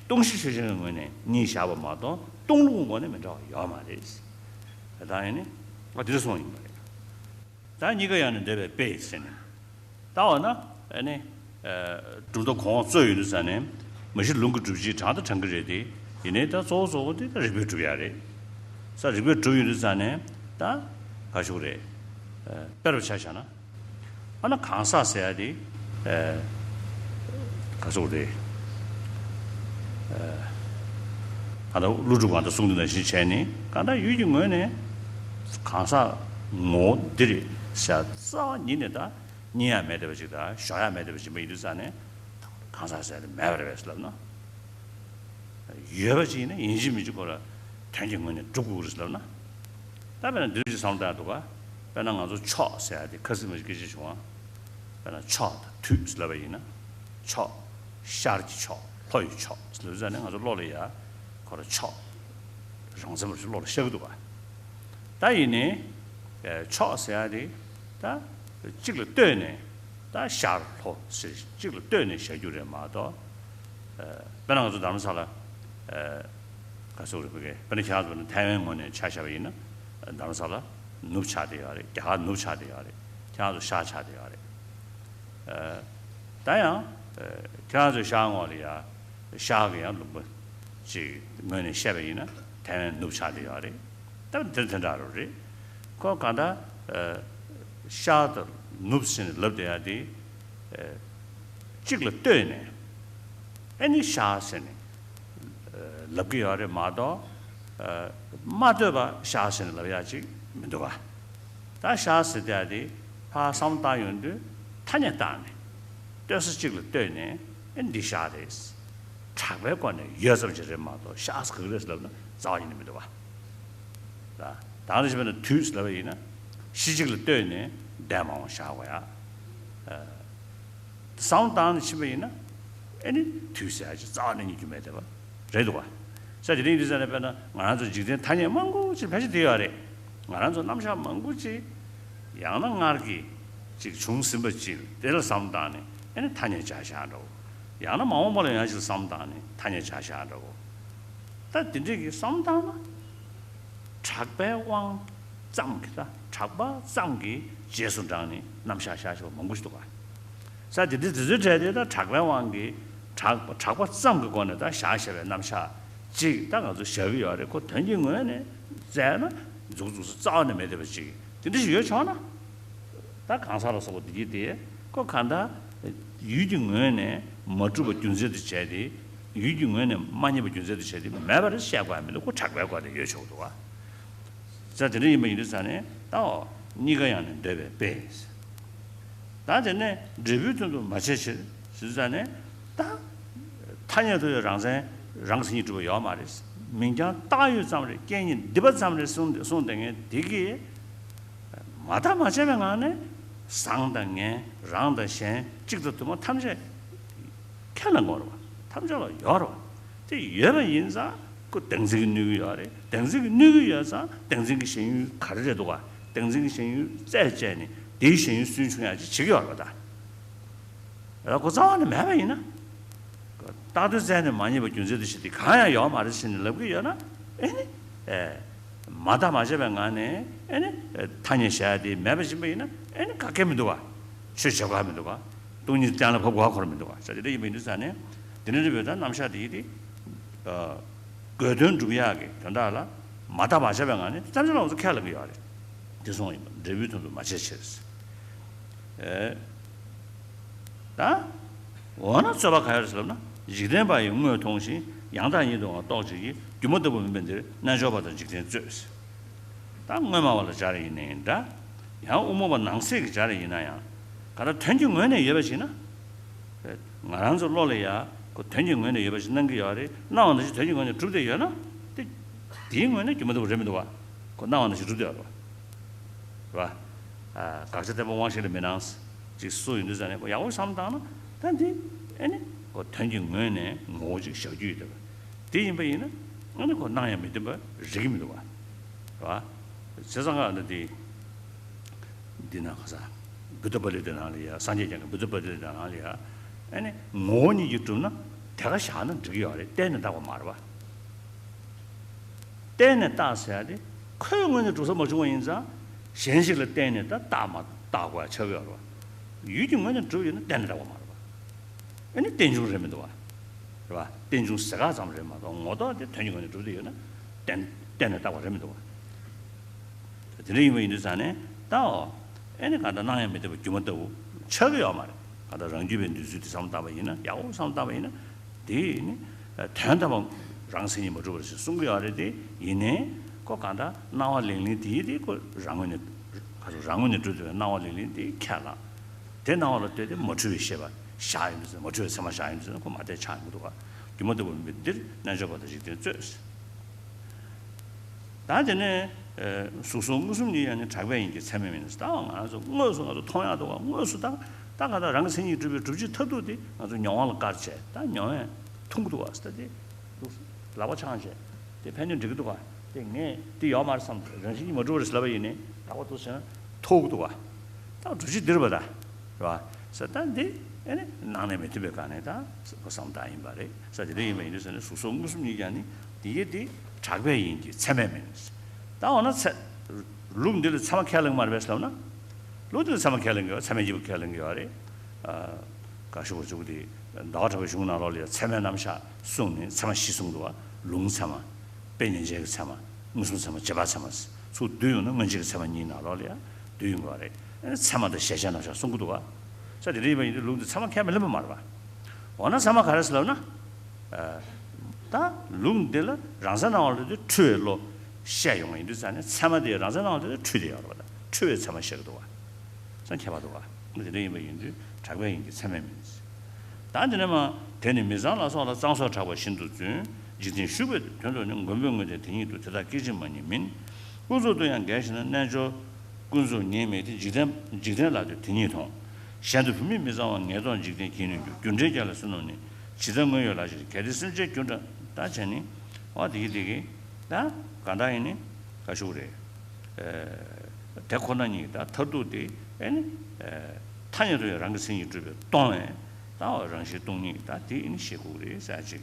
སྟོང་གཞི་ཆོས་ཅན་གྱི་ངོས་ནས་གཉིས་བཞག་པ་མ་གཏོགས་སྟོང་ལུགས་ཀྱི་ངོས་ནས་མི་འདྲ་བ་ཡོད་མ་རེད། ད་ཡིན་ནི་ཨ་དེ་འདྲ་གསུངས་ཡིན་པ་རེད། ད་གཉིས་ཀ་ཡང་ནི་འདོད་པའི་དཔེ་ཟེར་ནས། ད་འོ་ན་ཨ་ནི་གྲུབ་མཐའ་གོང་འོག་རྩོད་ཡོང་དུས་ཙ་ནས་མ་གཞི་ལུང་གི་སྒྲུབ་བྱེད་དྲངས་དང་དྲང་གི་རེད་དེ། ཡིན་ནའི་ད་གཙོ་བོ་གཙོ་བོ་དེ་ད་རིགས་པས་སྒྲུབ་ཡ་རེད། ས་རིགས་པས་སྒྲུབ་ཡོང་དུས་ཙ་ནས་ད་ག་ཤུག་རེད། དཔེར་བ་ཆ་བཞག་ན། ཨ་ན་གང་ཟག་ཟེར་ཡ་དེ། ཨེ། ག་ཟེར་དགོས་རེད། ཨེ། ཨ་ད་ཀླུ་སྒྲུབ་གང་ལྟར་གསུང་དུས་ནང་བཞིན་བྱས་ནས་གང་ལྟར་ཡུལ་གྱི་ངོས་ནས་གང་ཟག་ངོ་བོ་འདི་རེད་ཟེར་རྩ་བ་ཉིད་ནས་ད་རྙེད་ཡ་མེད་བསྡད་པ་ཅིག་དང་བཞག་ཡ་མེད་བསྡད་པ་ཅིག་མ་ཡིན་དུས་ཙ་ནས་གང་ཟག་ཟེར་ཡ་དེ་མེད་པ་རེད་པས་ལབ་ན། ཡོད་པ་ཅིག་ཡིན་ན་ཡིན་གཅིག་མིན་གཅིག་ཁོ་ལ་དོན་གྱི་ངོས་ནས་སྒྲུབ་དགོས་རེད་ལབ་ན། ད་དཔེར་ན་འདི་རུ་ཅིག་བསམ་བློ་བཏང་འདུག་ག་དཔེར་ན་ང་ཚོ་ཕྱོགས་ཟེར་ཡ་དེ་ཁ་སིག་མ་ཞིག་སྐད་ཆ་བྱུང་བ། དཔེར་ན་ཕྱོགས་དང་དུས་ཟེར་ལབ་པ་ཡིན་ན། ཕྱོགས། ཤར་གྱི་ཕྱོགས་ལྷོ་ཡི་ཕྱོགས་ཟེར་ལབ་ཙང་ནས་ང་ཚོ་བློ་ལ་ཡ། ཁོ་ལ་ཕྱོགས། རང་མཚན་མ་ཞིག་བློ་ལ་ཤར་གི་འདུག་ག་ད་ཡིན་ནའི། ཕྱོགས་ཟེར་ཡ་དེ། ད། གཅིག་ལ་ལྟོས་ནས། ད་ཤར་ལྷོ་ཟེར་གཅིག་ལ་ལྟོས་ནས་བཞག་རྒྱུ་རེད་མ་གཏོགས། དཔེར་ན་ང་ཚོ་རྡ་རམ་ས་ལ། ག་ཟེར་དགོས་རེད་དཔེར་ན་ཁྱེད་རང་ཚོ་ཐའེ་ཝན་ངོས་ནས་ཆ་བཞག་པ་ཡིན་ན། རྡ་རམ་ས་ལ་ནུབ་ཆགས་བསྡད་ཡོད་རེད། རྒྱ་གར་ནུབ་ཆགས་བསྡད་ཡོད་རེད། ཁྱེད་རང་ཚོ་ཤར་ཆགས་བསྡད་ཡོད་རེད། ད་ཡང་ཁྱེད་རང་ཚོ་ཤར་ངོས་ལ་ཡ། ཤར་གྱི་ཡང་ལུང་པ་ཅིག་ངོས་ནས་བཤད་པ་ཡིན་ན་ཐའེ་ཝན་ནུབ་ཆགས་བསྡད་ཡོད་རེད། ད་འདིར་དེ་འདྲ་རུ་རེད། ཁོ་གང་ལྟར། ཤར་དང་ནུབ་ཟེར་ནས་ལབ་བསྡད་ཡ་དེ། ཨེ། གཅིག་ལ་ལྟོས་ནས་ཨེ་ནི་ཤར་ཟེར་ནས་ཨེ་ལབ་ཀྱི་ཡོད་རེད་མ་གཏོགས། ཨེ། མ་ལྟོས་པ་ཤར་ཟེར་ནས་ལབ་ཡ་ཅིག་མི་འདུག་ག་ད་ཤར་ཟེར་བསྡད་ཡ་དེ་ཕར་བསམ་བློ་བཏང་ཡོང་དུས་ཐ་སྙད་བཏང་ནས་ལྟོས་ས་གཅིག་ལ་ལྟོས་ནས་ཨེ་འདི་ཤར་རེད། གྲགས་པའི་སྒོ་ནས་ཡོད་ཙམ་ཞིག་རེད་མ་གཏོགས་ཤར་ཟེར་ག་གི་རེད་ཟེར་ལབ་ན་རྩ་བ་ཉིད་ནས་མི་འདུག་ག་ད་དེང་དུས་བྱས་པ་ན་དུས་ལབ་པ་ཡིན་ན། གཞི་གཅིག་ལ་ལྟོས་ནས་འདས་མ་འོངས་བཞག་དགོས་ཡ། ཨ། བསམ་བློ་བཏང་ནས་ཕྱིན་པ་ཡིན་ན། ཨེ་ནི་དུས་ཟེར་ཡ་ཅིག་རྩ་བ་ནས་རྙེད་རྒྱུ་མེད་བསྡད་པ་རེད་འདུག་ག་ས་དེ་རིང་འདི་ཟེར་ན་དཔེར་ན་ང་རང་ཚོ་འཇིག་རྟེན་ཐ་སྙད་མང་པོ་ཅིག་ཕལ་ཆེར་བསྡད་ཡོད་རེད། ང་རང་ཚོ་རྣམ་གཞག་མང་པོ་ཅིག་ཡང་ན་སྔར་གྱི་ཅིག་བྱུང་ཟིན་པ་ཅིག་དེ་ལ་བསམ་བློ་བཏང་ནས་ཨེ་ནི་ཐ་སྙད་སྦྱར་བཞག་འདྲ་བོ། ཡང་ན་མ་འོངས་པ་ལ་ཡང་ཅིག་བསམ་བློ་བཏང་ནས་ཐ་སྙད་སྦྱར་བཞག་འདྲ་བོ། ད་དེ་འདྲས་ཀྱི་བསམ་བློ་བཏང་ན། གྲགས་པའི་དབང་ཙམ་གྱིས་ད་གྲགས་པ་ཙམ་གྱིས་རྗེས་སུ་འབྲངས་ནས་རྣམ་གཞག་བཞག་བཞག་པ་མང་པོ་ཞིག་འདུག་ག་ས་དེ་འདྲའི་དེ་ཚོའི་གྲས་དེ་ད་གྲགས་པའི་དབང་གིས་གྲགས་པ་གྲགས་པ་ཙམ་གྱི་སྒོ་ནས་ད་བཞག་བཞག་པའི་རྣམ་གཞག་ཅིག་ད་ང་ཚོ་བཞག་གི་ཡོད་རེད། ཁོ་དོན་གྱི་ངོས་ནས་བཙལ་ན་མཛུབ་གུ་མཛུབ་གུ་རྩ་བ་ནས་མེད་བསྡད་པ་ཅིག་དེ་འདྲ་ཞིག་ཡོད་ཆོག་ན། ད་གང་ཟག་ལ་སོགས་པ་འདི་གྱིས་དེ་ཁོ་གང་ལྟར་ཡུལ་གྱི་ངོས་ནས་མ་གྲུབ་པ་རྒྱུ་མཚན་དུ་བྱས་ཏེ། ཡུལ་གྱི་ངོས་ནས་མ་རྙེད་པ་རྒྱུ་མཚན་དུ་བྱས་ཏེ་མེད་པར་བཤད་དགོས་ཡ་མི་འདུག་ཁོ་གྲགས་པའི་སྒོ་ནས་ཡོད་ཆོག་འདུག་བ། ས་དེ་འདྲ་ཡིན་པ་ཡིན་དུས་ཙང་ནས་ད་འོ་གཉིས་ཀ་ཡང་ནས་འདོད་པའི་དཔེ། ད་དེ་ནས་འབྲས་བུའི་དོན་དུ་མ་བྱས་ཕྱིར་ཟེར་དུས་ཙང་ནས་ད་ཐ་སྙད་དུ་ཡང་རང་མཚན་རང་མཚན་ཉིད་གྲུབ་པ་ཡོད་མ་རེད། མིང་རྐྱང་བཏགས་ཡོད་ཙམ་རེད། རྐྱེན་གཉིས་འདུས་པ་ཙམ་རེད་གསུངས་གསུངས་བསྡད་མཁན་དེ་གིས། མ་བརྟགས་མ་དཔྱད་པའི་ངང་ནས་བཟང་དང་ངན་རང་དང་གཞན་གཅིག་དང་དུ་མ་ཐམས་ཅད་ཁས་བླངས་དགོས་རེད་བ། ཐམས་ཅད་ལ་ཡོད་རེད་བ། དེ་ཡོད་པ་ཡིན་ཙང་ཁོ་བདེན་འཛིན་གྱིས་གནོད་ཀྱི་ཡོད་རེད། བདེན་འཛིན་གྱིས་གནོད་ཀྱི་ཡོད་ཙང་བདེན་འཛིན་གྱི་ཞེན་ཡུལ་ག་རེ་རེད་འདུག་བ། བདེན་འཛིན་གྱི་ཞེན་ཡུལ་རྩད་བཅད་ནས་དེའི་ཞེན་ཡུལ་སུན་ཕྱུང་ཡག་ཅིག་བྱེད་ཀྱི་ཡོད་རེད་བ་ད། ཁོ་རྩ་བ་ནས་མེད་པ་ཡིན་ན། རྟག་ཏུ་བཙལ་ནས་མ་རྙེད་པ་རྒྱུ་མཚན་དུ་བྱེད་དེ་གང་ཡང་ཡོད་མ་རེད་ཟེར་ནས་ལབ་ཀྱི་ཡོད་ན། ཨེ་ནི། ཨེ། མ་བརྟགས་མ་དཔྱད་པའི་ངང་ནས་ཨེ་ནི། ཨེ། ཐ་སྙད་བཞག་ཡ་དེ་མེད་པ་ཡིན་པ་ཡིན་ན་ཨེ་ནི་ག་གེ་མི་འདུག་བ། ཆོས་བྱེད་དགོས་མི་འདུག་བ། སྟོང་ཉིད་གཏན་ལ་ཕབ་དགོས་ཁོ་རང་མི་འདུག་བ། ས་དེ་འདྲ་ཡིན་པ་ཡིན་དུས་ཙང་ནས། དེ་འདྲ་རེད་པས་ད་རྣམ་གཞག་དེ་ཡིན་ཏེ། ཨ། དགོས་དོན་སྒྲུབ་ཡག་གི་དོན་དག་ལ་མ་བརྟགས་མ་དཔྱད་པའི་ངང་ནས་ཐམས་ཅད་ལ་ང་ཚོ་ཁས་བླངས་ཀྱི་ཡོད་རེད། དེ་སོང་ཡིན་པ་འབྲས་བུའི་དོན་དུ་མ་བྱས་ཕྱིར། ཨེ། ད། འོ་ན་རྩོད་པ་གང་ཡོད་ཟེར་ལབ་ན། འཇིག་རྟེན་པ་ཡིས་དངོས་མཐོང་ཞིང་ཡང་དག་ཉིད་དུའང་རྟོག་བྱེད་ཀྱི་སྒྱུ་མ་ལྟ་བུ་མིན་པ་འདིར་རྣལ་འབྱོར་པ་དང་འཇིག་རྟེན་རྩོད། ད་དངོས་སྨྲ་བ་ལ་སྦྱར་ཡིན་ནའི་འདྲ། ཡང་དབུ་མ་པ་ནང་གསེས་ཀྱི་སྦྱར་ཡིན་ན་ཡང་། ག་ད་དོན་གྱི་ངོས་ནས་ཡོད་པ་ཞིག་ན། ང་རང་ཚོ་བློ་ལ་ཡ་ཁོ་དོན་གྱི་ངོས་ནས་ཡོད་པ་ཞིག་སྣང་གི་ཡོད་རེད། སྣང་བ་ནང་བཞིན་དོན་གྱི་ངོས་ནས་གྲུབ་བསྡད་ཡོད་ན། དེ། དེའི་ངོས་ནས་སྒྱུ་མ་ལྟ་བུ་རེད་མི་འདུག་བ། ཁོ་སྣང་བ་ནང་བཞིན་གྲུབ་བསྡད་ཡོད་རེད་བ། རེད་བ། ཨ། དགག་བྱ་བརྟན་པོ་དབང་ཤེས་ལ་མི་སྣང་། ཅིག་སུ་ཡིན་དུས་ཙང་ནས་ཁོ་ཡག་པོ་བསམ་བཏང་ན་ད་འདི་ཨེ་ནི་ཁོ་དོན་གྱི་ངོས་ནས་ངོ་བོ་ཅིག་བཞག་རྒྱུ་ཡོད་དེ། དེ་ཡིན་པ་ཡིན་ན་ཨ་ནི་ཁོ་སྣང་ཡང་མི་བསྟན་པ་རིག་གི་མི་འདུག་བ། རེད་བ། བྱས་ཙང་ཨ་ནི་དེ། འདི་ན་ཁ་ས། བུདྡྷ་པཱ་ལི་ཏའི་ནང་ལ་ཡ་སངས་རྒྱས་བསྐྱངས་མཁན་བུདྡྷ་པཱ་ལི་ཏའི་ནང་ལ་ཡ། ཨེ་ནི་ངོ་བོ་ཉིད་ཀྱིས་གྲུབ་ན་དེ་ག་བཞག་ན་འགྲིག་གི་ཡོད་རེད། གཏན་ནས་བཏགས་པ་མ་རེད་བ། གཏན་ནས་བཏགས་ཟེར་ཡ་དེ་ཁོའི་ངོས་ནས་གྲུབ་ས་མ་བྱུང་བ་ཡིན་ཙང་གཞན་ཞིག་ལ་བརྟེན་ནས་ད་བཏགས་མ་བཏགས་དགོས་ཡ་ཆགས་ཀྱི་ཡོད་རེད་བ། ཡུལ་གྱི་ངོས་ནས་གྲུབ་ཡོད་ན་གཏན་ནས་བཏགས་པ་མ་རེད་བ། ཨེ་ནི་རྟེན་འབྱུང་རེད་མི་འདུག་བ། རེད་བ། རྟེན་འབྱུང་ཟེར་ཁ་ཙམ་རེད་མ་གཏོགས་ངོ་ཐོག་དེ་དོན་གྱི་ངོས་ནས་གྲུབ་བསྡད་ཡོད་ན་གཏན་གཏན་ནས་བཏགས་པ་རེད་མི་འདུག་བ། དེ་འདྲ་ཡིན་པ་ཡིན་དུས་ཙང་ནས་ད་འོ། ཨེ་ནི་གང་ལྟར་སྣང་ཡང་མི་བསྟན་པ་སྒྱུ་མ་ལྟ་བུ་ཆགས་ཀྱི་ཡོད་མ་རེད། གང་ལྟར་རང་རྒྱུད་པའི་འདོད་ཚུལ་དེ་བསམ་བཏང་པ་ཡིན་ན་ཡག་པོ་བསམ་བཏང་པ་ཡིན་ན། དེ་ནི་དོན་དམ་པ་རང་མཚན་ཉིད་མ་གྲུབ་པ་རེད་ཟེར་གསུང་གི་ཡོད་རེད་དེ། ཡིན་ནའི་ཁོ་གང་ལྟར་སྣང་བ་ལིང་ལིང་དེ་དེ་ཁོ་རང་ངོས་ནས་ག་ཚོད་རང་ངོས་ནས་གྲུབ་བསྡད་པའི་སྣང་བ་ལིང་ལིང་དེ་ཁས་བླངས། དེ་སྣང་བ་ལ་ལྟོས་ཏེ་མ་འཁྲུལ་བའི་ཤེས་པ་བཞག་ཡོང་དུས་ཙང་། མ་འཁྲུལ་བའི་ཚད་མ་བཞག་ཡོང་དུས་ཙང་ཁོ་མ་བརྟགས་ཆགས་ཡོང་གི་འདུག་ག་སྒྱུ་མ་ལྟ་བུ་མིན་པའི་འདིར་རྣལ་འབྱོར་པ་དང་འཇིག་རྟེན་རྩོད། ད་དེ་ནས་གཟུགས་སོགས་མངོན་སུམ་ཉིད་ཡང་ནི་གྲགས་པས་ཡིན་གྱི་ཚད་མས་མིན། ད་ང་ཚོ་དངོས་སུ་ང་ཚོ་མཐོང་ཡག་འདུག་ག་དངོས་སུ་ད་ད་ག་ད་རང་གི་མཚན་ཉིད་གྲུབ་པའི་སྒྲུབ་བྱེད་མཐར་ཐུག་དེ་ང་ཚོ་མྱོང་བ་ལ་བཀར་བྱས་ད་མྱོང་བས་མཐོང་གི་འདུག་ག་ད་དེ་ལག་པ་འཆང་བྱས་དེ་ཕན་ཚུན་འགྲིག་གི་འདུག་ག་དེ་ངས་དེ་ཡོད་མ་རེད་བསམ། རང་བཞིན་གྱིས་མ་གྲུབ་པ་རེད་ཟེར་ལབ་པ་ཡིན་ནའི་ལག་པ་འདུག་བྱས་ན་ཐོག་གི་འདུག་ག་ད་སྒྲུབ་བྱེད་འདི་རེད་པ་ད། རེད་བ། ས་ད་འདི་ཨེ་ནི་སྣང་ནས་མི་ཐུབ་པའི་སྒང་ནས་ད་ཁོ་བསམ་བཏང་ཡིན་པ་རེད། ས་དེ་འདྲ་ཡིན་པ་ཡིན་དུས་ས་ནས་གཟུགས་སོགས་མངོན་སུམ་ཉིད་ཀྱང་ནི་འདི་ཡེ་འདི་གྲགས་པས་ཡིན་གྱི་ཚད་མས་མིན། ད་འོ་ན་ཚད། ལུགས་འདི་ལ་ཚད་མ་ཁས་ལེན་མ་རེད་པས་ལབ་ན། ལུགས་འདི་ལ་ཚད་མ་ཁས་ལེན་གྱི་ཡོད། ཚད་མས་སྐྱེས་བུ་ཁས་ལེན་གྱི་ཡོད་རེད། ཨ། ག་ཞུ་བ་ཅུག་དེ་ཟླ་བ་གྲགས་པའི་གཞུང་ནང་ལོགས་ལ་ཡང་ཚད་མའི་རྣམ་གཞག་གསུངས་ནས་ཚད་མ་བཞི་གསུངས་འདུག་བ། ལུང་ཚད་མ། དཔེ་ཉན་བྱེད་ཀྱི་ཚད་མ། མངོན་སུམ་ཚད་མ། རྗེས་དཔག་ཚད་མ། ཚུར་བསྡུས་ཡོང་ན་མངོན་རྗེས་ཀྱི་ཚད་མ་གཉིས་ནང་ལོགས་ལ་ཡང་བསྡུས་ཡོང་གི་རེད། ཚད་མ་དང་གཞལ་བྱ་རྣམ་གཞག་གསུང་གི་འདུག་བ། ས་དེ་འདྲ་ཡིན་པ་ཡིན་དུས་ལུགས་འདི་ཚད་མ་ཁས་མི་ལེན་པ་མ་རེད་པ། འོ་ན་ཚད་མ་ག་རེ་ཟེར་ལབ་ན། ད་ལུགས་འདི་ལ་རང་མཚན་སྣང་བ་ལ་དེ་འཁྲུལ་བའི་བློ་བཤད་ཡོང་བ་ཡིན་དུས་ཙང་ནས་ཚད་མ་དེ་རང་མཚན་སྣང་བ་ལ་དེ་འཁྲུལ་དེ་ཡོད་རེད་པ། ད་འཁྲུལ་བའི་ཚད་མ་བཤད་ཀྱི་འདུག་བ། ས་ཁྱད་པར་འདུག་བ། དེ་འདྲ་ཡིན་པ་ཡིན་དུས་གྲགས་པས་ཡིན་གྱི་ཚད་མས་མིན། ད་འདི་ནས་མ། དེ་ནི་མི་ཚངས་ལ་སོགས་ལ་གཙང་སོགས་གྲགས་པ་བཞིན་དུ་བརྫུན། འཇིག་རྟེན་ཞུགས་པའི་དོན་དུ་ནི་མགོན་པོའི་དངོས་དེ་དེ་ཉིད་དུ་དེ་དག་སྐད་ཅིག་མ་ཉིད་མིན། ཀུན་རྫོབ་ཏུ་ཡང་འགལ་ཞེ་ན་རྣལ་འབྱོར་ཀུན་རྫོབ་ཉིད་མེད་དེ་འཇིག་རྟེན་འཇིག་རྟེན་ལ་དེ་དེ་ཉིད་མཐོང་། གཞན་དུ་བུད་མེད་མི་གཙང་བ་ངེས་རྟོགས་འཇིག་རྟེན་གྱིས་ནི་འགྱུར། རྒྱུ་འབྲས་རྒྱལ་ལ་བསོད་ནམས་ནི། ཇི་ལྟར་དངོས་ཡོད་ལགས་ཞེས་གལ་ཏེ་སེམས་ཅན་རྒྱུ་འབྲས་ད་བྱས་ནི། འོ་དེ་གི་དེ་གི་ད་ག་འདྲ་ཡིན་ནི་ག་ཤུག་རེད། དེ་ཁོ་ན་ཉིད་ད་མཐར་ཐུག་དེ་ཨེ་ནི། ཐ་སྙད་དུ་ཡང་རང་གི་མཚན་ཉིད་གྲུབ་པས་སྟོང་བས་ད་རང་བཞིན་སྟོང་ཉིད་ད་དེ་ཨེ་ནི་ཤེས་དགོས་རེད་ཟེར་ཅིག་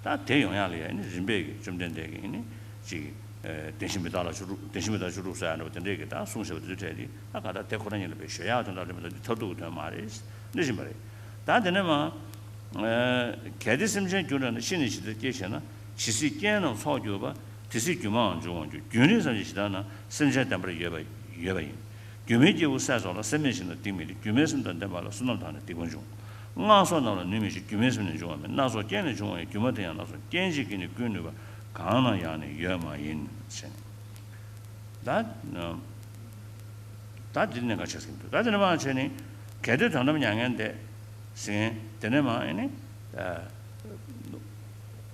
ད་དེ་ཡོང་ཡག་ལ་ཡང་ཨེ་ནི་རིམ་པས་ཀྱི་བཅོམ་ལྡན་འདས་ཀྱིས་ཨེ་ནི་ཅིག་བདེན་བཞི་མི་རྟག་ལ་ཆོས་དྲུག་བདེན་བཞི་མི་རྟག་ཆོས་དྲུག་ཟེར་ཡ་འདྲ་བོ་དེ་འདྲས་ཀྱི་ད་གསུངས་བཞག་པ་དེ་ཚོའི་གྲས་དེ་ད་ག་ད་དེ་ཁོ་ན་ཉིད་ལ་དཔེ་ཞོལ་ཡག་དོན་དག་རེད་མ་གཏོགས་འདི་མཐར་ཐུག་གི་དོན་མ་རེད། གནས་བཞིན་པ་རེད། ད་དེ་ནས་མ། གལ་ཏེ་སེམས་ཅན་རྒྱུ་འབྲས་ནི། ཤི་ནས་ཇི་ལྟར་སྐྱེ་ཞེ་ན། ཇི་སྲིད་རྐྱེན་རྣམས་ཚོགས་གྱུར་པ། དེ་སྲིད་སྒྱུ་མའང་འབྱུང་བར་འགྱུར། རྒྱུན་རིང་ཙམ་ཞིག་ཇི་ལྟར་ན། སེམས་ཅན་བདེན་པར་ཡོད་པ་ཡོད་པ་ཡིན། སྒྱུ་མའི་སྐྱེས་བུ་སྲས་ཚོགས་ལ། སེམས་མེད་བཞིན་དུ་སྡིག་མི་སྟེ། སྒྱུ་མའི་སེམས་དང་ལྡན་པ་ལ། བསོད་ནམས་དང་ནི་སྡིག་པ་འབྱུང་། སྔགས་སོགས་རྣམས་ལ་ནུས་མིན་ཞིང་། སྒྱུ་མའི་སེམས་ནི་འབྱུང་བ་མེད། སྣ་ཚོགས་རྐྱེན་ལས་བྱུང་བ་ཡིན། སྒྱུ་མ་དེ་ཡང་སྣ་ཚོགས་རྐྱེན་གཅིག་གིས་ནི་ཀུན་ནུས་པ། གང་ན་ཡང་ནི་ཡོད་མ་ཡིན། ཞེས་ནས། ད། ད་འདིར་གནད་འགག་ཆགས་ཟིན་འདུག་ད་དེ་ནས་མ་བྱས་ནས་གལ་ཏེ་དོན་དམ་མྱ་ངན་འདས་ཟེར་མཁན་དེ་ནས་མ་ཨེ་ནི།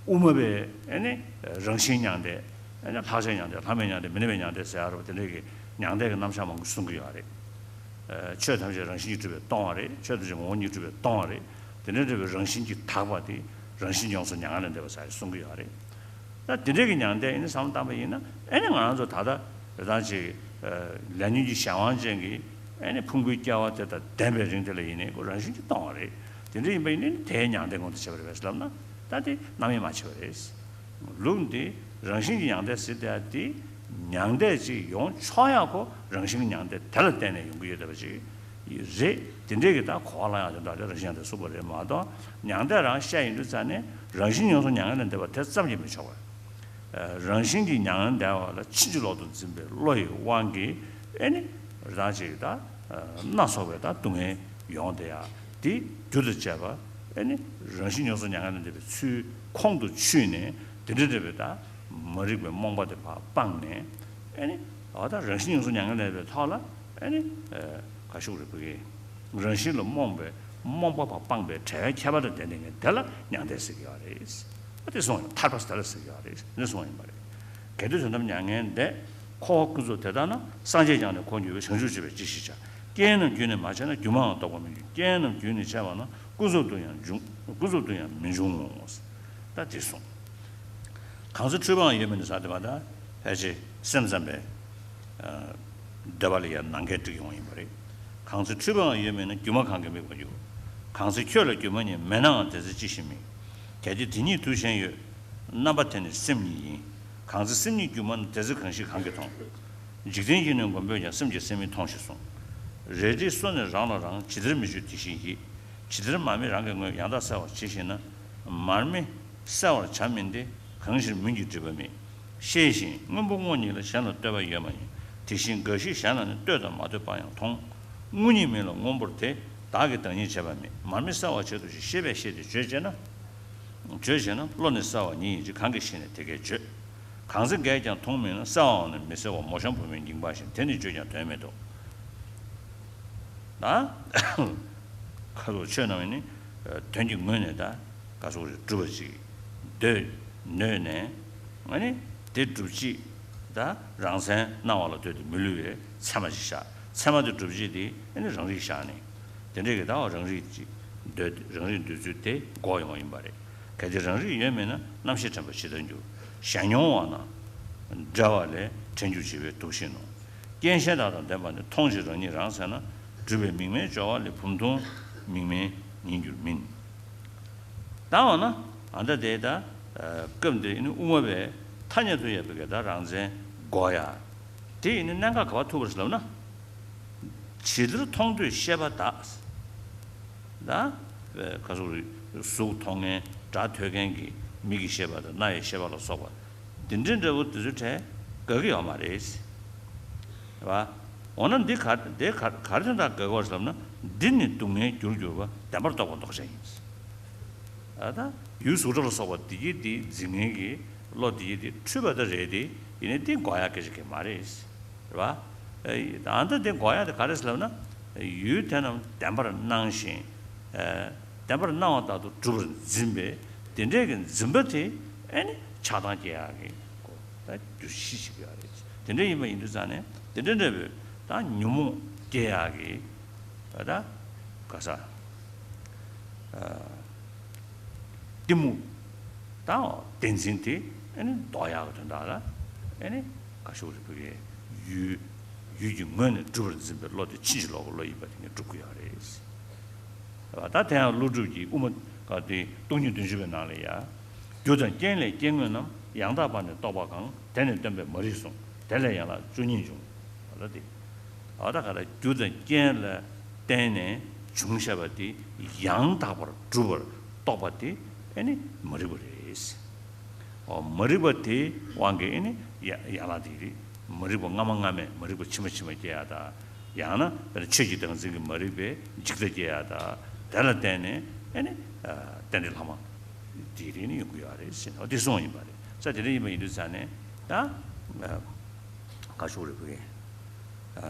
དབུ་མ་པའི་ཨེ་ནི་རང་བཞིན་མྱང་འདས། ཨེ་ནི་ལྷག་བཅས་མྱང་འདས། ལྷག་མེད་མྱང་འདས། མི་གནས་པའི་མྱང་འདས་ཟེར་ཡ་རེད་པ། དེ་འདྲའི་གི་མྱང་འདས་ཀྱི་རྣམ་གཞག་མང་པོ་གསུང་གི་ཡོད་རེད། ཆོས་ཐམས་ཅད་རང་བཞིན་གྱིས་གྲུབ་པས་སྟོང་བ་རེད། ཆོས་ཐམས་ཅད་ངོ་བོ་ཉིད་གྲུབ་པས་སྟོང་བ་རེད། དེ་འདྲའི་གྲུབ་པའི་རང་བཞིན་གྱིས་དག་པ་དེ་རང་བཞིན་ཡོངས་སུ་མྱ་ངན་ལས་འདས་པ་ཟེར་གསུང་གི་ཡོད་རེད། ད་དེ་འདྲའི་གི་མྱང་འདས་ཡིན་ན་བསམ་བློ་བཏང་པ་ཡིན་ན་ཨེ་ནི་ང་རང་ཚོ་ད་ལྟ་རེ་ཐང་ཅིག་ལས་ཉོན་གྱི་གཞན་དབང་ཅན་གྱི་ཨེ་ནི་ཕུང་པོའི་སྐྱེ་བ་དེ་དང་ལྡན་པའི་རིང་དེ་ལ་ཡིན་ནའི་ཁོ་རང་བཞིན་གྱིས་སྟོང་བ་རེད། དེ་འདྲ་ཡིན་པ་ཡིན་ནའི་དེའི་མྱང་འདས་མངོན་དུ་བྱས་པ་རེད་པས་ལབ་ན་ད་དེ་རྣམ་དབྱེ་མ་ཕྱེ་བ་རེད། ལུགས་འདི་རང་བཞིན་གྱི་མྱང་འདས་ཟེར་དེ་དེ་མྱང་འདས་ཅིག་ཡོང་ཆོག་ཡག་ཁོ་རང་བཞིན་གྱི་མྱང་འདས་དེ་ལ་བརྟེན་ནས་ཡོང་གི་ཡོད་བསྡད་པ་ཅིག་རེད། དེ་འདྲའི་གི་ད་གོ་བ་ལེན་ཡག་དེ་འདྲ་དེ་རང་བཞིན་མྱང་འདས་གསུངས་པ་རེད་མ་གཏོགས་མྱང་འདས་རང་བཤད་ཡིན་དུས་ཙང་ནས་རང་བཞིན་ཡོངས་སུ་མྱ་ངན་ལས་འདས་པ་དེ་ཙམ་གྱིས་མི་ཆོག་པ། རང་བཞིན་གྱིས་མྱ་ངན་འདས་པ་ལ་ཕྱིན་ཅི་ལོག་ཏུ་འཛིན་པའི་བློ་ཡི་དབང་གིས་ཨེ་ནི་རང་ཅིག་ད་སྣ་ཚོགས་པའི་ད་སྡུག་བསྔལ་ཡོང་བསྡད་ཡག་དེ་རྒྱུ་དང་བཅས་པ་ཨེ་ནི་རང་བཞིན་ཡོངས་སུ་མྱ་ངན་ལས་འདས་པའི་ཚུལ་ཁོང་དུ་ཆུད་ནས་དེ་འདྲ་འདྲ་བའི་ད་མ་རིག་པའི་རྨོངས་པ་དེ་ཕར་སྤངས་ནས་ཨེ་ནི་འོ་ད་རང་བཞིན་ཡོངས་སུ་མྱ་ངན་ལས་འདས་པའི་ཐོག་ལ་ཨེ་ནི་ག་ཤུག་རེད་བུ་གི་རང་བཞིན་ལ་རྨོངས་པའི་རྨོངས་པ་ཕར་སྤངས་པའི་བྲལ་བའི་ཁྱད་པར་དང་ལྡན་ཏེ་ངས་དེ་ལ་མྱང་འདས་ཟེར་གྱི་ཡོད་རེད། ཨ་དེ་གསུངས་ཡོད། ཐར་པ་ཟེར་དེ་ལ་ཟེར་གྱི་ཡོད་རེད། ནི་གསུངས་ཡོད་པ་རེད། གལ་ཏེ་དོན་དམ་མྱ་ངན་འདས། འཁོར་བ་ཀུན་རྫོབ་དེ་ལྟ་ན། སངས་རྒྱས་ཀྱང་ནི་འཁོར་འགྱུར་བས། བྱང་ཆུབ་སྤྱོད་པས་ཅི་ཞིག་བྱ། རྐྱེན་རྣམས་རྒྱུན་ནི་མ་ཆད་ན། སྒྱུ་མའང་ལྡོག་པར་མི་འགྱུར། རྐྱེན་རྣམས་རྒྱུན་ནི་ཆད་པ་ན། ཀུན་རྫོབ་ཏུ་ཡང་འབྱུང་། ཀུན་རྫོབ་ཏུ་ཡང་མི་འབྱུང་ངོ་། ད་དེ་གསུངས། གང་ཚེ་འཁྲུལ་པའང་ཡོད་མིན་ནི་ཟེར་དེ་མ་ད་ཕལ་ཆེར་སེམས་ཙམ་པའི་འདོད་པ་ལ་ཡང་ནང་འགལ་སྒྲིག་ཡོང་ཡིན་པ་རེད། གང་ཚེ་འཁྲུལ་པའང་ཡོད་མིན་ན། སྒྱུ་མ་གང་གིས་དམིགས་པར་འགྱུར། གང་ཚེ་ཁྱོད་ལ་སྒྱུ་མ་ཉིད། མེད་ནའང་དེ་ཚེ་ཅི་ཞིག་དམིགས། གལ་ཏེ་དེ་ཉིད་དུ་ཞེན་ཡོད། རྣམ་པ་དེ་ནི་སེམས་ཉིད་ཡིན། གང་ཚེ་སེམས་ཉིད་སྒྱུ་མ་ན། དེ་ཚེ་གང་ཞིག་གང་གིས་མཐོང་། འཇིག་རྟེན་གྱི་ནི་མགོན་པོས་ཀྱང་། སེམས་ཀྱིས་སེམས་མི་མཐོང་ཞེས་གསུངས། རལ་གྲིའི་སོ་ནི་རང་ལ་རང་། ཇི་ལྟར་མི་གཅོད་དེ་བཞིན་ཡིད། ཇི་ལྟར་མར་མེ་རང་གི་ངོས། ཡང་དག་གསལ་བར་བྱེད་ཤེས་ན། མར་མེ་གསལ་བར་བྱ་མིན་ཏེ། གང་ཕྱིར་མུན་གྱིས་བསྒྲིབས་པ་མེད། ཤེས་བཞིན་སྔོན་པོ་དངོས་ཉིད་ལ། གཞན་ལ་ལྟོས་པ་ཡོད་མ་ཡིན། དེ་བཞིན་འགའ་ཞིག་གཞན་ལ་ནི། ལྟོས་དང་མ་ལྟོས་པ་ཡང་མཐོང་། དངོས་ཉིད་མིན་ལ་སྔོན་པོར་དེ། བདག་གིས་བདག་ཉིད་བྱས་པ་མེད། མར་མེ་གསལ་བར་བྱེད་དོ་ཞེས། ཤེས་པས་ཤེས་ཏེ་བརྗོད་བྱེད་ན། བརྗོད་བྱེད་ན། བློ་ནི་གསལ་བ་ཉིད་ཡིན་གྱི། གང་གིས་ཤེས་ནས་དེ་སྐད་བརྗོད། གང་ཚེ་འགས་ཀྱང་མཐོང་མིན་ན། གསལ་བའང་ནི་མི་གསལ་བ། མོ་གཤམ་བུ་མོའི་འགྱིང་བག་བཞིན། དེ་ནི་བརྗོད་ཀྱང་དོན་མེད་དོ། ད་ཁ་ལོ་ཆོས་རྣམས་ནི་དོན་གྱི་ངོས་ནས་ད་ག་སོགས་རེ་སྒྲུབ་པ་ཅིག་འདོད་ནོས་ནས་ཨ་ནི་དེ་སྒྲུབ་བྱེད་ད་རང་མཚན་སྣང་བ་ལ་ལྟོས་ཏེ་མི་བསླུ་བའི་ཚད་མ་ཅིག་བཞག་ཚད་མ་དེ་སྒྲུབ་བྱེད་དེ་ཨ་ནི་རང་རིག་བཞག་ནས་དེ་འདྲས་ཀྱི་ད་བ་རང་རིག་ཅིག་འདོད་རང་རིག་འདོད་ཚུལ་དེ་འགོག་ཡོང་བ་ཡིན་པ་རེད། གལ་ཏེ་རང་རིག་ཡོད་མིན་ན། རྣམ་ཤེས་དྲན་པ་ཇི་ལྟར་འགྱུར། གཞན་མྱོང་བ་ན། འབྲེལ་བ་ལས་བྲལ་འགྱུར་བྱེད་པའི་དུག་བཞིན་ནོ། རྐྱེན་གཞན་དག་དང་ལྡན་པ་ནི། མཐོང་ཕྱིར་རང་ཉིད་རང་ཟད་ན། སྒྲུབ་པའི་མིག་སྨན་སྦྱོར་བ་ལས། བུམ་ཐུང་མིག་སྨན་ཉིད་འགྱུར་མིན། ད་འོ་ན་ཨ་ད་དེ་ད་སྐབས་འདིར་ནི་དབུ་མ་པས་ཐ་སྙད་དུ་ཡོད་པའི་གི་ད་རང་མཚན་འགོག་ཡ། དེ་ཡིན་ནི་གནད་འགག་ག་པར་ཐུག་པ་རེད་ལབ་ན། ཇི་ལྟར་མཐོང་ཐོས་ཤེས་པ་དག་ད་ཁ་སོགས་གཟུགས་མཐོང་མཁན་སྒྲ་ཐོས་མཁན་གྱི་མིག་གི་ཤེས་པ་དང་རྣ་ཡི་ཤེས་པ་ལ་སོགས་པ་འདི་འདྲའི་འབྲས་བུ་དེ་ཚོའི་གྲས་དགག་གི་ཡོད་མ་རེད། རེད་བ། འོ་ན་འདི་ག་འདི་ག་ག་རེ་དོན་དག་ག་གོ་ཟེར་ན། འདི་ནི་སྡུག་བསྔལ་རྒྱུར་གྱུར་པ་བདེན་པར་རྟོགས་པ་ལྡོག་ཅན་ཡིན། ཨ་ད་ཡུལ་གཟུགས་སྒྲ་ལ་སོགས་པ་འདི་གི་འདི་འཛིན་མཁན་གྱི་བློ་འདི་གི་འདི་འཁྲུལ་པ་ད་རེད་དེ། ཡིན་ནའི་འདི་འགོག་ཡག་སྐད་ཆ་གང་ཡང་མ་རེད། རེད་པ། ཨ་ད་འདི་འགོག་ཡག་དེ་ག་རེ་ཟེར་ལབ་ན། ཡུལ་དེ་རྣམས་བདེན་པར་སྣང་ཞིང་། ཨ་བདེན་པར་སྣང་བ་ལྟར་དུ་གྲུབ་པར་འཛིན་པའི་དེ་འདྲའི་གི་འཛིན་པ་དེ་ཨ་ནི་ཆགས་སྡང་སྐྱེ་ཡག་གི་སྒོ་ད་རྒྱུ་གཞི་ཞིག་ཡོད་རེད། དེ་འདྲ་ཡིན་པ་ཡིན་དུས་ཙང་ནས་དེ་འདྲ་འདྲ་བོའི་ད་ཉོན་མོངས་སྐྱེ་ཡག་གི་ད་ག་ས་ཨ་གཏི་མུག་དང་བདེན་འཛིན་དེ་ཨ་ནི་ལྡོག་ཡག་གི་དོན་དག་ལ་ཨ་ནི་ག་ཤུག་རེ་བུ་གའི་ཡུལ་ཡུལ་གྱི་ངོས་ནས་གྲུབ་པར་འཛིན་པའི་བློ་དེ་ཕྱིན་ཅི་ལོག་གི་བློ་ཡིན་པ་དེ་ངས་སྒྲུབ་ཀྱི་ཡོད་རེད། ད་དེ་ཡང་ཀླུ་སྒྲུབ་ཀྱི་དབུ་མ་ག་དེ་སྟོང་ཉིད་བདུན་ཅུ་པའི་ནང་ལ་ཡ། རྒྱུ་དང་རྐྱེན་ལས་སྐྱེ་དངོས་རྣམས། ཡང་དག་པར་ནི་རྟོགས་པ་གང་། དེ་ནི་སྟོན་པས་མ་རིག་གསུངས། དེ་ལས་ཡན་ལག་བཅུ་གཉིས་འབྱུང་། ལ་དེ། ཨ་ད་ག་ལ་རྒྱུ་དང་རྐྱེན་ལ་བརྟེན་ནས་བྱུང་བཞག་པ་དེ་ཡང་དག་པར་གྲུབ་པར་རྟོགས་པ་དེ་ཨེ་ནི་མ་རིག་པ་རེད། ཨོ་མ་རིག་པ་དེའི་དབང་གིས་ཨེ་ནི་ཡ་ཡན་ལག་དེ་རེད། མ་རིག་པ་སྔ་མ་སྔ་མས་མ་རིག་པ་ཕྱི་མ་ཕྱི་མ་སྐྱེ་ཡག་དང་། ཡང་ན་དཔེར་ན་ཆོས་ཀྱི་བདག་འཛིན་གྱི་མ་རིག་པས་འཇིག་ལྟ་སྐྱེ་ཡག་དང་། དེ་ལ་བརྟེན་ནས་ཨེ་ནི་རྟེན་འབྲེལ་ལྷག་མ་དེ་རིགས་ནི་ཡོང་གི་ཡོད་རེད་ཟེར་ནས་འདི་གསུངས་ཡིན་པ་རེད། ས་དེ་འདྲ་ཡིན་པ་ཡིན་དུས་ཙང་ནས་ད་ག་ཤུག་རེ་བུ་གི་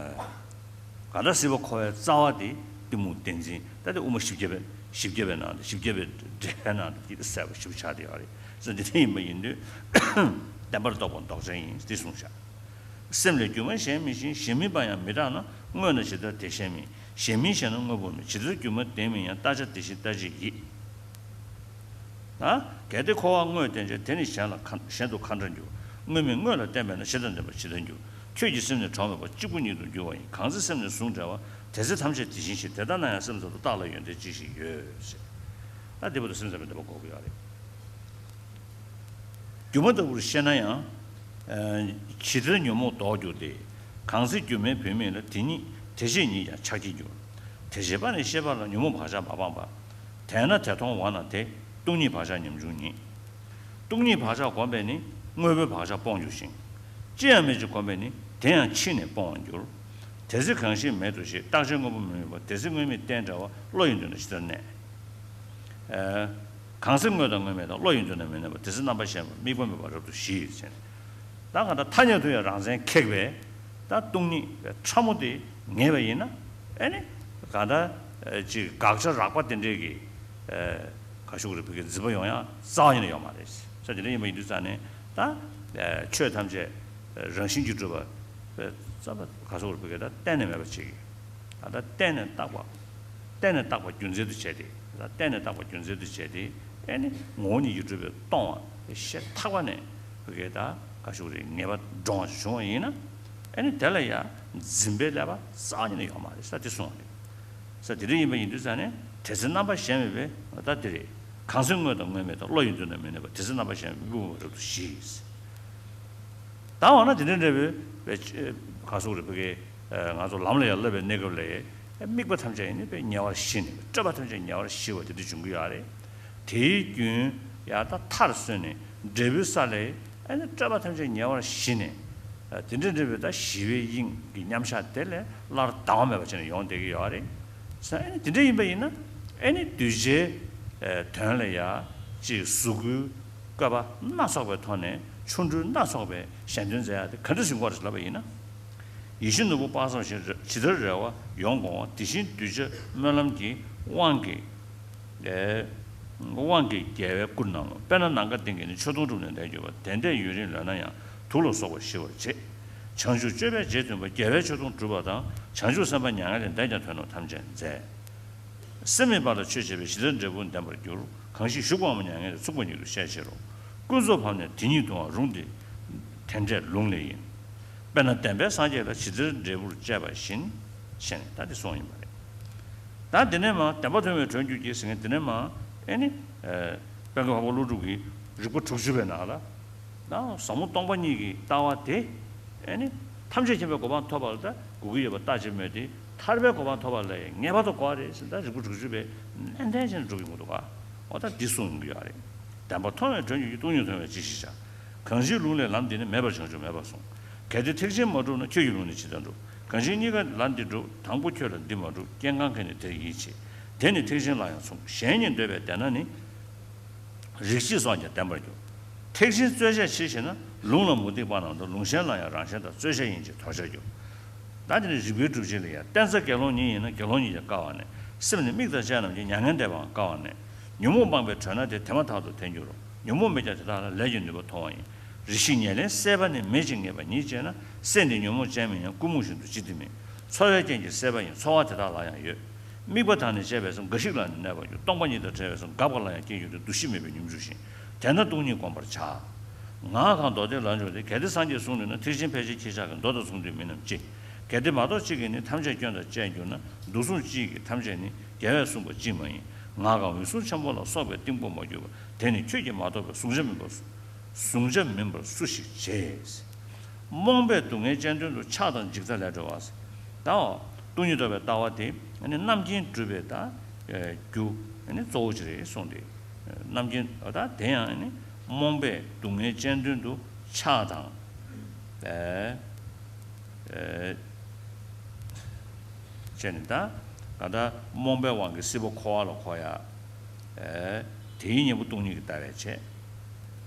ག་ད་སྲིད་པ་འཁོར་བའི་རྩ་བ་དེ་གཏི་མུག་བདེན་འཛིན། ད་དེ་དབུ་མ་བཞི་བརྒྱ་པའི་བཞི་བརྒྱ་པའི་ནང་དུ་བཞི་བརྒྱ་པའི་འགྲེལ་པའི་ནང་དུ་དེ་གསལ་པོ་ཞིབ་ཆགས་བསྡད་ཡོད་རེད། ས་འདི་འདྲ་ཡིན་པ་ཡིན་དུས་བདེན་པར་རྟོགས་པ་ལྡོག་ཅན་ཡིན་འདི་གསུངས་བཞག་སེམས་ལས་སྒྱུ་མ་གཞན་མི་ཤེས། གཞན་མིན་པ་ཡང་མི་རྟག་ན། དངོས་ན་ཇི་ལྟར་དེ་བཞིན་མིན། གཞན་མིན་ཞེ་ན་དངོས་པོ་མིན། ཇི་ལྟར་སྒྱུ་མ་བདེན་མིན་ཡང་། རྟག་ཆ་དེ་བཞིན་རྟག་ཆད་ཡིན། ན། གལ་ཏེ་འཁོར་བར་དངོས་བསྟན་ཅིང་། དེ་ནི་གཞན་ལ་ག་གཞན་དུ་ག་འདྲར་འགྱུར། དངོས་མིན་དངོས་ལ་བརྟེན་པས་ན། ཇི་ལྟར་འདོད་པ་ཇི་ལྟར་འགྱུར། ཁྱོད་ཀྱི་སེམས་ནི་གྲོགས་མེད་པ། གཅིག་པུ་ཉིད་དུ་འགྱུར་བ་ཡིན། གང་ཚེ་སེམས་ནི་ཟུང་འབྲེལ་བ། དེ་ཚེ་ཐམས་ཅད་དེ་བཞིན་ཤེས། དེ་ལྟ་ན་ཡང་སེམས་ཙམ་དུ་བརྟགས་ལ་ཡོན་ཏན་ཅི་ཞིག་ཡོད། ཟེར། ད་འདི་བར་དུ་སེམས་ཙམ་པའི་འདོད་པ་འགོག་གི་ཡོད་རེད། སྒྱུ་མ་ལྟ་བུར་ཤེས་ན་ཡང་། ཇི་ལྟར་ཉོན་མོངས་ལྡོག་འགྱུར་ཏེ། གང་ཚེ་སྒྱུ་མའི་བུད་མེད་ལ། དེ་ཉིད་དེ་བཞིན་ཉིད་ཀྱང་ཆགས་ཀྱིས་འགྱུར། དེ་བྱེད་པ་ནི་ཤེས་པ་ལ། ཉོན་མོངས་བག་ཆགས་མ་སྤངས་པ། དེས་ན་དེ་མཐོང་བ་ན་དེ། སྟོང་ཉིད་བག་ཆགས་ཉམ་ཆུང་ཉིད། སྟོང་ཉིད་བག་ཆགས་བསྒོམས་པས་ནི། དངོས་པོའི་བག་ཆགས་སྤོང་འགྱུར་ཞིང་། ཅི་ཡང་མེད་ཅེས་བསྒོམས་པས་ནི། དེ་ཡང་ཕྱིས་ནས་སྤོང་བར་འགྱུར། དེ་ཚེ་གང་ཞིག་མེད་དོ་ཞེས། རྟག་ཆད་དངོས་པོ་མི་དམིགས་པ། དེ་ཚེ་དངོས་མེད་རྟེན་བྲལ་བ། བློ་ཡི་མདུན་ན་ཇི་ལྟར་གནས། གང་ཚེ་དངོས་དང་དངོས་མེད་དང་། བློ་ཡི་མདུན་ན་མི་གནས་པ། དེ་ཚེ་རྣམ་པར་ཤེས་པ་དམིགས་པ་མེད་པར་རབ་ཏུ་ཞི་ཡི་ཟེར། ད་གང་ལྟར་ཐ་སྙད་དུ་ཡང་རང་མཚན་ཁེགས་པའི་ད་སྟོང་ཉིད་པའི་ཕྲ་མོ་དེ་ངེས་པ་ཡིན་ན། ཨེ་ནི་གང་ལྟར་ཅིག་དགག་བྱ་རགས་པ་དེ་འདྲའི་གི་ག་ཤུག་རེ་བུ་གའི་འཛིན་པ་ཡོང་ཡང་རྩ་བ་ཉིད་ནས་ཡོང་མ་རེད། ས་དེ་འདྲ་ཡིན་པ་ཡིན་དུས་ཙང་ནས་ད་ཆོས་ཐམས་ཅད་རང་བཞིན་གྱིས་གྲུབ་པ་རྩ་བ་ག་ཤུག་རེ་བུ་གའི་ད་གཏན་ནས་མེད་པ་བྱེད་ཀྱི། ད་གཏན་ནས་བརྟག་པ། གཏན་ནས་བརྟག་པ་རྒྱུ་མཚན་དུ་བྱས་ཏེ། གཏན་ནས་བརྟག་པ་རྒྱུ་མཚན་དུ་བྱས་ཏེ། ཨེ་ནི་ངོ་བོ་ཉིད་ཀྱིས་གྲུབ་པའི་སྟོང་པ་ཤེས་ཐག་པ་ནས་བུ་གའི་ད་ག་ཤུག་རེ་ངེས་པ་འདྲོངས་བྱུང་བ་ཡིན་ན། ཨེ་ནི་དེ་ལ་ཡང་འཛིན་པའི་ཀླད་པ་རྩ་བ་ཉིད་ནས་ཡོང་མ་རེད་ས་དེ་གསུངས་པ་རེད། ས་དེ་འདྲ་ཡིན་པ་ཡིན་དུས་ཙང་ནས་དེ་ཚེ་རྣམ་པ་གཞན་མེད་པའི་ད་དེ་རེད། གང་ཚེ་དངོས་དང་དངོས་མེད་དང་། བློ་ཡི་མདུན་ན་མི་གནས་པ། དེ་ཚེ་རྣམ་པ་གཞན་མེད་དམིགས་པ་མེད་པར་རབ་ཏུ་ཞི། ད་འོ་ན་དེ་འདྲ་འདྲ་བའི་ག་ཤུག་རེ་བུ་གའི་ང་ཚོ་ལམ་ལ་ཡར་བསླབ་པའི་གནས་སྐབས་ལ་དམིགས་པ་ཐམས་ཅད་ཡིན་ནི་པའི་ཉེ་བར་ཞི་ནས། སྤྲོས་པ་ཐམས་ཅད་ཉེ་བར་ཞི་བ་དེ་འདྲ་འབྱུང་གི་ཡོད་རེད། དེའི་རྒྱུན་ཡར་ད་མཐར་སོན་ནས་འབྲས་བུའི་ས་ལས་ཨ་ནི་སྤྲོས་པ་ཐམས་ཅད་ཉེ་བར་ཞི་ནས། དེ་འདྲ་འདྲ་བའི་ད་ཞི་བའི་དབྱིངས་ཀྱི་མཉམ་བཞག་དེ་ལས་སླར་ལྡང་བ་མེད་པ་བྱས་ནས་ཡོང་བསྡད་ཀྱི་ཡོད་རེད། ས་ཨ་ནི་དེ་འདྲ་ཡིན་པ་ཡིན་ན་ཨ་ནི་གདུལ་བྱའི་དོན་ལ་ཡ་ཅིག་གཟུགས་སྐུའི་བཀོད་པ་སྣ་ཚོགས་པའི་ཐོག་ནས་ཆོ་འཕྲུལ་སྣ་ཚོགས་པའི་གཞན་དོན་མཛད་ཡ་དེ་ག་འདྲ་ཞིག་དགོས་རེད་ལབ་པ་ཡིན་ན། ཡིད་བཞིན་ནོར་བུ་དཔག་བསམ་ཤིང་། ཇི་ལྟར་རེ་བ་ཡོངས་བསྐོང་བ། དེ་བཞིན་གདུལ་བྱ་སྨོན་ལམ་གྱི་དབང་གིས། དབང་གིས་རྒྱལ་བའི་སྐུར་སྣང་ངོ་། དཔེར་ན་ནམ་མཁའ་སྟེང་གི་ནི། མཆོད་སྡོང་གྲུབ་ནས་འདས་གྱུར་པ། དེ་འདྲས་ཡུན་རིང་ལོན་ན་ཡང་། དུག་ལ་སོགས་པ་ཞི་བར་བྱེད། བྱང་ཆུབ་སྤྱོད་པའི་རྗེས་མཐུན་པ། རྒྱལ་བའི་མཆོད་སྡོང་གྲུབ་པ་དང་། བྱང་ཆུབ་སེམས་དཔའ་མྱ་ངན་ལས་འདས་ཀྱང་དོན་དུ་ཐམས་ཅད་མཛད། སེམས་མེད་པ་ལ་ཆོས་བྱས་པས། ཇི་ལྟར་འབྲས་བུ་ལྡན་པར་འགྱུར། གང་ཞིག་ཞུགས་པའམ་མྱ་ངན་ལས། ཚུགས་པ་ཉིད་དུ་ཤེས་བྱེད་རུང་། ཀུན་རྫོབ་བམ་ནས་དེ་ཉིད་དུའང་རུང་སྟེ། དེ་འདྲས་ལུང་ལས་ཡིན། དཔེར་ན་བདེན་པའི་སངས་རྒྱས་ལ། ཇི་ལྟར་འབྲས་བུར་བཅས་པ་བཞིན། ཞེས་ནས་ད་འདི་གསུངས་ཡིན་པ་རེད། ད་འདི་ནས་མ་བདེན་པ་མཐོང་བས་གྲོལ་འགྱུར་གྱི་ཟེར་མཁན་འདི་ནས་མ་ཨེ་ནི། དཔལ་མགོན་འཕགས་པ་ཀླུ་སྒྲུབ་ཀྱི་རིགས་པ་དྲུག་ཅུ་པའི་ནང་ལ། ཟབ་མོ་སྟོང་པ་ཉིད་ཀྱི་ལྟ་བ་དེ། ཨེ་ནི། ཐམས་ཅད་མཁྱེན་པའི་གོ་འཕང་ཐོབ་པ་ལ་ད་དགོས་ཀྱི་ཡོད་པ་ལྟ་ཅི་སྨོས་ཏེ། ཐར་པའི་གོ་འཕང་ཐོབ་པ་ལ་ངེས་པར་དུ་དགོས་པ་རེད་ཟེར། ད་རིགས་པ་དྲུག་ཅུ་པས་ནན་ཏན་བྱས་ནས་སྒྲུབ་ཀྱི་མི་འདུག་ག་འོ་ད་འདི་གསུངས་ཡོང་གི་ཡོད་རེད། བདེན་པ་མཐོང་བས་གྲོལ་འགྱུར་གྱི། སྟོང་ཉིད་མཐོང་བས་ཅི་ཞིག་བྱ། གང་ཞིག་ལུང་ལས་ལམ་འདི་ནི། མེད་པར་བྱང་ཆུབ་མེད་པར་གསུངས། གལ་ཏེ་ཐེག་ཆེན་མ་གྲུབ་ན། ཁྱོད་ཀྱི་ལུང་ནི་ཇི་ལྟར་འགྲུབ། གང་ཞིག་གཉིས་ཀ་ལ་འདི་སྒྲུབ། དང་པོ་ཁྱོད་ལ་འདི་མ་གྲུབ། སྐྱེ་འགག་གི་ནི་དེར་ཡིད་ཆེས། དེ་ནི་ཐེག་ཆེན་ལ་ཡང་མཚུངས། གཞན་ཉིད་འདོད་པས་བདེན་ན་ནི། རིགས་སྐྱེས་སོགས་ཀྱང་བདེན་པར་འགྱུར། ཐེག་ཆེན་རྩོལ་བྱ་ཕྱིར་ཞེ་ན། ལུང་ལ་མུ་སྟེགས་པ་རྣམས་དང་། ལུང་གཞན་ལ་ཡང་རང་གཞན་དང་། རྩོལ་བྱ་ཡིན་ཅེས་དོར་བྱར་འགྱུར། ད་དེ་ནི་རིགས་པའི་སྒྲུབ་བྱེད་ལ་ཡང་། བསྟན་རྩ་དགེ་སློང་ཉིད་ཡིན་ན། དགེ་སློང་ཉིད་ཀྱང་དཀའ་བ་ནས། སེམས་ནི་དམིགས་དང་བཅས་རྣམས་ཀྱིས། མྱ་ངན་འདས་པའང་དཀའ་བ་ནས། ཉོན་མོངས་སྤངས་པས་གྲོལ་ན་དེ། དེ་མ་ཐག་ཏུ་དེར་འགྱུར་རོ། ཉོན་མོངས་མེད་ཀྱང་དེ་དག་ལ། ལས་ཀྱི་ནུས་པ་མཐོང་བ་ཡིན། རེ་ཞིག་ཉེར་ལེན་སྲེད་པ་ནི། མེད་ཅིང་ངེས་པ་ཉིད་ཅེ་ན། སེམས་འདི་ཉོན་མོངས་ཅན་མིན་ཡང་། ཀུན་རྨོངས་བཞིན་དུ་ཅི་སྟེ་མིན། ཚོར་བའི་རྐྱེན་གྱིས་སྲེད་པ་ཡིན། ཚོར་བ་དེ་དག་ལ་ཡང་ཡོད། དམིགས་པ་དང་ནི་བཅས་པས་སམ། འགའ་ཞིག་ལ་ནི་གནས་པར་འགྱུར། སྟོང་པ་ཉིད་དང་བྲལ་བས་སམ། འགག་པ་ལ་ཡང་སྐྱེ་འགྱུར་ཏེ། འདུ་ཤེས་མེད་པའི་སྙོམས་འཇུག་བཞིན། དེས་ན་སྟོང་ཉིད་བསྒོམ་པར་བྱ། ངག་གང་མདོ་སྡེ་ལ་འཇུག་སྟེ། གལ་ཏེ་སངས་རྒྱས་གསུངས་ནུས་ན། ཐེག་ཆེན་ཕལ་ཆེར་ཁྱེད་ཅག་གི། མདོ་དང་མཚུངས་དུས་མིན་ནམ་ཅི། གལ་ཏེ་མ་གཏོགས་གཅིག་གིས་ནི། ཐམས་ཅད་སྐྱོན་དང་བཅས་གྱུར་ན། མདོ་མཚུངས་གཅིག་གིས་ཐམས་ཅད་ནི། རྒྱལ་བས་གསུངས་པ་གཅིག་མ་ཡིན། ངག་གང་འོད་སྲུང་ཆེན་པོ་ལ། སོགས་པའི་གཏིང་པོ་མ་གྱུར་པ། དེ་ནི་ཁྱོད་ཀྱིས་མ་རྟོགས་པས། གཟུང་བྱ་མིན་པར། གཟུང་བྱ་མིན་པར་སུ་ཞིག་བྱེད། རྨོངས་པས་སྡུག་བསྔལ་ཅན་དོན་དུ། ཆགས་དང་འཇིག་ལྟ་ལས་གྲོལ་བ། ད་སྟོང་ཉིད་རྟོགས་པའི་ལྟ་བ་དེ་ནི་རྣམ་མཁྱེན་སྒྲུབ་པའི་ད་རྒྱུ་ནི་གཙོ་བོ་ཅིག་རེད་གསུངས་ཏེ། རྣམ་མཁྱེན་ད་དེ་ཡང་ནི་རྨོངས་པས་སྡུག་བསྔལ་ཅན་དོན་དུ། ཆགས་དང་ཨེ་ཨེ་བྱས་ནས། ད་ག་ད་རྨོངས་པའི་དབང་གིས་སྲིད་པ་འཁོར་བ་ལ་འཁོར་ཡ། ཨེ་དེའི་གཉེན་པོ་སྟོང་ཉིད་ཀྱི་ལྟ་བས་བྱས།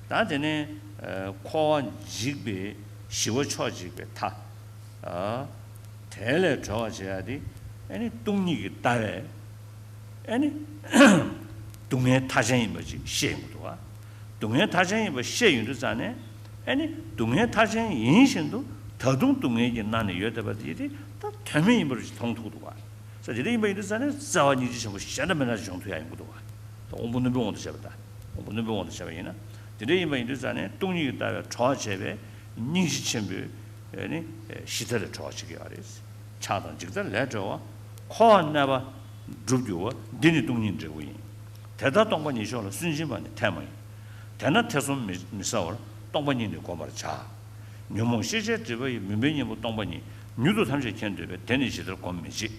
ད་དེ་ནས་ཨེ་འཁོར་བ་འཇིག་པའི་ཞི་བ་ཕྱོགས་འཇིག་པའི་མཐའ། ཨ་དེ་ལས་གྲོལ་བར་བྱེད་ཡ་དེ་ཨེ་ནི་སྟོང་ཉིད་ཀྱི་ལྟ་བས་ཨེ་ནི་སྡུག་བསྔལ་མཐའ་ཅན་ཡིན་པ་ཅིག་ཤེས་ཡོང་གི་འདུག་བ། སྡུག་བསྔལ་མཐའ་ཅན་ཡིན་པ་ཤེས་ཡོང་དུས་ཙ་ནས་ཨེ་ནི་སྡུག་བསྔལ་མཐའ་ཅན་ཡིན་བཞིན་དུ་ད་དུང་སྡུག་བསྔལ་གྱི་ནང་ནས་ཡོད་བསྡད་པ་དེ་དེ་ད་དོན་མེད་ཡིན་པ་ཅིག་མཐོང་ཐུབ་འདུག་བ། ས་དེ་འདྲ་ཡིན་པ་ཡིན་དུས་ཙ་ནས་བརྩེ་བ་སྙིང་རྗེ་ཆེན་པོ་གཞན་དང་མི་འདྲ་བྱུང་ཐུབ་ཡ་ཡོང་གི་འདུག་བ། དབང་པོ་རྣོན་པོའི་དབང་དུ་བྱས་པ་དང་། དབང་པོ་རྣོན་པོའི་དབང་དུ་བྱས་པ་ཡིན་ན། དེ་འདྲ་ཡིན་པ་ཡིན་དུས་ཙ་ནས་སྟོང་ཉིད་ཀྱི་ལྟ་བས་གྲོལ་བར་བྱེད་པའི་སྙིང་རྗེ་ཆེན་པོའི་ཨེ་ནི་ཞི་མཐའ་ལས་གྲོལ་བར་བྱེད་ཀྱི་ཡོད་རེད། ཆགས་དང་འཇིག་ལྟ་ལས་གྲོལ་བ། འཁོར་བར་གནས་པ་འགྲུབ་འགྱུར་བ། འདི་ནི་སྟོང་ཉིད་འབྲས་བུ་ཡིན། དེ་ལྟར་སྟོང་པ་ཉིད་མཆོག་ལ། སུན་འབྱིན་པ་ནི་ཐེག་མ་ཡིན། དེས་ན་ཐེ་ཚོམ་མི་མི་ཟ་བར། སྟོང་པ་ཉིད་ནི་བསྒོམ་པར་བྱ། ཉོན་མོངས་ཤེས་བྱའི་སྒྲིབ་པ་ཡི། མུན་པའི་གཉེན་པོ་སྟོང་པ་ཉིད། མྱུར་དུ་ཐམས་ཅད་མཁྱེན་འདོད་པས། དེ་ནི་ཇི་ལྟར་བསྒོམ་མི་བྱེད།